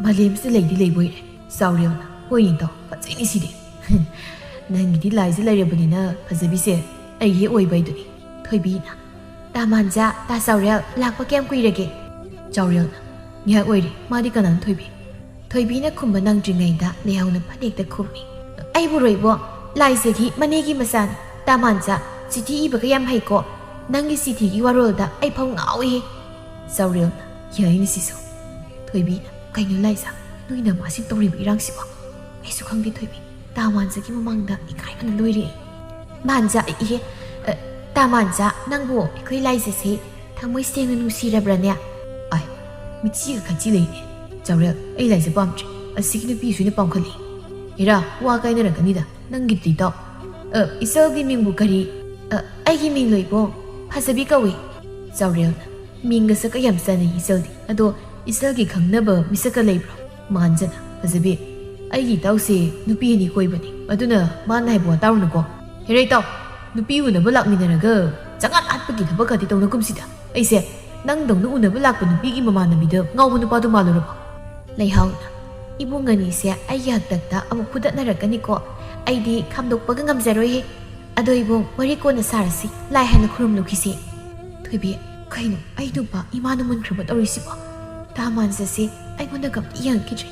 ꯃꯥꯂꯦꯝꯁꯤꯗ ꯂꯩꯗꯤ ꯂꯩꯕꯣꯏꯔꯦ꯫" ꯆꯥꯎꯔꯦꯜꯅ, "ꯍꯣꯏꯅꯦ ꯇꯧ, ꯐꯖꯩꯅꯦ ꯁꯤꯗꯤ꯫ ꯅꯪꯒꯤꯗꯤ ꯂꯥꯏꯖ ꯂꯩꯔꯕꯅꯤꯅ ꯐꯖꯕꯤꯁꯦ ꯑꯩꯒꯤ ꯑꯣꯏꯕ ꯍꯥꯏꯗꯨꯅꯤ꯫" ꯊꯣꯏꯕꯤꯅ, "ꯇꯥ ꯃꯥꯟꯖꯥ, ꯇꯥ ꯆꯥꯎꯔꯦꯜ, ꯂꯥꯛꯄ ꯀꯌꯥꯝ ꯀꯨꯏꯔꯒꯦ?" ꯆꯥꯎꯔꯦꯜꯅ, "ꯉꯥꯏꯍꯥꯛ ꯑꯣꯏꯔꯦ, ꯃꯥꯗꯤ ꯀꯅꯥꯅꯣ ꯊꯣꯏꯕꯤ?" ꯊꯣꯏꯕꯤꯅ ꯈꯨꯝꯕ ꯅꯪꯗ꯭ꯔꯤꯉꯩꯗ ꯂꯩꯍꯥꯎꯅ ꯐꯅꯦꯛꯇ ꯈꯨꯝꯃꯤ꯫ "ꯑꯩꯕꯨꯔꯣ ꯏꯕꯣ, ꯂꯥꯏꯖꯒꯤ ꯃꯅꯦꯒꯤ ꯃꯆꯥꯅꯤ꯫ ꯇꯥ ꯃꯥꯟꯖꯥ, ꯆꯤꯊꯤ ꯏꯕꯒ ꯌꯥꯝ ꯍꯩꯀꯣ꯫ ꯅꯪꯒꯤ ꯆꯤꯊꯤꯒꯤ ꯋꯥꯔꯣꯜꯗ ꯑꯩ ꯐꯥꯎ ꯉꯥꯎꯏꯍꯦ꯫" ꯆꯥꯎꯔꯦꯜꯅ, "ꯌꯥꯏꯅꯦ ꯁꯤꯁꯨ꯫" ꯊꯣꯏꯕꯤꯅ, "ꯀꯩꯅꯣ ꯂꯥꯏꯖꯥ, ꯅꯣꯏ ꯅꯃꯥꯁꯤꯡ ꯇꯧꯔꯤꯕ ꯏꯔꯥꯡꯁꯤꯕꯣ? ꯑꯩꯁꯨ ꯈꯪꯗꯦ ꯊꯣꯏꯕꯤ, ꯇꯥ ꯃꯥꯟꯖꯥꯒꯤ ꯃꯃꯥꯡꯗ ꯏꯀꯥꯏꯕꯅ ꯂꯣꯏꯔꯦ ꯑꯩ꯫" "ꯃꯥꯟꯖꯥ, ꯏꯍꯦ, ꯑ, ꯇꯥ ꯃꯥꯟꯖꯥ, ꯅꯪꯕꯨ ꯑꯩꯈꯣꯏ ꯂꯥꯏꯖꯁꯦ ꯊꯃꯣꯏ ꯁꯦꯡꯅ ꯅꯨꯡꯁꯤꯔꯕ꯭ꯔꯥꯅꯦ?" "ꯑꯥꯏ, ꯃꯤꯆꯤꯒ ꯈꯠꯆꯤ ꯂꯩꯅꯦ꯫ ꯆꯥꯎꯔꯦꯜ, ꯑꯩ ꯂꯥꯏꯖ ꯄꯥꯝꯗ꯭ꯔꯦ꯫ ꯑꯁꯤꯒꯤ ꯅꯨꯄꯤꯁꯨ ꯑꯩꯅ ꯄꯥꯝꯈꯠꯂꯤ꯫" "ꯍꯦꯔꯥ, ꯋꯥ ꯀꯥꯏꯅꯔꯛꯀꯅꯤꯗ꯫ ꯅꯪꯒꯤꯗꯨꯗꯤ ꯇꯥꯎ꯫ ꯑ, ꯏꯆꯜꯒꯤ ꯃꯤꯡꯕꯨ ꯀꯔꯤ?" "ꯑ, ꯑꯩꯒꯤ ꯃꯤꯡ ꯂꯣꯏꯕꯣ, ꯐꯖꯕꯤ ꯀꯧꯏ꯫" ꯆꯥꯎꯔꯦꯜꯅ, "ꯃꯤꯡꯒ ꯁꯛꯀ ꯌꯥꯝ ꯆꯥꯟꯅꯩ ꯏꯆꯜꯗꯤ꯫ ꯑꯗꯣ ꯏꯆꯜꯒꯤ ꯈꯪꯅꯕ ꯃꯤꯁꯛꯀ ꯂꯩꯕ꯭ꯔꯣ?" ꯃꯥꯟꯖꯅ, "ꯐꯖꯕꯤ, ꯑꯩꯒꯤ ꯏꯇꯥꯎꯁꯦ ꯅꯨꯄꯤ ꯑꯅꯤ ꯀꯣꯏꯕꯅꯤ, ꯑꯗꯨꯅ ꯃꯥꯅ ꯍꯥꯏꯕ ꯋꯥ ꯇꯥꯔꯨꯅꯨꯀꯣ꯫ ꯍꯦꯔꯥ ꯏꯇꯥꯎ, ꯅꯨꯄꯤ ꯎꯅꯕ ꯂꯥꯛꯃꯤꯟꯅꯔꯒ ꯆꯉꯥꯛ ꯍꯥꯠꯄꯒꯤ ꯊꯕꯛꯀꯗꯤ ꯇꯧꯅꯒꯨꯝꯁꯤꯗ꯫ ꯑꯩꯁꯦ ꯅꯪꯗꯧꯅ ꯎꯅꯕ ꯂꯥꯛꯄ ꯅꯨꯄꯤꯒꯤ ꯃꯃꯥꯟꯅꯕꯤꯗ ꯉꯥꯎꯕ ꯅꯨꯄꯥꯗꯣ ꯃꯥꯜꯂꯨꯔꯕꯣ?" ꯂꯩꯍꯥꯎꯅ, "ꯏꯕꯨꯡ ꯑꯅꯤꯁꯦ ꯑꯩꯒꯤ ꯍꯥꯛꯇꯛꯇ ꯑꯃꯨꯛ ꯐꯨꯗꯠꯅꯔꯛꯀꯅꯤꯀꯣ꯫ ꯑꯩꯗꯤ ꯈꯥꯝꯗꯣꯛꯄꯒ ꯉꯝꯖꯔꯣꯏꯍꯦ꯫ ꯑꯗꯣ ꯏꯕꯨꯡ, ꯋꯥꯔꯤ ꯀꯣꯟꯅ ꯁꯥꯔꯁꯤ, ꯂꯥꯏ ꯍꯥꯟꯅ ꯈꯨꯔꯨꯝꯂꯨꯈꯤꯁꯤ꯫" "ꯊꯣꯏꯕꯤ, ꯀꯩꯅꯣ ꯑꯩ ꯅꯨꯄꯥ ꯏꯃꯥꯅ ꯃꯨꯟꯈ꯭ꯔꯕ ꯇꯧꯔꯤꯁꯤꯕꯣ? ꯇꯥ ꯃꯥꯟꯖꯁꯦ ꯑꯩꯉꯣꯟꯗꯒ ꯑꯝꯇ ꯌꯦꯡꯉꯛꯈꯤꯗ꯭ꯔꯦ꯫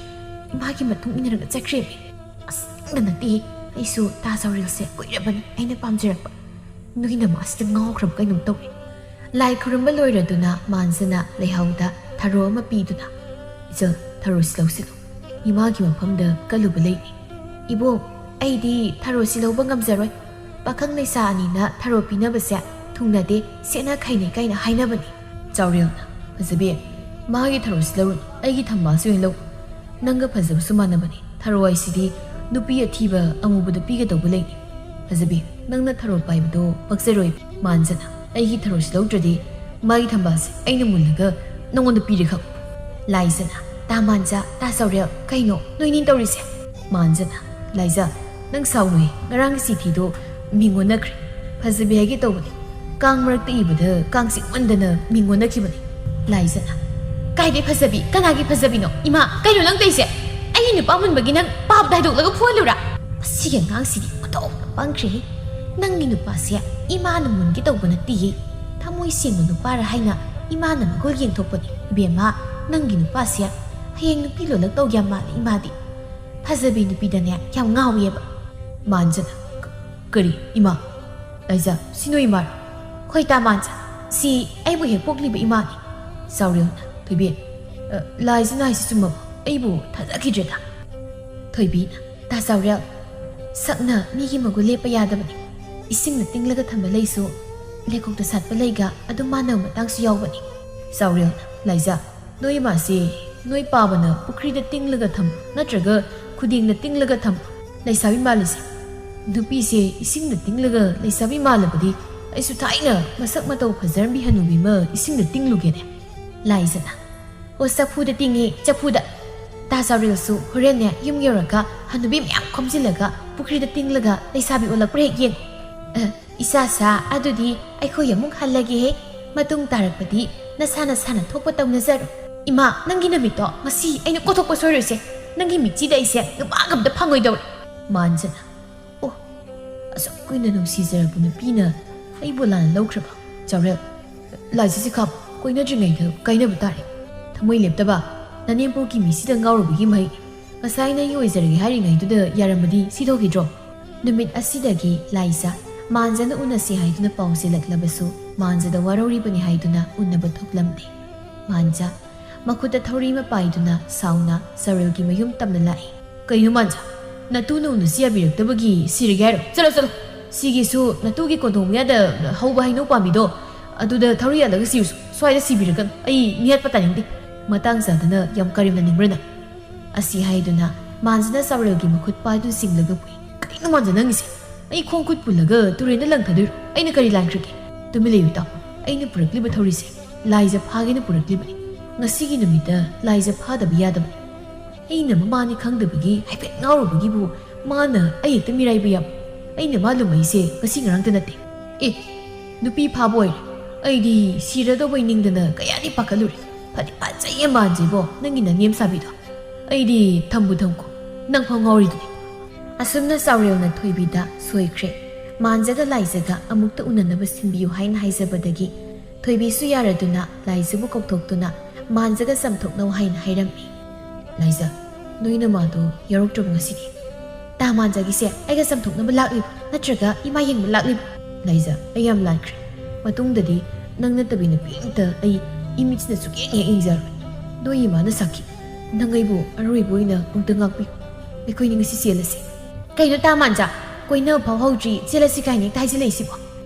ꯏꯃꯥꯒꯤ ꯃꯇꯨꯡ ꯏꯟꯅꯔꯒ ꯆꯠꯈ꯭ꯔꯦꯃꯤ꯫ ꯑꯁꯦꯡꯕ ꯅꯠꯇꯦ, ꯑꯩꯁꯨ ꯇꯥ ꯆꯥꯎꯔꯦꯜꯁꯦ ꯀꯨꯏꯔꯕꯅꯤ ꯑꯩꯅ ꯄꯥꯝꯖꯔꯛꯄ꯫ ꯅꯣꯏꯅ ꯃꯥꯁꯤꯗ ꯉꯥꯎꯈ꯭ꯔꯕ ꯀꯩꯅꯣꯝ ꯇꯧꯔꯦ꯫" ꯂꯥꯏ ꯈꯨꯔꯨꯝꯕ ꯂꯣꯏꯔꯗꯨꯅ ꯃꯥꯟꯖꯅ ꯂꯩꯍꯥꯎꯗ ꯊꯔꯣ ꯑꯃ ꯄꯤꯗꯨꯅ, "ꯏꯆꯜ, ꯊꯔꯣꯁꯤ ꯂꯧꯁꯤꯜꯂꯨ꯫ ꯏꯃꯥꯒꯤ ꯃꯐꯝꯗ ꯀꯜꯂꯨꯕ ꯂꯩꯅꯤ꯫" "ꯏꯕꯣꯛ, ꯑꯩꯗꯤ ꯊꯔꯣꯁꯤ ꯂꯧꯕ ꯉꯝꯖꯔꯣꯏ꯫ ꯄꯥꯈꯪ ꯂꯩꯁꯥ ꯑꯅꯤꯅ ꯊꯔꯣ ꯄꯤꯅꯕꯁꯦ ꯊꯨꯡꯅꯗꯦ, ꯁꯦꯠꯅ ꯈꯩꯅꯤ ꯀꯥꯏꯅ ꯍꯥꯏꯅꯕꯅꯤ꯫" ꯆꯥꯎꯔꯦꯜꯅ, "ꯐꯖꯕꯤ, ꯃꯥꯒꯤ ꯊꯔꯣꯁꯤ ꯂꯧꯔꯨꯅꯨ, ꯑꯩꯒꯤ ꯊꯝꯕꯥꯜꯁꯤ ꯑꯣꯏꯅ ꯂꯧ꯫ ꯅꯪꯒ ꯐꯖꯕꯁꯨ ꯃꯥꯟꯅꯕꯅꯤ꯫ ꯊꯔꯣ ꯍꯥꯏꯁꯤꯗꯤ ꯅꯨꯄꯤ ꯑꯊꯤꯕ ꯑꯃꯨꯕꯗ ꯄꯤꯒꯗꯧꯕ ꯂꯩꯅꯤ꯫ ꯐꯖꯕꯤ, ꯅꯪꯅ ꯊꯔꯣ ꯄꯥꯏꯕꯗꯣ ꯄꯛꯆꯔꯣꯏ꯫" ꯃꯥꯟꯖꯅ, "ꯑꯩꯒꯤ ꯊꯔꯣꯁꯤ ꯂꯧꯗ꯭ꯔꯗꯤ ꯃꯥꯒꯤ ꯊꯝꯕꯥꯜꯁꯦ ꯑꯩꯅ ꯃꯨꯜꯂꯒ ꯅꯉꯣꯟꯗ ꯄꯤꯔꯦ ꯈꯪꯉꯨ꯫" ꯂꯥꯏꯖꯅ, "ꯇꯥ ꯃꯥꯟꯖ, ꯇꯥ ꯆꯥꯎꯔꯦꯜ, ꯀꯩꯅꯣ ꯅꯣꯏꯅꯤ ꯇꯧꯔꯤꯁꯦ?" ꯃꯥꯟꯖꯅ, "ꯂꯥꯏꯖ, ꯅꯪ ꯁꯥꯎꯅꯨꯍꯦ, ꯉꯔꯥꯡꯒꯤ ꯆꯤꯊꯤꯗꯣ ꯃꯤꯡ ꯑꯣꯟꯅꯈ꯭ꯔꯦ꯫ ꯐꯖꯕꯤ ꯍꯥꯏꯒꯦ ꯇꯧꯕꯅꯦ, ꯀꯥꯡ ꯃꯔꯛꯇ ꯏꯕꯗ ꯀꯥꯡ ꯆꯤꯛꯃꯟꯗꯅ ꯃꯤꯡ ꯑꯣꯟꯅꯈꯤꯕꯅꯦ꯫" ꯂꯥꯏꯖꯅ, "ꯀꯥꯏꯗꯩ ꯐꯖꯕꯤ? ꯀꯅꯥꯒꯤ ꯐꯖꯕꯤꯅꯣ? ꯏꯃꯥ, ꯀꯩꯅꯣ ꯅꯪ ꯇꯧꯏꯁꯦ? ꯑꯩꯒꯤ ꯅꯨꯄꯥ ꯃꯨꯟꯕꯒꯤ ꯅꯪ ꯄꯥꯞ ꯍꯥꯏꯗꯣꯛꯂꯒ ꯐꯨꯍꯜꯂꯨꯔꯥ? ꯃꯁꯤꯒꯤ ꯑꯉꯥꯡꯁꯤꯗꯤ ꯑꯣꯟꯊꯣꯛꯅ ꯄꯪꯈ꯭ꯔꯦꯍꯦ꯫ ꯅꯪꯒꯤ ꯅꯨꯄꯥꯁꯦ ꯏꯃꯥꯅ ꯃꯨꯟꯒꯦ ꯇꯧꯕ ꯅꯠꯇꯦꯌꯦ꯫ ꯊꯃꯣꯏ ꯁꯦꯡꯕ ꯅꯨꯄꯥꯔ ꯍꯥꯏꯅ ꯏꯃꯥꯅ ꯃꯒꯨꯟ ꯌꯦꯡꯊꯣꯛꯄꯅꯤ꯫ ꯏꯕꯦꯝꯃ, ꯅꯪꯒꯤ ꯅꯨꯄꯥꯁꯦ ꯍꯌꯦꯡ ꯅꯨꯄꯤ ꯂꯣꯜꯂꯛꯇꯧ ꯌꯥꯝ ꯃꯥꯜꯂꯦ ꯏꯃꯥꯗꯤ꯫ ꯐꯖꯕꯤ ꯅꯨꯄꯤꯗꯅꯦ ꯌꯥꯝ ꯉꯥꯎꯏꯌꯦꯕ꯫" ꯃꯥꯟꯖꯅ, "ꯀ-, ꯀꯔꯤ ꯏꯃꯥ? ꯂꯥꯏꯖ, ꯁꯤ ꯅꯣꯏ ꯏꯃꯥꯔꯣ?" "ꯍꯣꯏ ꯇꯥ ꯃꯥꯟꯖ, ꯁꯤ ꯑꯩꯕꯨ ꯍꯦꯛ ꯄꯣꯛꯂꯤꯕ ꯏꯃꯥꯅꯤ꯫" ꯆꯥꯎꯔꯦꯜꯅ, "ꯊꯣꯏꯕꯤ, ꯑ, ꯂꯥꯏꯖꯅ ꯍꯥꯏꯁꯤ ꯆꯨꯝꯃꯕꯣ? ꯑꯩꯕꯨ ꯊꯥꯖꯈꯤꯗ꯭ꯔꯦꯗ꯫" ꯊꯣꯏꯕꯤꯅ, "ꯇꯥ ꯆꯥꯎꯔꯦꯜ, ꯁꯛꯅ ꯃꯤꯒꯤ ꯃꯒꯨꯟ ꯂꯦꯞꯄ ꯌꯥꯗꯕꯅꯤ꯫ ꯏꯁꯤꯡꯅ ꯇꯤꯡꯂꯒ ꯊꯝꯕ ꯂꯩꯁꯨ ꯂꯩꯀꯣꯛꯇ ꯁꯥꯠꯄ ꯂꯩꯒ ꯑꯗꯨꯝ ꯃꯥꯟꯅꯕ ꯃꯇꯥꯡꯁꯨ ꯌꯥꯎꯕꯅꯤ꯫" ꯆꯥꯎꯔꯦꯜꯅ, "ꯂꯥꯏꯖ, ꯅꯣꯏ ꯏꯃꯥꯁꯦ ꯅꯣꯏ ꯄꯥꯕꯅ ꯄꯨꯈ꯭ꯔꯤꯗ ꯇꯤꯡꯂꯒ ꯊꯝꯕ ꯅꯠꯇ꯭ꯔꯒ ꯈꯨꯗꯦꯡꯗ ꯇꯤꯡꯂꯒ ꯊꯝꯕ ꯂꯩꯁꯥꯕꯤ ꯃꯥꯜꯂꯤꯁꯦ? ꯅꯨꯄꯤꯁꯦ ꯏꯁꯤꯡꯗ ꯇꯤꯡꯂꯒ ꯂꯩꯁꯥꯕꯤ ꯃꯥꯜꯂꯕꯗꯤ ꯑꯩꯁꯨ ꯊꯥꯏꯅ ꯃꯁꯛ ꯃꯇꯧ ꯐꯖꯔꯝꯕꯤ ꯍꯅꯨꯕꯤ ꯑꯃ ꯏꯁꯤꯡꯗ ꯇꯤꯡꯂꯨꯒꯦꯅꯦ꯫" ꯂꯥꯏꯖꯅ, "ꯑꯣ, ꯆꯐꯨꯗ ꯇꯤꯡꯉꯤ, ꯆꯐꯨꯗ꯫ ꯇꯥ ꯆꯥꯎꯔꯦꯜꯁꯨ ꯍꯣꯔꯦꯟꯅꯦ ꯌꯨꯝ ꯌꯧꯔꯒ ꯍꯅꯨꯕꯤ ꯃꯌꯥꯝ ꯈꯣꯝꯖꯤꯜꯂꯒ ꯄꯨꯈ꯭ꯔꯤꯗ ꯇꯤꯡꯂꯒ ꯂꯩꯁꯥꯕꯤ ꯑꯣꯜꯂꯛꯄ꯭ꯔꯥ ꯍꯦꯛ ꯌꯦꯡꯉꯨ꯫" "ꯑ, ꯏꯆꯥ ꯁꯥ, ꯑꯗꯨꯗꯤ ꯑꯩꯈꯣꯏ ꯑꯃꯨꯛ ꯍꯜꯂꯒꯦꯍꯦ꯫ ꯃꯇꯨꯡ ꯇꯥꯔꯛꯄꯗꯤ ꯅꯁꯥ ꯅꯁꯥꯅ ꯊꯣꯛꯄ ꯇꯧꯅꯖꯔꯣ꯫" "ꯏꯃꯥ, ꯅꯪꯒꯤ ꯅꯨꯃꯤꯠꯇꯣ ꯉꯁꯤ ꯑꯩꯅ ꯀꯣꯊꯣꯛꯄ ꯁꯣꯏꯔꯣꯏꯁꯦ꯫ ꯅꯪꯒꯤ ꯃꯤꯠꯁꯤꯗ ꯑꯩꯁꯦ ꯅꯨꯄꯥꯒ ꯑꯝꯇ ꯐꯪꯉꯣꯏꯗꯧꯔꯦ꯫ ꯃꯥꯟꯖꯅ, ꯑꯣ, ꯑꯁꯨꯛ ꯀꯨꯏꯅ ꯅꯨꯡꯁꯤꯖꯔꯕ ꯅꯨꯄꯤꯅ ꯑꯩꯕꯨ ꯂꯥꯟꯅ ꯂꯧꯈ꯭ꯔꯕ? ꯆꯥꯎꯔꯦꯜ, ꯂꯥꯏꯖ ꯁꯤꯈꯥ ꯀꯣꯏꯅꯗ꯭ꯔꯤꯉꯩꯗ ꯀꯥꯏꯅꯕ ꯇꯥꯔꯦ꯫ ꯊꯃꯣꯏ ꯂꯦꯞꯇꯕ ꯅꯅꯦꯝꯄꯣꯛꯀꯤ ꯃꯤꯠꯁꯤꯗ ꯉꯥꯎꯔꯨꯕꯒꯤ ꯃꯍꯩ꯫ ꯉꯁꯥꯏ ꯅꯪꯒꯤ ꯑꯣꯏꯖꯔꯒꯦ ꯍꯥꯏꯔꯤꯉꯩꯗꯨꯗ ꯌꯥꯔꯝꯃꯗꯤ ꯁꯤ ꯊꯣꯛꯈꯤꯗ꯭ꯔꯣ? ꯅꯨꯃꯤꯠ ꯑꯁꯤꯗꯒꯤ ꯂꯥꯏꯖ ꯃꯥꯟꯖꯅ ꯎꯅꯁꯤ ꯍꯥꯏꯗꯨꯅ ꯄꯥꯎ ꯆꯦꯜꯂꯛꯂꯕꯁꯨ ꯃꯥꯟꯖꯗ ꯋꯥꯔꯧꯔꯤꯕꯅꯤ ꯍꯥꯏꯗꯨꯅ ꯎꯅꯕ ꯊꯣꯛꯂꯝꯗꯦ꯫ ꯃꯥꯟꯖ ꯃꯈꯨꯠꯇ ꯊꯧꯔꯤ ꯑꯃ ꯄꯥꯏꯗꯨꯅ ꯁꯥꯎꯅ ꯆꯥꯎꯔꯦꯜꯒꯤ ꯃꯌꯨꯝ ꯇꯝꯅ ꯂꯥꯛꯏ꯫ ꯀꯩꯅꯣ ꯃꯥꯟꯖ? ꯅꯇꯨꯅ ꯎꯅꯁꯤ ꯌꯥꯕꯤꯔꯛꯇꯕꯒꯤ ꯁꯤꯔꯒꯦ ꯍꯥꯏꯔꯣ? ꯆꯠꯂꯣ, ꯆꯠꯂꯣ꯫ ꯁꯤꯒꯤꯁꯨ ꯅꯇꯨꯒꯤ ꯀꯣꯟꯊꯣꯡ ꯃꯌꯥꯗ ꯍꯧꯕ ꯍꯩꯅꯧ ꯄꯥꯝꯕꯤꯗꯣ, ꯑꯗꯨꯗ ꯊꯧꯔꯤ ꯌꯥꯜꯂꯒ ꯁꯤꯔꯨꯁꯨ꯫ ꯁ꯭ꯋꯥꯏꯗ ꯁꯤꯕꯤꯔꯛꯀꯅꯨ꯫ ꯑꯩ ꯃꯤꯍꯠꯄ ꯇꯥꯅꯤꯡꯗꯦ꯫ ꯃꯇꯥꯡ ꯆꯥꯗꯅ ꯌꯥꯝ ꯀꯔꯦꯝꯅꯅꯤꯡꯕ꯭ꯔꯥ ꯅꯪ? ꯑꯁꯤ ꯍꯥꯏꯗꯨꯅ ꯃꯥꯟꯖꯅ ꯆꯥꯎꯔꯦꯜꯒꯤ ꯃꯈꯨꯠ ꯄꯥꯏꯗꯨꯅ ꯆꯤꯡꯂꯒ ꯄꯨꯏ꯫ ꯀꯩꯅꯣ ꯃꯥꯟꯖ ꯅꯪꯒꯤꯁꯦ? ꯑꯩ ꯈꯣꯡ ꯈꯨꯠ ꯄꯨꯜꯂꯒ ꯇꯨꯔꯦꯟꯗ ꯂꯪꯊꯗꯣꯏꯔꯣ? ꯑꯩꯅ ꯀꯔꯤ ꯂꯥꯟꯈ꯭ꯔꯒꯦ? ꯇꯨꯃꯤꯟ ꯂꯩꯌꯨ ꯇꯥꯎ꯫ ꯑꯩꯅ ꯄꯨꯔꯛꯂꯤꯕ ꯊꯧꯔꯤꯁꯦ ꯂꯥꯏꯖ ꯐꯥꯒꯦꯅ ꯄꯨꯔꯛꯂꯤꯕꯅꯤ꯫ ꯉꯁꯤꯒꯤ ꯅꯨꯃꯤꯠꯇ ꯂꯥꯏꯖ ꯐꯥꯗꯕ ꯌꯥꯗꯕꯅꯤ꯫ ꯑꯩꯅ ꯃꯃꯥꯅꯤ ꯈꯪꯗꯕꯒꯤ ꯍꯥꯏꯐꯦꯠ ꯉꯥꯎꯔꯨꯕꯒꯤꯕꯨ ꯃꯥꯅ ꯑꯩ ꯍꯦꯛꯇ ꯃꯤꯔꯥꯏꯕ ꯌꯥꯕ? ꯑꯩꯅ ꯃꯥ ꯂꯨꯝꯃꯛꯏꯁꯦ ꯉꯁꯤ ꯉꯔꯥꯡꯇ ꯅꯠꯇꯦ꯫ ꯑꯦ, ꯅꯨꯄꯤ ꯐꯥꯕ ꯑꯣꯏꯔꯦ꯫ ꯑꯩꯗꯤ ꯁꯤꯔꯗꯧꯕꯩ ꯅꯤꯡꯗꯅ ꯀꯌꯥꯗꯤ ꯄꯥꯈꯠꯂꯨꯔꯦ꯫ ꯐꯗꯤ ꯐꯖꯩꯌꯦ ꯃꯥꯟꯖꯤꯕꯣ, ꯅꯪꯒꯤ ꯅꯅꯦꯝ ꯁꯥꯕꯤꯗꯣ꯫ ꯑꯩꯗꯤ ꯊꯝꯕꯨ ꯊꯝꯈꯣ, ꯅꯪ ꯐꯥꯎ ꯉꯥꯎꯔꯤꯗꯨꯅꯤ꯫ ꯑꯁꯨꯝꯅ ꯆꯥꯎꯔꯦꯜꯅ ꯊꯣꯏꯕꯤꯗ ꯁꯣꯏꯈ꯭ꯔꯦ꯫ ꯃꯥꯟꯖꯒ ꯂꯥꯏꯖꯒ ꯑꯃꯨꯛꯇ ꯎꯅꯅꯕ ꯁꯤꯟꯕꯤꯌꯨ ꯍꯥꯏꯅ ꯍꯥꯏꯖꯕꯗꯒꯤ ꯊꯣꯏꯕꯤꯁꯨ ꯌꯥꯔꯗꯨꯅ ꯂꯥꯏꯖꯕꯨ ꯀꯧꯊꯣꯛꯇꯨꯅ ꯃꯥꯟꯖꯒ ꯆꯝꯊꯣꯛꯅꯧ ꯍꯥꯏꯅ ꯍꯥꯏꯔꯝꯃꯤ꯫ ꯂꯥꯏꯖ, ꯅꯣꯏ ꯅꯃꯥꯗꯣ ꯌꯥꯎꯔꯛꯇ꯭ꯔꯕ ꯉꯁꯤꯗꯤ? ꯇꯥ ꯃꯥꯟꯖꯒꯤꯁꯦ ꯑꯩꯒ ꯆꯝꯊꯣꯛꯅꯕ ꯂꯥꯛꯂꯤꯕ ꯅꯠꯇ꯭ꯔꯒ ꯏꯃꯥ ꯌꯦꯡꯕ ꯂꯥꯛꯂꯤꯕ? ꯂꯥꯏꯖ, ꯑꯩ ꯌꯥꯝ ꯂꯥꯟꯈ꯭ꯔꯦ꯫ ꯃꯇꯨꯡꯗꯗꯤ ꯅꯪ ꯅꯠꯇꯕꯤ ꯅꯨꯄꯤ ꯑꯝꯇ ꯑꯩ ꯏꯃꯤꯠꯁꯤꯅ ꯁꯨꯛꯌꯦꯡ ꯍꯦꯛ ꯌꯦꯡꯖꯔꯣꯏ꯫ ꯅꯣꯏ ꯏꯃꯥꯅ ꯁꯥꯈꯤ꯫ ꯅꯪ ꯑꯩꯕꯨ ꯑꯔꯣꯏꯕ ꯑꯣꯏꯅ ꯑꯃꯨꯛꯇ ꯉꯥꯛꯄꯤꯌꯨ꯫ ꯑꯩꯈꯣꯏꯅꯤ ꯉꯁꯤ ꯆꯦꯜꯂꯁꯤ꯫ ꯀꯩꯅꯣ ꯇꯥ ꯃꯥꯟꯖ? ꯀꯣꯏꯅꯕ ꯐꯥꯎ ꯍꯧꯗ꯭ꯔꯤ ꯆꯦꯜꯂꯁꯤ ꯀꯥꯏꯅ ꯍꯦꯛꯇ ꯍꯥꯏꯖꯤꯜꯂꯛꯏꯁꯤꯕꯣ?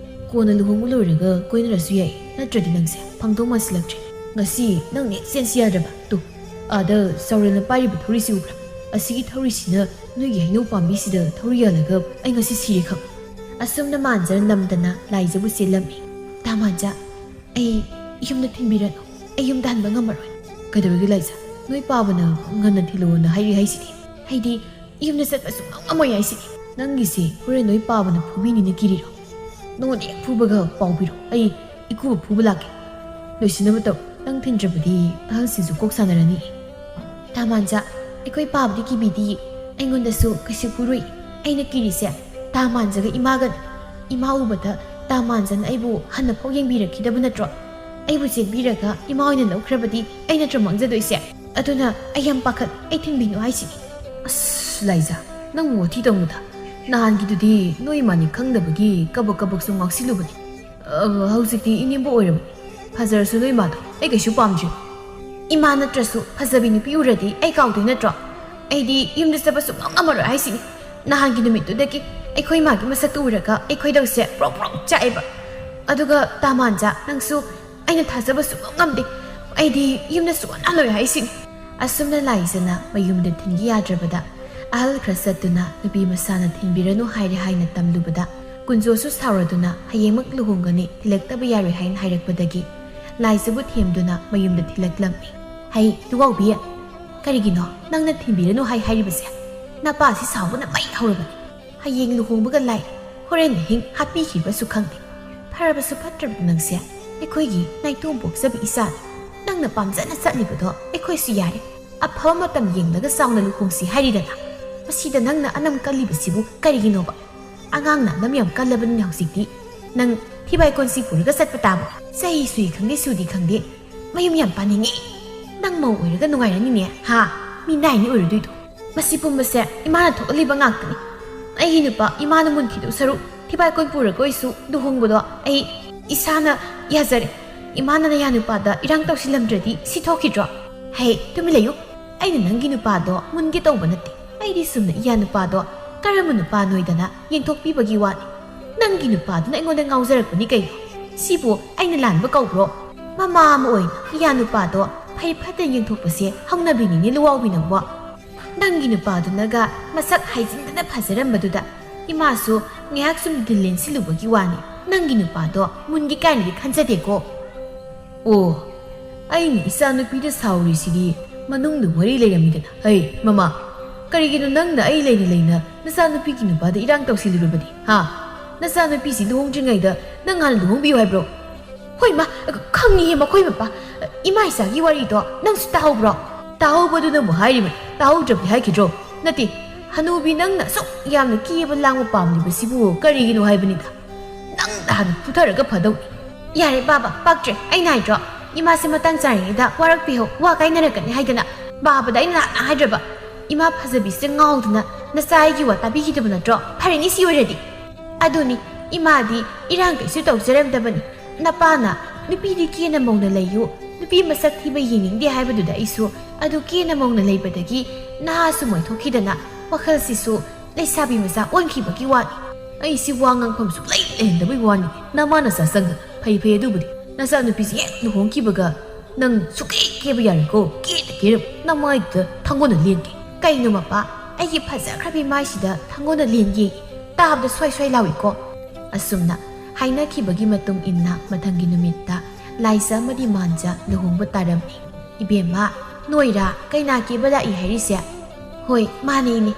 ꯀꯣꯟꯅ ꯂꯨꯍꯣꯡꯕ ꯂꯣꯏꯔꯒ ꯀꯣꯏꯅꯔꯁꯨ ꯌꯥꯏ, ꯅꯠꯇ꯭ꯔꯗꯤ ꯅꯪꯁꯦ ꯐꯪꯗꯧ ꯃꯥꯟꯁꯤꯜꯂꯛꯇ꯭ꯔꯦ꯫ ꯉꯁꯤ ꯅꯪ ꯅꯦꯛ ꯆꯦꯟꯁꯤ ꯌꯥꯗ꯭ꯔꯕ? ꯇꯨ, ꯑꯥꯗ ꯆꯥꯎꯔꯦꯜꯅ ꯄꯥꯏꯔꯤꯕ ꯊꯧꯔꯤꯁꯤ ꯎꯕ꯭ꯔꯥ? ꯑꯁꯤꯒꯤ ꯊꯧꯔꯤꯁꯤꯅ ꯅꯣꯏꯒꯤ ꯍꯩꯅꯧ ꯄꯥꯝꯕꯤꯁꯤꯗ ꯊꯧꯔꯤ ꯌꯥꯜꯂꯒ ꯑꯩ ꯉꯁꯤ ꯁꯤꯔꯦ ꯈꯪ꯫ ꯑꯁꯨꯝꯅ ꯃꯥꯟꯖꯅ ꯅꯝꯗꯅ ꯂꯥꯏꯖꯕꯨ ꯆꯦꯜꯂꯝꯃꯤ꯫ ꯇꯥ ꯃꯥꯟꯖ, ꯑꯩ ꯌꯨꯝꯗ ꯊꯤꯟꯕꯤꯔꯅꯨ꯫ ꯑꯩ ꯌꯨꯝꯗ ꯍꯟꯕ ꯉꯝꯃꯔꯣꯏ꯫ ꯀꯩꯗꯧꯔꯒꯦ ꯂꯥꯏꯖ? ꯅꯣꯏ ꯄꯥꯕꯅ ꯉꯟꯅ ꯊꯤꯜꯂꯛꯑꯣꯅ ꯍꯥꯏꯔꯤ ꯍꯥꯏꯁꯤꯗꯤ꯫ ꯍꯥꯏꯗꯤ ꯌꯨꯝꯗ ꯆꯠꯄ ꯁꯨꯡꯉꯝ ꯉꯝꯃꯣꯏ ꯍꯥꯏꯁꯤꯗꯤ꯫ ꯅꯪꯒꯤꯁꯦ ꯍꯣꯔꯦꯟ ꯅꯣꯏ ꯄꯥꯕꯅ ꯐꯨꯕꯤꯅꯤꯅ ꯀꯤꯔꯤꯔꯣ? ꯅꯉꯣꯟꯗ ꯍꯦꯛ ꯐꯨꯕꯒ ꯄꯥꯎ ꯄꯤꯔꯣ꯫ ꯑꯩ ꯏꯀꯨꯕ ꯐꯨꯕ ꯂꯥꯛꯀꯦ꯫ ꯂꯣꯏꯁꯤꯟꯅꯕ ꯇꯧ꯫ ꯅꯪ ꯊꯤꯟꯗ꯭ꯔꯕꯗꯤ ꯑꯍꯜꯁꯤꯡꯁꯨ ꯀꯣꯛ ꯁꯥꯟꯅꯔꯅꯤ꯫ ꯇꯥ ꯃꯥꯟꯖ, ꯑꯩꯈꯣꯏ ꯄꯥꯕꯗꯤ ꯀꯤꯕꯤꯗꯤ, ꯑꯩꯉꯣꯟꯗꯁꯨ ꯀꯩꯁꯨ ꯀꯨꯔꯨꯏ꯫ ꯑꯩꯅ ꯀꯤꯔꯤꯁꯦ ꯇꯥ ꯃꯥꯟꯖꯒ ꯏꯃꯥꯒꯅꯤ꯫ ꯏꯃꯥ ꯎꯕꯗ ꯇꯥ ꯃꯥꯟꯖꯅ ꯑꯩꯕꯨ ꯍꯟꯅ ꯐꯥꯎ ꯌꯦꯡꯕꯤꯔꯛꯈꯤꯗꯕ ꯅꯠꯇ꯭ꯔꯣ? ꯑꯩꯕꯨ ꯆꯦꯟꯕꯤꯔꯒ ꯏꯃꯥ ꯑꯣꯏꯅ ꯂꯧꯈ꯭ꯔꯕꯗꯤ ꯑꯩ ꯅꯠꯇ꯭ꯔꯣ ꯃꯥꯡꯖꯗꯣꯏꯁꯦ? ꯑꯗꯨꯅ ꯑꯩ ꯌꯥꯝ ꯄꯥꯈꯠ, ꯑꯩ ꯊꯤꯟꯕꯤꯅꯨ ꯍꯥꯏꯁꯤꯅꯤ꯫ ꯑꯁ ꯂꯥꯏꯖꯥ, ꯅꯪꯕꯨ ꯋꯥꯊꯤ ꯇꯧꯅꯨꯗ꯫ ꯅꯍꯥꯟꯒꯤꯗꯨꯗꯤ ꯅꯣꯏ ꯏꯃꯥꯅꯤ ꯈꯪꯗꯕꯒꯤ ꯀꯕꯛ ꯀꯕꯛꯁꯨ ꯉꯥꯎꯁꯤꯜꯂꯨꯕꯅꯤ꯫ ꯑ, ꯍꯧꯖꯤꯛꯇꯤ ꯏꯅꯦꯝꯕꯣꯛ ꯑꯣꯏꯔꯕꯅꯤ꯫ ꯐꯖꯔꯁꯨ ꯅꯣꯏ ꯏꯃꯥꯗꯣ ꯑꯩ ꯀꯩꯁꯨ ꯄꯥꯝꯗ꯭ꯔꯤ꯫ ꯏꯃꯥ ꯅꯠꯇ꯭ꯔꯁꯨ ꯐꯖꯕꯤ ꯅꯨꯄꯤ ꯎꯔꯗꯤ ꯑꯩ ꯀꯥꯎꯗꯣꯏ ꯅꯠꯇ꯭ꯔꯣ? ꯑꯩꯗꯤ ꯌꯨꯝꯗ ꯆꯠꯄ ꯁꯨꯡꯉꯝ ꯉꯝꯃꯔꯣꯏ ꯍꯥꯏꯁꯤꯅꯤ꯫ ꯅꯍꯥꯟꯒꯤ ꯅꯨꯃꯤꯠꯇꯨꯗꯒꯤ ꯑꯩꯈꯣꯏ ꯏꯃꯥꯒꯤ ꯃꯁꯛꯇꯨ ꯎꯔꯒ ꯑꯩ ꯈꯣꯏꯗꯧꯁꯦ ꯄ꯭ꯔꯣꯛ ꯄ꯭ꯔꯣꯛ ꯆꯥꯛꯑꯦꯕ꯫ ꯑꯗꯨꯒ ꯇꯥꯃꯥꯟꯖꯥ, ꯅꯪꯁꯨ ꯑꯩꯅ ꯊꯥꯖꯕ ꯁꯨꯡꯉꯝ ꯉꯝꯗꯦ꯫ ꯑꯩꯗꯤ ꯌꯨꯝꯗ ꯁꯨꯡꯍꯜꯂꯣꯏ ꯍꯥꯏꯁꯤꯅꯤ꯫ ꯑꯁꯨꯝꯅ ꯂꯥꯏꯖꯅ ꯃꯌꯨꯝꯗ ꯊꯤꯟꯈꯤ ꯌꯥꯗ꯭ꯔꯕꯗ, ꯑꯍꯜ ꯈꯔ ꯆꯠꯇꯨꯅ ꯅꯨꯄꯤ ꯃꯁꯥꯅ ꯊꯤꯟꯕꯤꯔꯅꯨ ꯍꯥꯏꯔꯦ ꯍꯥꯏꯅ ꯇꯝꯂꯨꯕꯗ, ꯀꯨꯟꯖꯣꯁꯨ ꯁꯥꯎꯔꯗꯨꯅ ꯍꯌꯦꯡꯃꯛ ꯂꯨꯍꯣꯡꯒꯅꯤ, ꯊꯤꯜꯂꯛꯇꯕ ꯌꯥꯔꯣꯏ ꯍꯥꯏꯅ ꯍꯥꯏꯔꯛꯄꯗꯒꯤ ꯂꯥꯏꯖꯕꯨ ꯊꯦꯝꯗꯨꯅ ꯃꯌꯨꯝꯗ ꯊꯤꯜꯂꯛꯂꯝꯃꯤ꯫ ꯍꯩ, ꯂꯨꯋꯥꯎꯕꯤ, ꯀꯔꯤꯒꯤꯅꯣ ꯅꯪꯅ ꯊꯤꯟꯕꯤꯔꯅꯨ ꯍꯥꯏ ꯍꯥꯏꯔꯤꯕꯁꯦ? ꯅꯄꯥꯁꯤ ꯁꯥꯎꯕꯅ ꯃꯩ ꯍꯧꯔꯕꯅꯤ꯫ ꯍꯌꯦꯡ ꯂꯨꯍꯣꯡꯕꯒ ꯂꯥꯏ, ꯍꯣꯔꯦꯟ ꯑꯍꯤꯡ ꯍꯥꯠꯄꯤꯈꯤꯕꯁꯨ ꯈꯪꯗꯦ꯫ ꯐꯔꯕꯁꯨ ꯐꯠꯇ꯭ꯔꯕ ꯅꯪꯁꯦ ꯑꯩꯈꯣꯏꯒꯤ ꯅꯥꯏꯇꯣꯝ ꯄꯣꯛꯆꯕꯤ ꯏꯆꯥꯅꯤ꯫ ꯅꯪꯅ ꯄꯥꯝꯖꯅ ꯆꯠꯂꯤꯕꯗꯣ ꯑꯩꯈꯣꯏꯁꯨ ꯌꯥꯔꯦ꯫ ꯑꯐꯕ ꯃꯇꯝ ꯌꯦꯡꯂꯒ ꯆꯥꯎꯅ ꯂꯨꯍꯣꯡꯁꯤ ꯍꯥꯏꯔꯤꯗꯅ꯫ ꯃꯁꯤꯗ ꯅꯪꯅ ꯑꯅꯝ ꯀꯜꯂꯤꯕꯁꯤꯕꯨ ꯀꯔꯤꯒꯤꯅꯣꯕ? ꯑꯉꯥꯡꯅ ꯑꯅꯝ ꯌꯥꯝ ꯀꯜꯂꯕꯅꯤꯅ ꯍꯧꯖꯤꯛꯇꯤ ꯅꯪ ꯊꯤꯕꯥꯏ ꯀꯣꯟꯁꯤ ꯄꯨꯔꯒ ꯆꯠꯄ ꯇꯥꯕ꯫ ꯆꯍꯤ ꯁꯨꯏ ꯈꯪꯗꯦ ꯁꯨꯗꯤ ꯈꯪꯗꯦ, ꯃꯌꯨꯝ ꯌꯥꯝ ꯄꯥꯅꯤꯡꯉꯤ꯫ ꯅꯪ ꯃꯧ ꯑꯣꯏꯔꯒ ꯅꯨꯡꯉꯥꯏꯔꯅꯤꯅꯦ, ꯍꯥ? ꯃꯤ ꯅꯥꯏꯅꯤ ꯑꯣꯏꯔꯨꯗꯣꯏꯗꯣ꯫ ꯃꯁꯤ ꯄꯨꯝꯕꯁꯦ ꯏꯃꯥꯅ ꯊꯣꯛꯍꯜꯂꯤꯕ ꯉꯥꯛꯇꯅꯤ꯫ ꯑꯩꯒꯤ ꯅꯨꯄꯥ ꯏꯃꯥꯅ ꯃꯨꯟꯈꯤꯗꯧ ꯁꯔꯨꯛ ꯊꯤꯕꯥꯏ ꯀꯣꯟ ꯄꯨꯔꯒ ꯑꯣꯏꯁꯨ ꯂꯨꯍꯣꯡꯕꯗꯣ ꯑꯩ ꯏꯁꯥꯅ ꯌꯥꯖꯔꯦ꯫ ꯏꯃꯥꯅ ꯅꯌꯥ ꯅꯨꯄꯥꯗ ꯏꯔꯥꯡ ꯇꯧꯁꯤꯜꯂꯝꯗ꯭ꯔꯗꯤ ꯁꯤ ꯊꯣꯛꯈꯤꯗ꯭ꯔꯣ? ꯍꯦ, ꯇꯨꯃꯤꯟ ꯂꯩꯌꯨ꯫ ꯑꯩꯅ ꯅꯪꯒꯤ ꯅꯨꯄꯥꯗꯣ ꯃꯨꯟꯒꯦ ꯇꯧꯕ ꯅꯠꯇꯦ꯫ ꯑꯩꯗꯤ ꯁꯨꯝꯅ ꯏꯌꯥ ꯅꯨꯄꯥꯗꯣ ꯀꯔꯝꯕ ꯅꯨꯄꯥꯅꯣꯏꯗꯅ ꯌꯦꯡꯊꯣꯛꯄꯤꯕꯒꯤ ꯋꯥꯅꯤ꯫ ꯅꯪꯒꯤ ꯅꯨꯄꯥꯗꯨꯅ ꯑꯩꯉꯣꯟꯗ ꯉꯥꯎꯖꯔꯛꯄꯅꯤ ꯀꯩꯅꯣ꯫ ꯁꯤꯕꯨ ꯑꯩꯅ ꯂꯥꯟꯕ ꯀꯧꯕ꯭ꯔꯣ? ꯃꯃꯥ ꯑꯃ ꯑꯣꯏꯅ ꯏꯌꯥ ꯅꯨꯄꯥꯗꯣ ꯐꯩ ꯐꯠꯇ ꯌꯦꯡꯊꯣꯛꯄꯁꯦ ꯍꯧꯅꯕꯤꯅꯤꯅꯦ ꯂꯨꯋꯥꯎꯕꯤ ꯅꯪꯕꯣ꯫ ꯅꯪꯒꯤ ꯅꯨꯄꯥꯗꯨꯅꯒ ꯃꯁꯛ ꯍꯥꯏꯖꯤꯟꯗꯅ ꯐꯖꯔꯝꯕꯗꯨꯗ ꯏꯃꯥꯁꯨ ꯉꯥꯏꯍꯥꯛ ꯁꯨꯝ ꯗꯤꯜ ꯂꯦꯟꯁꯤꯜꯂꯨꯕꯒꯤ ꯋꯥꯅꯤ꯫ ꯅꯪꯒꯤ ꯅꯨꯄꯥꯗꯣ ꯃꯨꯟꯒꯦ ꯀꯥꯏꯅꯗꯤ ꯈꯟꯖꯗꯦꯀꯣ꯫ ꯑꯣ, ꯑꯩꯅ ꯏꯆꯥꯅꯨꯄꯤꯗ ꯁꯥꯎꯔꯤꯁꯤꯗꯤ ꯃꯅꯨꯡꯗ ꯋꯥꯔꯤ ꯂꯩꯔꯝꯃꯤꯗꯅ꯫ ꯍꯩ, ꯃꯃꯥ, ꯀꯔꯤꯒꯤꯅꯣ ꯅꯪꯅ ꯑꯩ ꯂꯩꯅ ꯂꯩꯅ ꯅꯆꯥꯅꯨꯄꯤꯒꯤ ꯅꯨꯄꯥꯗ ꯏꯔꯥꯡ ꯇꯧꯁꯤꯜꯂꯨꯔꯕꯗꯤ, ꯍꯥ? ꯅꯆꯥꯅꯨꯄꯤꯁꯤ ꯂꯨꯍꯣꯡꯗ꯭ꯔꯤꯉꯩꯗ ꯅꯪ ꯍꯥꯟꯅ ꯂꯨꯍꯣꯡꯕꯤꯌꯨ ꯍꯥꯏꯕ꯭ꯔꯣ? ꯍꯣꯏ, ꯃꯥ, ꯈꯪꯉꯤꯍꯦ ꯃꯈꯣꯏ ꯃꯄꯥ꯫ ꯏꯃꯥ ꯏꯆꯥꯒꯤ ꯋꯥꯔꯤꯗꯣ ꯅꯪꯁꯨ ꯇꯥꯍꯧꯕ꯭ꯔꯣ? ꯇꯥꯍꯧꯕꯗꯨꯅꯕꯨ ꯍꯥꯏꯔꯤꯕꯅꯤ, ꯇꯥꯍꯧꯗ꯭ꯔꯕꯗꯤ ꯍꯥꯏꯈꯤꯗ꯭ꯔꯣ? ꯅꯠꯇꯦ, ꯍꯅꯨꯕꯤ, ꯅꯪꯅ ꯑꯁꯨꯛ ꯌꯥꯝꯅ ꯀꯦꯕ ꯂꯥꯡꯕ ꯄꯥꯝꯂꯤꯕꯁꯤꯕꯨ ꯀꯔꯤꯒꯤꯅꯣ ꯍꯥꯏꯕꯅꯤꯗ꯫ ꯅꯪꯅ ꯍꯥꯟꯅ ꯐꯨꯊꯔꯒ ꯐꯗꯧꯅꯤ꯫ ꯌꯥꯔꯦ ꯕꯥꯕꯥ, ꯄꯛꯇ꯭ꯔꯦ꯫ ꯑꯩꯅ ꯍꯥꯏꯗ꯭ꯔꯣ, ꯏꯃꯥꯁꯦ ꯃꯇꯥꯡ ꯆꯥꯔꯤꯉꯩꯗ ꯋꯥꯔꯛꯄꯤꯍꯧ, ꯋꯥ ꯀꯥꯏꯅꯔꯛꯀꯅꯤ ꯍꯥꯏꯗꯅ? ꯕꯥꯕꯥꯗ ꯑꯩꯅ ꯅꯍꯥꯟꯅ ꯍꯥꯏꯗ꯭ꯔꯕ? ꯏꯃꯥ ꯐꯖꯕꯤꯁꯦ ꯉꯥꯎꯗꯅ ꯅꯆꯥ ꯑꯩꯒꯤ ꯋꯥ ꯇꯥꯕꯤꯈꯤꯗꯕ ꯅꯠꯇ꯭ꯔꯣ? ꯐꯔꯦꯅꯤ ꯁꯤ ꯑꯣꯏꯔꯗꯤ꯫ ꯑꯗꯨꯅꯤ, ꯏꯃꯥꯗꯤ ꯏꯔꯥꯡ ꯀꯩꯁꯨ ꯇꯧꯖꯔꯝꯗꯕꯅꯤ꯫ ꯅꯄꯥꯅ ꯅꯨꯄꯤꯗꯤ ꯀꯦꯅ ꯃꯧꯅ ꯂꯩꯌꯨ, ꯅꯨꯄꯤ ꯃꯁꯛ ꯊꯤꯕ ꯌꯦꯡꯅꯤꯡꯗꯦ ꯍꯥꯏꯕꯗꯨꯗ ꯑꯩꯁꯨ ꯑꯗꯨ ꯀꯦꯅ ꯃꯧꯅ ꯂꯩꯕꯗꯒꯤ ꯅꯍꯥꯁꯨ ꯃꯣꯏꯊꯣꯛꯈꯤꯗꯅ ꯋꯥꯈꯜꯁꯤꯁꯨ ꯂꯩꯁꯥꯕꯤ ꯃꯆꯥ ꯑꯣꯟꯈꯤꯕꯒꯤ ꯋꯥꯅꯤ꯫ ꯑꯩꯁꯤ ꯋꯥ ꯉꯥꯡꯐꯝ ꯁꯨꯛꯂꯩ ꯂꯩꯍꯟꯗꯕꯩ ꯋꯥꯅꯤ꯫ ꯅꯃꯥ ꯅꯆꯥ ꯆꯪꯗꯅ ꯐꯩ ꯐꯩ꯫ ꯑꯗꯨꯕꯨꯗꯤ ꯅꯆꯥꯅꯨꯄꯤꯁꯤ ꯍꯦꯛ ꯂꯨꯍꯣꯡꯈꯤꯕꯒ ꯅꯪ ꯁꯨꯛꯀꯦ ꯀꯦꯕ ꯌꯥꯔꯣꯏꯀꯣ꯫ ꯀꯦꯗ ꯀꯦꯔꯝ ꯅꯃꯥꯏꯗꯨꯗ ꯊꯥꯡꯒꯣꯟꯅ ꯂꯦꯟꯒꯦ꯫ ꯀꯩꯅꯣ ꯃꯄꯥ, ꯑꯩꯒꯤ ꯐꯖꯈ꯭ꯔꯕꯤ ꯃꯥꯏꯁꯤꯗ ꯊꯥꯡꯒꯣꯟꯅ ꯂꯦꯟꯒꯦ? ꯇꯥꯕꯗ ꯁ꯭ꯋꯥꯏ ꯁ꯭ꯋꯥꯏ ꯂꯥꯎꯏꯀꯣ꯫ ꯑꯁꯨꯝꯅ ꯍꯥꯏꯅꯈꯤꯕꯒꯤ ꯃꯇꯨꯡ ꯏꯟꯅ ꯃꯊꯪꯒꯤ ꯅꯨꯃꯤꯠꯇ ꯂꯥꯏꯖ ꯑꯃꯗꯤ ꯃꯥꯟꯖ ꯂꯨꯍꯣꯡꯕ ꯇꯥꯔꯝꯃꯤ꯫ "ꯏꯕꯦꯝꯃ, ꯅꯣꯏꯔꯥ ꯀꯩꯅꯥ ꯀꯦꯕ ꯂꯥꯛꯏ ꯍꯥꯏꯔꯤꯁꯦ?" "ꯍꯣꯏ, ꯃꯥꯅꯦ ꯏꯅꯦ꯫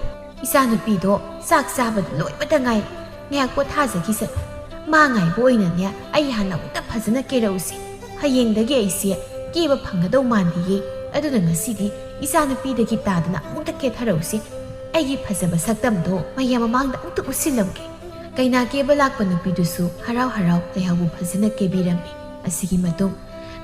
ꯏꯆꯥꯅꯨꯄꯤꯗꯣ ꯆꯥꯛ ꯆꯥꯕꯗ ꯂꯣꯏꯕꯗ ꯉꯥꯏꯔꯤ꯫ ꯉꯥꯏꯍꯥꯛ ꯄꯣꯊꯥꯖꯈꯤꯁꯅꯨ꯫ ꯃꯥ ꯉꯥꯏꯕ ꯑꯣꯏꯅꯅꯦ ꯑꯩ ꯍꯥꯟꯅ ꯑꯃꯨꯛꯇ ꯐꯖꯅ ꯀꯦꯔꯛꯎꯁꯤ꯫ ꯍꯌꯦꯡꯗꯒꯤ ꯑꯩꯁꯦ ꯀꯦꯕ ꯐꯪꯒꯗꯧ ꯃꯥꯟꯗꯦꯌꯦ꯫ ꯑꯗꯨꯅ ꯉꯁꯤꯗꯤ ꯏꯆꯥꯅꯨꯄꯤꯗꯒꯤ ꯇꯥꯗꯅ ꯑꯃꯨꯛꯇ ꯀꯦꯊꯔꯛꯎꯁꯤ꯫ ꯑꯩꯒꯤ ꯐꯖꯕ ꯁꯛꯇꯝꯗꯣ ꯃꯌꯥꯝ ꯃꯃꯥꯡꯗ ꯑꯃꯨꯛꯇ ꯎꯠꯁꯤꯜꯂꯝꯒꯦ꯫" ꯀꯩꯅꯥ ꯀꯦꯕ ꯂꯥꯛꯄ ꯅꯨꯄꯤꯗꯨꯁꯨ ꯍꯔꯥꯎ ꯍꯔꯥꯎ ꯂꯩꯍꯥꯎꯕꯨ ꯐꯖꯅ ꯀꯦꯕꯤꯔꯝꯃꯤ꯫ ꯑꯁꯤꯒꯤ ꯃꯇꯨꯡ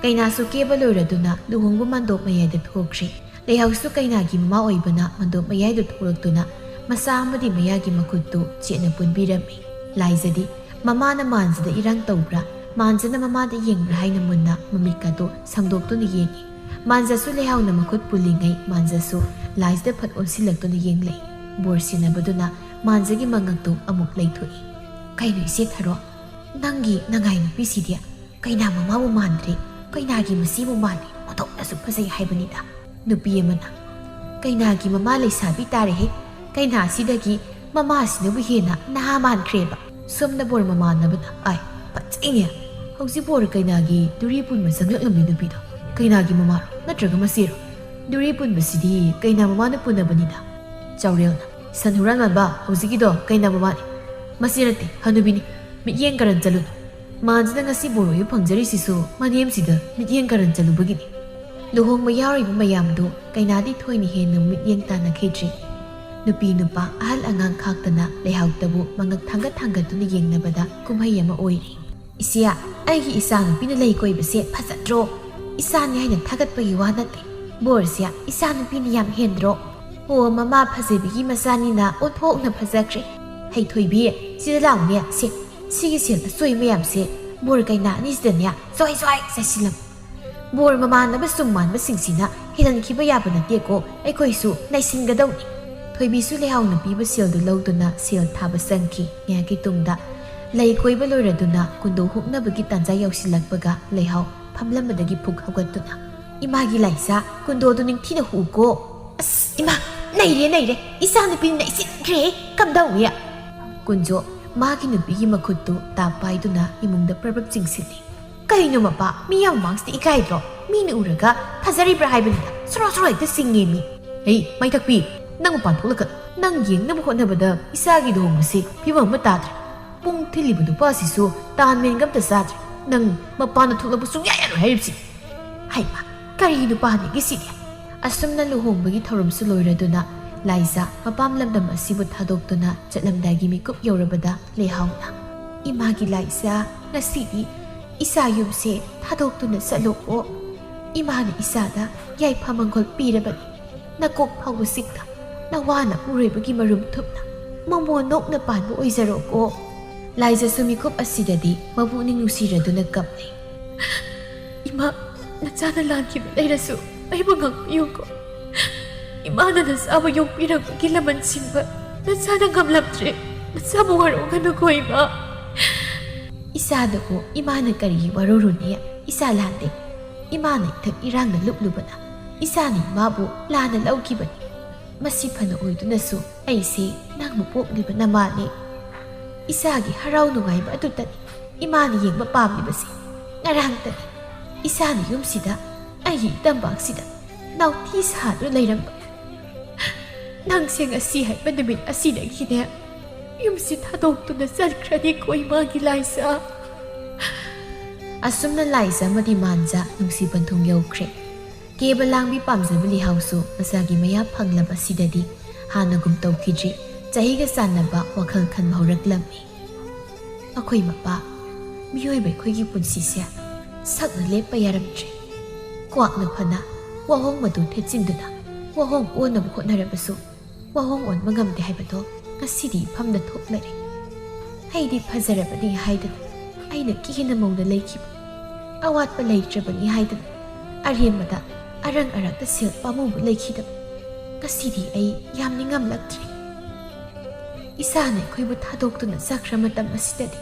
ꯀꯩꯅꯥꯁꯨ ꯀꯦꯕ ꯂꯣꯏꯔꯗꯨꯅ ꯂꯨꯍꯣꯡꯕ ꯃꯥꯟꯗꯣꯞ ꯃꯌꯥꯏꯗ ꯊꯣꯛꯈ꯭ꯔꯦ꯫ ꯂꯩꯍꯥꯎꯁꯨ ꯀꯩꯅꯥꯒꯤ ꯃꯃꯥ ꯑꯣꯏꯕꯅ ꯃꯥꯟꯗꯣꯞ ꯃꯌꯥꯏꯗ ꯊꯣꯛꯂꯛꯇꯨꯅ ꯃꯆꯥ ꯑꯃꯗꯤ ꯃꯌꯥꯒꯤ ꯃꯈꯨꯠꯇꯨ ꯆꯦꯠꯅ ꯄꯨꯟꯕꯤꯔꯝꯃꯤ꯫ ꯂꯥꯏꯖꯗꯤ ꯃꯃꯥꯅ ꯃꯥꯟꯖꯗ ꯏꯔꯥꯡ ꯇꯧꯕ꯭ꯔꯥ, ꯃꯥꯟꯖꯅ ꯃꯃꯥꯗ ꯌꯦꯡꯕ꯭ꯔꯥ ꯍꯥꯏꯅ ꯃꯨꯟꯅ ꯃꯃꯤꯠꯀꯗꯨ ꯁꯪꯗꯣꯛꯇꯨꯅ ꯌꯦꯡꯉꯤ꯫ ꯃꯥꯟꯖꯁꯨ ꯂꯩꯍꯥꯎꯅ ꯃꯈꯨꯠ ꯄꯨꯜꯂꯤꯉꯩ ꯃꯥꯟꯖꯁꯨ ꯂꯥꯏꯖꯗ ꯐꯠ ꯑꯣꯟꯁꯤꯜꯂꯛꯇꯨꯅ ꯌꯦꯡꯂꯛꯏ꯫ ꯕꯣꯔ ꯁꯤꯟꯅꯕꯗꯨꯅ ꯃꯥꯟꯖꯒꯤ ꯃꯉꯛꯇꯨ ꯑꯃꯨꯛ ꯂꯩꯊꯣꯛꯏ꯫ "ꯀꯩꯅꯣ ꯏꯆꯦ ꯊꯔꯣ, ꯅꯪꯒꯤ ꯅꯉꯥꯏ ꯅꯨꯄꯤꯁꯤꯗꯤ ꯀꯩꯅꯥ ꯃꯃꯥꯕꯨ ꯃꯥꯟꯗ꯭ꯔꯦ, ꯀꯩꯅꯥꯒꯤ ꯃꯆꯦꯕꯨ ꯃꯥꯜꯂꯤ, ꯑꯣꯟꯊꯣꯛꯅꯁꯨ ꯐꯖꯩ ꯍꯥꯏꯕꯅꯤꯗ꯫" ꯅꯨꯄꯤ ꯑꯃꯅ, "ꯀꯩꯅꯥꯒꯤ ꯃꯃꯥ ꯂꯩꯁꯥꯕꯤ ꯇꯥꯔꯦꯍꯦ, ꯀꯩꯅꯥꯁꯤꯗꯒꯤ ꯃꯃꯥꯁꯤꯅꯕꯨ ꯍꯦꯟꯅ ꯅꯍꯥ ꯃꯥꯟꯈ꯭ꯔꯦꯕ꯫" ꯁꯣꯝꯗ ꯕꯣꯔ ꯃꯃꯥꯟꯅꯕꯅ, "ꯑꯥꯏ, ꯐꯖꯩꯅꯦ꯫ ꯍꯧꯖꯤꯛ ꯕꯣꯔ ꯀꯩꯅꯥꯒꯤ ꯗꯨꯔꯤ ꯄꯨꯟꯕ ꯆꯪꯂꯛꯂꯝꯃꯤ ꯅꯨꯄꯤꯗꯣ꯫ ꯀꯩꯅꯥꯒꯤ ꯃꯃꯥꯔꯣ ꯅꯠꯇ꯭ꯔꯒ ꯃꯆꯦꯔꯣ? ꯗꯨꯔꯤ ꯄꯨꯟꯕꯁꯤꯗꯤ ꯀꯩꯅꯥ ꯃꯃꯥꯅ ꯄꯨꯟꯅꯕꯅꯤꯗ꯫" ꯆꯥꯎꯔꯦꯜꯅ, "ꯁꯟ ꯍꯨꯔꯥꯟ ꯃꯥꯟꯕ, ꯍꯧꯖꯤꯛꯀꯤꯗꯣ ꯀꯩꯅꯥ ꯃꯃꯥꯅꯤ꯫ ꯃꯆꯦ ꯅꯠꯇꯦ, ꯍꯅꯨꯕꯤꯅꯤ꯫ ꯃꯤꯠꯌꯦꯡ ꯀꯔꯟ ꯆꯠꯂꯨꯅꯨ꯫ ꯃꯥꯟꯖꯅ ꯉꯁꯤ ꯕꯣꯔ ꯑꯣꯏꯕ ꯐꯪꯖꯔꯤꯁꯤꯁꯨ ꯃꯅꯦꯝꯁꯤꯗ ꯃꯤꯠꯌꯦꯡ ꯀꯔꯟ ꯆꯠꯂꯨꯕꯒꯤꯅꯤ꯫" ꯂꯨꯍꯣꯡꯕ ꯌꯥꯎꯔꯤꯕ ꯃꯌꯥꯝꯗꯨ ꯀꯩꯅꯥꯗꯤ ꯊꯣꯏꯅ ꯍꯦꯟꯅ ꯃꯤꯠꯌꯦꯡ ꯇꯥꯟꯅꯈꯤꯗ꯭ꯔꯤ꯫ ꯅꯨꯄꯤ ꯅꯨꯄꯥ ꯑꯍꯜ ꯑꯉꯥꯡ ꯈꯥꯛꯇꯅ ꯂꯩꯍꯥꯎꯇꯕꯨ ꯃꯉꯛ ꯊꯥꯡꯒꯠ ꯊꯥꯡꯒꯠꯇꯨꯅ ꯌꯦꯡꯅꯕꯗ ꯀꯨꯝꯍꯩ ꯑꯃ ꯑꯣꯏꯔꯤ꯫ "ꯏꯆꯦ, ꯑꯩꯒꯤ ꯏꯆꯥꯅꯨꯄꯤꯅ ꯂꯩ ꯀꯣꯏꯕꯁꯦ ꯐꯖꯗ꯭ꯔꯣ? ꯏꯆꯥꯅꯤ ꯍꯥꯏꯅ ꯊꯥꯒꯠꯄꯒꯤ ꯋꯥ ꯅꯠꯇꯦ꯫ ꯕꯣꯔꯁꯦ ꯏꯆꯥꯅꯨꯄꯤꯅ ꯌꯥꯝ ꯍꯦꯟꯗ꯭ꯔꯣ? ꯑꯣ, ꯃꯃꯥ ꯐꯖꯕꯤꯒꯤ ꯃꯆꯥꯅꯤꯅ ꯑꯣꯟꯊꯣꯛꯅ ꯐꯖꯈ꯭ꯔꯦ꯫ ꯍꯩ ꯊꯣꯏꯕꯤ, ꯁꯤꯗ ꯂꯥꯎꯅꯦ꯫ ꯁꯦ, ꯁꯤꯒꯤ ꯁꯦꯜ ꯑꯆꯣꯏ ꯃꯌꯥꯝꯁꯦ ꯕꯣꯔ ꯀꯩꯅꯥ ꯑꯅꯤꯁꯤꯗꯅꯦ ꯖ꯭ꯋꯥꯏ ꯖ꯭ꯋꯥꯏ ꯆꯥꯏꯁꯤꯜꯂꯝꯃꯨ꯫ ꯕꯣꯔ ꯃꯃꯥꯟꯅꯕ ꯁꯨꯝ ꯃꯥꯟꯕꯁꯤꯡꯁꯤꯅ ꯍꯦꯜꯍꯟꯈꯤꯕ ꯌꯥꯕ ꯅꯠꯇꯦꯀꯣ, ꯑꯩꯈꯣꯏꯁꯨ ꯅꯩꯁꯤꯟꯒꯗꯧꯅꯤ꯫" ꯊꯣꯏꯕꯤꯁꯨ ꯂꯩꯍꯥꯎꯅ ꯄꯤꯕ ꯁꯦꯜꯗꯨ ꯂꯧꯗꯨꯅ ꯁꯦꯜ ꯊꯥꯕ ꯆꯪꯈꯤ꯫ ꯉꯥꯏꯍꯥꯛꯀꯤ ꯇꯨꯡꯗ ꯂꯩ ꯀꯣꯏꯕ ꯂꯣꯏꯔꯗꯨꯅ ꯀꯨꯟꯗꯣ ꯍꯨꯛꯅꯕꯒꯤ ꯇꯥꯟꯖꯥ ꯌꯧꯁꯤꯜꯂꯛꯄꯒ ꯂꯩꯍꯥꯎ ꯐꯝꯂꯝꯕꯗꯒꯤ ꯐꯨꯛ ꯍꯧꯒꯠꯇꯨꯅ, "ꯏꯃꯥꯒꯤ ꯂꯥꯏꯁꯥ, ꯀꯨꯟꯗꯣꯗꯨ ꯅꯤꯡꯊꯤꯅ ꯍꯨꯀꯣ꯫" "ꯑꯁ, ꯏꯃꯥ, ꯅꯩꯔꯦ, ꯅꯩꯔꯦ, ꯏꯆꯥꯅꯨꯄꯤꯅ ꯅꯩꯁꯤꯟꯈ꯭ꯔꯦ, ꯀꯝꯗꯧꯏ?" ꯀꯨꯟꯖꯣ ꯃꯥꯒꯤ ꯅꯨꯄꯤꯒꯤ ꯃꯈꯨꯠꯇꯨ ꯇꯥꯞ ꯄꯥꯏꯗꯨꯅ ꯏꯃꯨꯡꯗ ꯄ꯭ꯔꯞ ꯄ꯭ꯔꯞ ꯆꯤꯡꯁꯤꯜꯂꯤ꯫ "ꯀꯩꯅꯣ ꯃꯄꯥ, ꯃꯤ ꯌꯥꯝ ꯃꯃꯥꯡꯁꯤꯗ ꯏꯀꯥꯏꯗ꯭ꯔꯣ? ꯃꯤꯅ ꯎꯔꯒ ꯐꯖꯔꯤꯕ꯭ꯔꯥ ꯍꯥꯏꯕꯅꯤꯗ, ꯁꯣꯔꯣ ꯁꯣꯔꯣ ꯍꯦꯛꯇ ꯆꯤꯡꯉꯦ ꯃꯤ꯫" "ꯍꯩ, ꯃꯥꯏꯊꯛꯄꯤ, ꯅꯪ ꯃꯄꯥꯟ ꯊꯣꯛꯂꯛꯀꯅꯨ꯫ ꯅꯪ ꯌꯦꯡꯅꯕ ꯍꯣꯠꯅꯕꯗ ꯏꯆꯥꯒꯤ ꯂꯨꯍꯣꯡꯕꯁꯤ ꯐꯤꯕꯝ ꯑꯃ ꯇꯥꯗ꯭ꯔꯦ꯫ ꯄꯨꯡ ꯊꯤꯜꯂꯤꯕ ꯅꯨꯄꯥꯁꯤꯁꯨ ꯇꯥꯟ ꯃꯦꯟꯒ ꯑꯝꯇ ꯆꯥꯗ꯭ꯔꯦ꯫ ꯅꯪ ꯃꯄꯥꯟꯗ ꯊꯣꯛꯂꯛꯄ ꯁꯨꯡꯌꯥ ꯌꯥꯔꯣꯏ ꯍꯥꯏꯔꯤꯕꯁꯤ꯫" "ꯍꯩꯃꯥ, ꯀꯔꯤ ꯅꯨꯄꯥꯅꯤꯒꯦ ꯁꯤꯗꯤ?" ꯑꯁꯨꯝꯅ ꯂꯨꯍꯣꯡꯕꯒꯤ ꯊꯧꯔꯝꯁꯨ ꯂꯣꯏꯔꯗꯨꯅ ꯂꯥꯏꯖꯥ ꯃꯄꯥꯝ ꯂꯝꯗꯝ ꯑꯁꯤꯕꯨ ꯊꯥꯗꯣꯛꯇꯨꯅ ꯆꯠꯂꯝꯗꯥꯏꯒꯤ ꯃꯤꯀꯨꯞ ꯌꯧꯔꯕꯗ ꯂꯩꯍꯥꯎꯅ, "ꯏꯃꯥꯒꯤ ꯂꯥꯏꯖꯥ, ꯉꯁꯤꯗꯤ ꯏꯆꯥ ꯌꯨꯝꯁꯦ ꯊꯥꯗꯣꯛꯇꯨꯅ ꯆꯠꯂꯣꯀꯣ꯫ ꯏꯃꯥꯅ ꯏꯆꯥꯗ ꯌꯥꯏꯐ ꯃꯪꯒꯣꯜ ꯄꯤꯔꯕꯅꯤ꯫ ꯅꯀꯣꯛ ꯐꯥꯎꯕꯁꯤꯡꯗ ꯅꯋꯥꯅ ꯎꯔꯣꯏꯕꯒꯤ ꯃꯔꯨꯝ ꯊꯨꯞꯅ ꯃꯃꯣꯟ ꯅꯣꯛꯅ ꯄꯥꯟꯕ ꯑꯣꯏꯖꯔꯣꯀꯣ꯫" ꯂꯥꯏꯖꯁꯨ ꯃꯤꯀꯨꯞ ꯑꯁꯤꯗꯗꯤ ꯃꯄꯨꯛꯅꯤꯡ ꯅꯨꯡꯁꯤꯔꯗꯨꯅ ꯀꯞꯂꯤ꯫ "ꯏꯃꯥ, ꯅꯆꯥꯅ ꯂꯥꯟꯈꯤꯕ ꯂꯩꯔꯁꯨ ꯑꯩꯕꯨ ꯉꯥꯛꯄꯤꯌꯨꯀꯣ꯫ ꯏꯃꯥꯅ ꯅꯆꯥꯕꯨ ꯌꯣꯛꯄꯤꯔꯛꯄꯒꯤ ꯂꯃꯟ ꯁꯤꯡꯕ ꯅꯆꯥꯅ ꯉꯝꯂꯝꯗ꯭ꯔꯦ꯫ ꯅꯆꯥꯕꯨ ꯋꯥꯔꯧꯒꯅꯨꯀꯣ, ꯏꯃꯥ꯫" ꯏꯆꯥꯗꯨꯕꯨ ꯏꯃꯥꯅ ꯀꯔꯤꯒꯤ ꯋꯥꯔꯧꯔꯨꯅꯤ? ꯏꯆꯥ ꯂꯥꯟꯗꯦ꯫ ꯏꯃꯥꯅ ꯏꯊꯛ ꯏꯔꯥꯡꯅ ꯂꯨꯞꯂꯨꯕꯅ ꯏꯆꯥꯅ ꯏꯃꯥꯕꯨ ꯂꯥꯟꯅ ꯂꯧꯈꯤꯕꯅꯤ꯫ ꯃꯁꯤ ꯐꯅ ꯑꯣꯏꯗꯨꯅꯁꯨ ꯑꯩꯁꯦ ꯅꯪꯕꯨ ꯄꯣꯛꯂꯤꯕ ꯅꯃꯥꯅꯤ꯫ ꯏꯆꯥꯒꯤ ꯍꯔꯥꯎ ꯅꯨꯡꯉꯥꯏꯕ ꯑꯗꯨꯇꯅꯤ ꯏꯃꯥꯅ ꯌꯦꯡꯕ ꯄꯥꯝꯂꯤꯕꯁꯦ꯫ ꯉꯔꯥꯡꯇꯅꯤ ꯏꯆꯥꯅ ꯌꯨꯝꯁꯤꯗ, ꯑꯩꯒꯤ ꯏꯇꯝꯕꯥꯛꯁꯤꯗ ꯅꯥꯎꯊꯤ ꯁꯥꯗꯨꯅ ꯂꯩꯔꯝꯕ꯫ ꯅꯪꯁꯦ ꯉꯁꯤ ꯍꯥꯏꯕ ꯅꯨꯃꯤꯠ ꯑꯁꯤꯗꯒꯤꯅꯦ ꯌꯨꯝꯁꯤ ꯊꯥꯗꯣꯛꯇꯨꯅ ꯆꯠꯈ꯭ꯔꯅꯤꯀꯣ, ꯏꯃꯥꯒꯤ ꯂꯥꯏꯖꯥ꯫ ꯑꯁꯨꯝꯅ ꯂꯥꯏꯖꯥ ꯑꯃꯗꯤ ꯃꯥꯟꯖꯥ ꯅꯨꯡꯁꯤ ꯄꯟꯊꯨꯡ ꯌꯧꯈ꯭ꯔꯦ꯫ ꯀꯦꯕ ꯂꯥꯡꯕꯤ ꯄꯥꯝꯖꯕ ꯂꯤꯍꯥꯎꯁꯨ ꯃꯆꯥꯒꯤ ꯃꯌꯥ ꯐꯪꯂꯕ ꯑꯁꯤꯗꯗꯤ ꯍꯥꯟꯅꯒꯨꯝ ꯇꯧꯈꯤꯗ꯭ꯔꯤ꯫ ꯆꯍꯤꯒ ꯆꯥꯟꯅꯕ ꯋꯥꯈꯜ ꯈꯟꯕ ꯍꯧꯔꯛꯂꯝꯃꯤ꯫ ꯑꯩꯈꯣꯏ ꯃꯄꯥ ꯃꯤꯑꯣꯏꯕ ꯑꯩꯈꯣꯏꯒꯤ ꯄꯨꯟꯁꯤꯁꯦ ꯁꯛꯅ ꯂꯦꯞꯄ ꯌꯥꯔꯝꯗ꯭ꯔꯦ꯫ ꯀ꯭ꯋꯥꯛꯅ ꯐꯅ ꯋꯥꯍꯣꯡ ꯃꯇꯨ ꯊꯦꯠꯆꯤꯟꯗꯨꯅ ꯋꯥꯍꯣꯡ ꯑꯣꯟꯅꯕ ꯍꯣꯠꯅꯔꯕꯁꯨ ꯋꯥꯍꯣꯡ ꯑꯣꯟꯕ ꯉꯝꯗꯦ ꯍꯥꯏꯕꯗꯣ ꯉꯁꯤꯗꯤ ꯏꯐꯝꯗ ꯊꯣꯛꯂꯔꯦ꯫ ꯑꯩꯗꯤ ꯐꯖꯔꯕꯅꯤ ꯍꯥꯏꯗꯅ ꯑꯩꯅ ꯀꯦꯅ ꯃꯧꯅ ꯂꯩꯈꯤꯕ, ꯑꯋꯥꯠꯄ ꯂꯩꯇ꯭ꯔꯕꯅꯤ ꯍꯥꯏꯗꯅ ꯑꯔꯦꯝꯕꯗ ꯑꯔꯪ ꯑꯔꯛꯇ ꯁꯦꯜ ꯄꯥꯝꯃꯨꯕ ꯂꯩꯈꯤꯗꯕ꯫ ꯉꯁꯤꯗꯤ ꯑꯩ ꯌꯥꯝ ꯅꯤꯡꯉꯝꯂꯛꯇ꯭ꯔꯦ꯫ ꯏꯁꯥꯅ ꯑꯩꯈꯣꯏꯕꯨ ꯊꯥꯗꯣꯛꯇꯨꯅ ꯆꯠꯈ꯭ꯔ ꯃꯇꯝ ꯑꯁꯤꯗꯗꯤ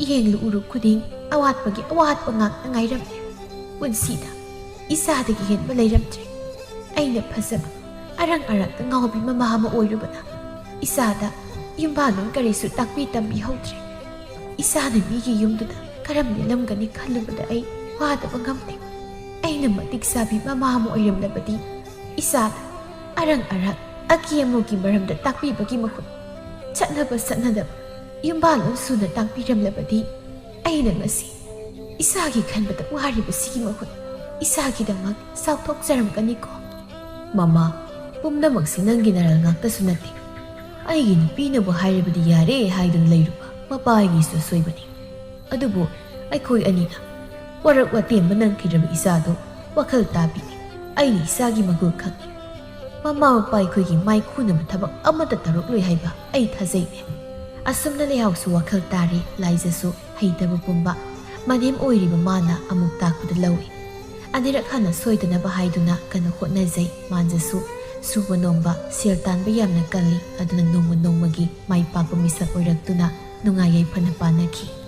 ꯏꯍꯦꯡ ꯂꯨꯎꯔꯨ ꯈꯨꯗꯤꯡ ꯑꯋꯥꯠꯄꯒꯤ ꯑꯋꯥꯠꯄ ꯉꯥꯛꯇ ꯉꯥꯏꯔꯝꯂꯦ꯫ ꯄꯨꯟꯁꯤꯗ ꯏꯁꯥꯗꯒꯤ ꯍꯦꯟꯕ ꯂꯩꯔꯝꯗ꯭ꯔꯦ꯫ ꯑꯩꯅ ꯐꯖꯕ ꯑꯔꯪ ꯑꯔꯛꯇ ꯉꯥꯎꯕꯤ ꯃꯃꯥ ꯑꯃ ꯑꯣꯏꯔꯨꯕꯅ ꯏꯁꯥꯗ ꯌꯨꯝꯕꯥꯜꯂꯣꯟ ꯀꯔꯤꯁꯨ ꯇꯥꯛꯄꯤ ꯇꯝꯕꯤꯍꯧꯗ꯭ꯔꯦ꯫ ꯏꯁꯥꯅ ꯃꯤꯒꯤ ꯌꯨꯝꯗꯨꯗ ꯀꯔꯝ ꯂꯦꯜꯂꯝꯒꯅꯤ ꯈꯜꯂꯨꯕꯗ ꯑꯩ ꯋꯥꯗꯕ ꯉꯝꯗꯦ꯫ ꯑꯩꯅ ꯃꯇꯤꯛ ꯆꯥꯕꯤ ꯃꯃꯥ ꯑꯃ ꯑꯣꯏꯔꯝꯂꯕꯗꯤ ꯏꯁꯥꯗ ꯑꯔꯪ ꯑꯔꯛ ꯑꯀꯦ ꯑꯃꯧꯒꯤ ꯃꯔꯝꯗ ꯇꯥꯛꯄꯤꯕꯒꯤ ꯃꯍꯨꯠ ꯆꯠꯅꯕ ꯆꯠꯅꯗꯕ ꯌꯨꯝꯕꯥꯜꯂꯣꯟ ꯁꯨꯅ ꯇꯥꯛꯄꯤꯔꯝꯂꯕꯗꯤ ꯑꯩꯅ ꯉꯁꯤ ꯏꯁꯥꯒꯤ ꯈꯟꯕꯗ ꯋꯥꯔꯤꯕꯁꯤꯒꯤ ꯃꯍꯨꯠ ꯏꯁꯥꯒꯤꯗꯃꯛ ꯆꯥꯎꯊꯣꯛꯆꯔꯝꯒꯅꯤꯀꯣ꯫ ꯃꯃꯥ, ꯄꯨꯝꯅꯃꯛꯁꯤ ꯅꯪꯒꯤ ꯅꯔꯜ ꯉꯥꯛꯇꯁꯨ ꯅꯠꯇꯦ꯫ ꯑꯩꯒꯤ ꯅꯨꯄꯤꯅꯕꯨ ꯍꯥꯏꯔꯕꯗꯤ ꯌꯥꯔꯦ ꯍꯥꯏꯗꯨꯅ ꯂꯩꯔꯨꯕ ꯃꯄꯥꯒꯤꯁꯨ ꯑꯁꯣꯏꯕꯅꯤ꯫ ꯑꯗꯨꯕꯨ ꯑꯩꯈꯣꯏ ꯑꯅꯤꯅ ꯋꯥꯔꯛ ꯋꯥꯇꯦꯝꯕ ꯅꯪꯈꯤꯗ꯭ꯔꯕ ꯏꯆꯥꯗꯨ ꯋꯥꯈꯜ ꯇꯥꯕꯤ꯫ ꯑꯩꯅ ꯏꯆꯥꯒꯤ ꯃꯒꯨꯜ ꯈꯪꯏ꯫ ꯃꯃꯥ ꯃꯄꯥ ꯑꯩꯈꯣꯏꯒꯤ ꯃꯥꯏꯈꯨꯅꯕ ꯊꯕꯛ ꯑꯃꯠꯇ ꯇꯧꯔꯛꯂꯣꯏ ꯍꯥꯏꯕ ꯑꯩ ꯊꯥꯖꯩꯅꯦ꯫ ꯑꯁꯨꯝꯅ ꯂꯩꯍꯥꯎꯁꯨ ꯋꯥꯈꯜ ꯇꯥꯔꯦ, ꯂꯥꯏꯖꯁꯨ ꯍꯩꯇꯕ ꯄꯨꯝꯕ ꯃꯅꯦꯝ ꯑꯣꯏꯔꯤꯕ ꯃꯥꯅ ꯑꯃꯨꯛ ꯇꯥꯛꯄꯗ ꯂꯧꯏ꯫ ꯑꯅꯤꯔꯛ ꯍꯟꯅ ꯁꯣꯏꯗꯅꯕ ꯍꯥꯏꯗꯨꯅ ꯀꯟꯅ ꯍꯣꯠꯅꯖꯩ꯫ ꯃꯥꯟꯖꯁꯨ ꯁꯨꯕ ꯅꯣꯝꯕ, ꯁꯦꯜ ꯇꯥꯟꯕ ꯌꯥꯝꯅ ꯀꯜꯂꯤ꯫ ꯑꯗꯨꯅ ꯅꯣꯡꯃ ꯅꯣꯡꯃꯒꯤ ꯃꯥꯏ ꯄꯥꯛꯄ ꯃꯤꯁꯛ ꯑꯣꯏꯔꯛꯇꯨꯅ ꯅꯨꯡꯉꯥꯏ ꯌꯥꯏꯐꯅ ꯄꯥꯟꯅꯈꯤ꯫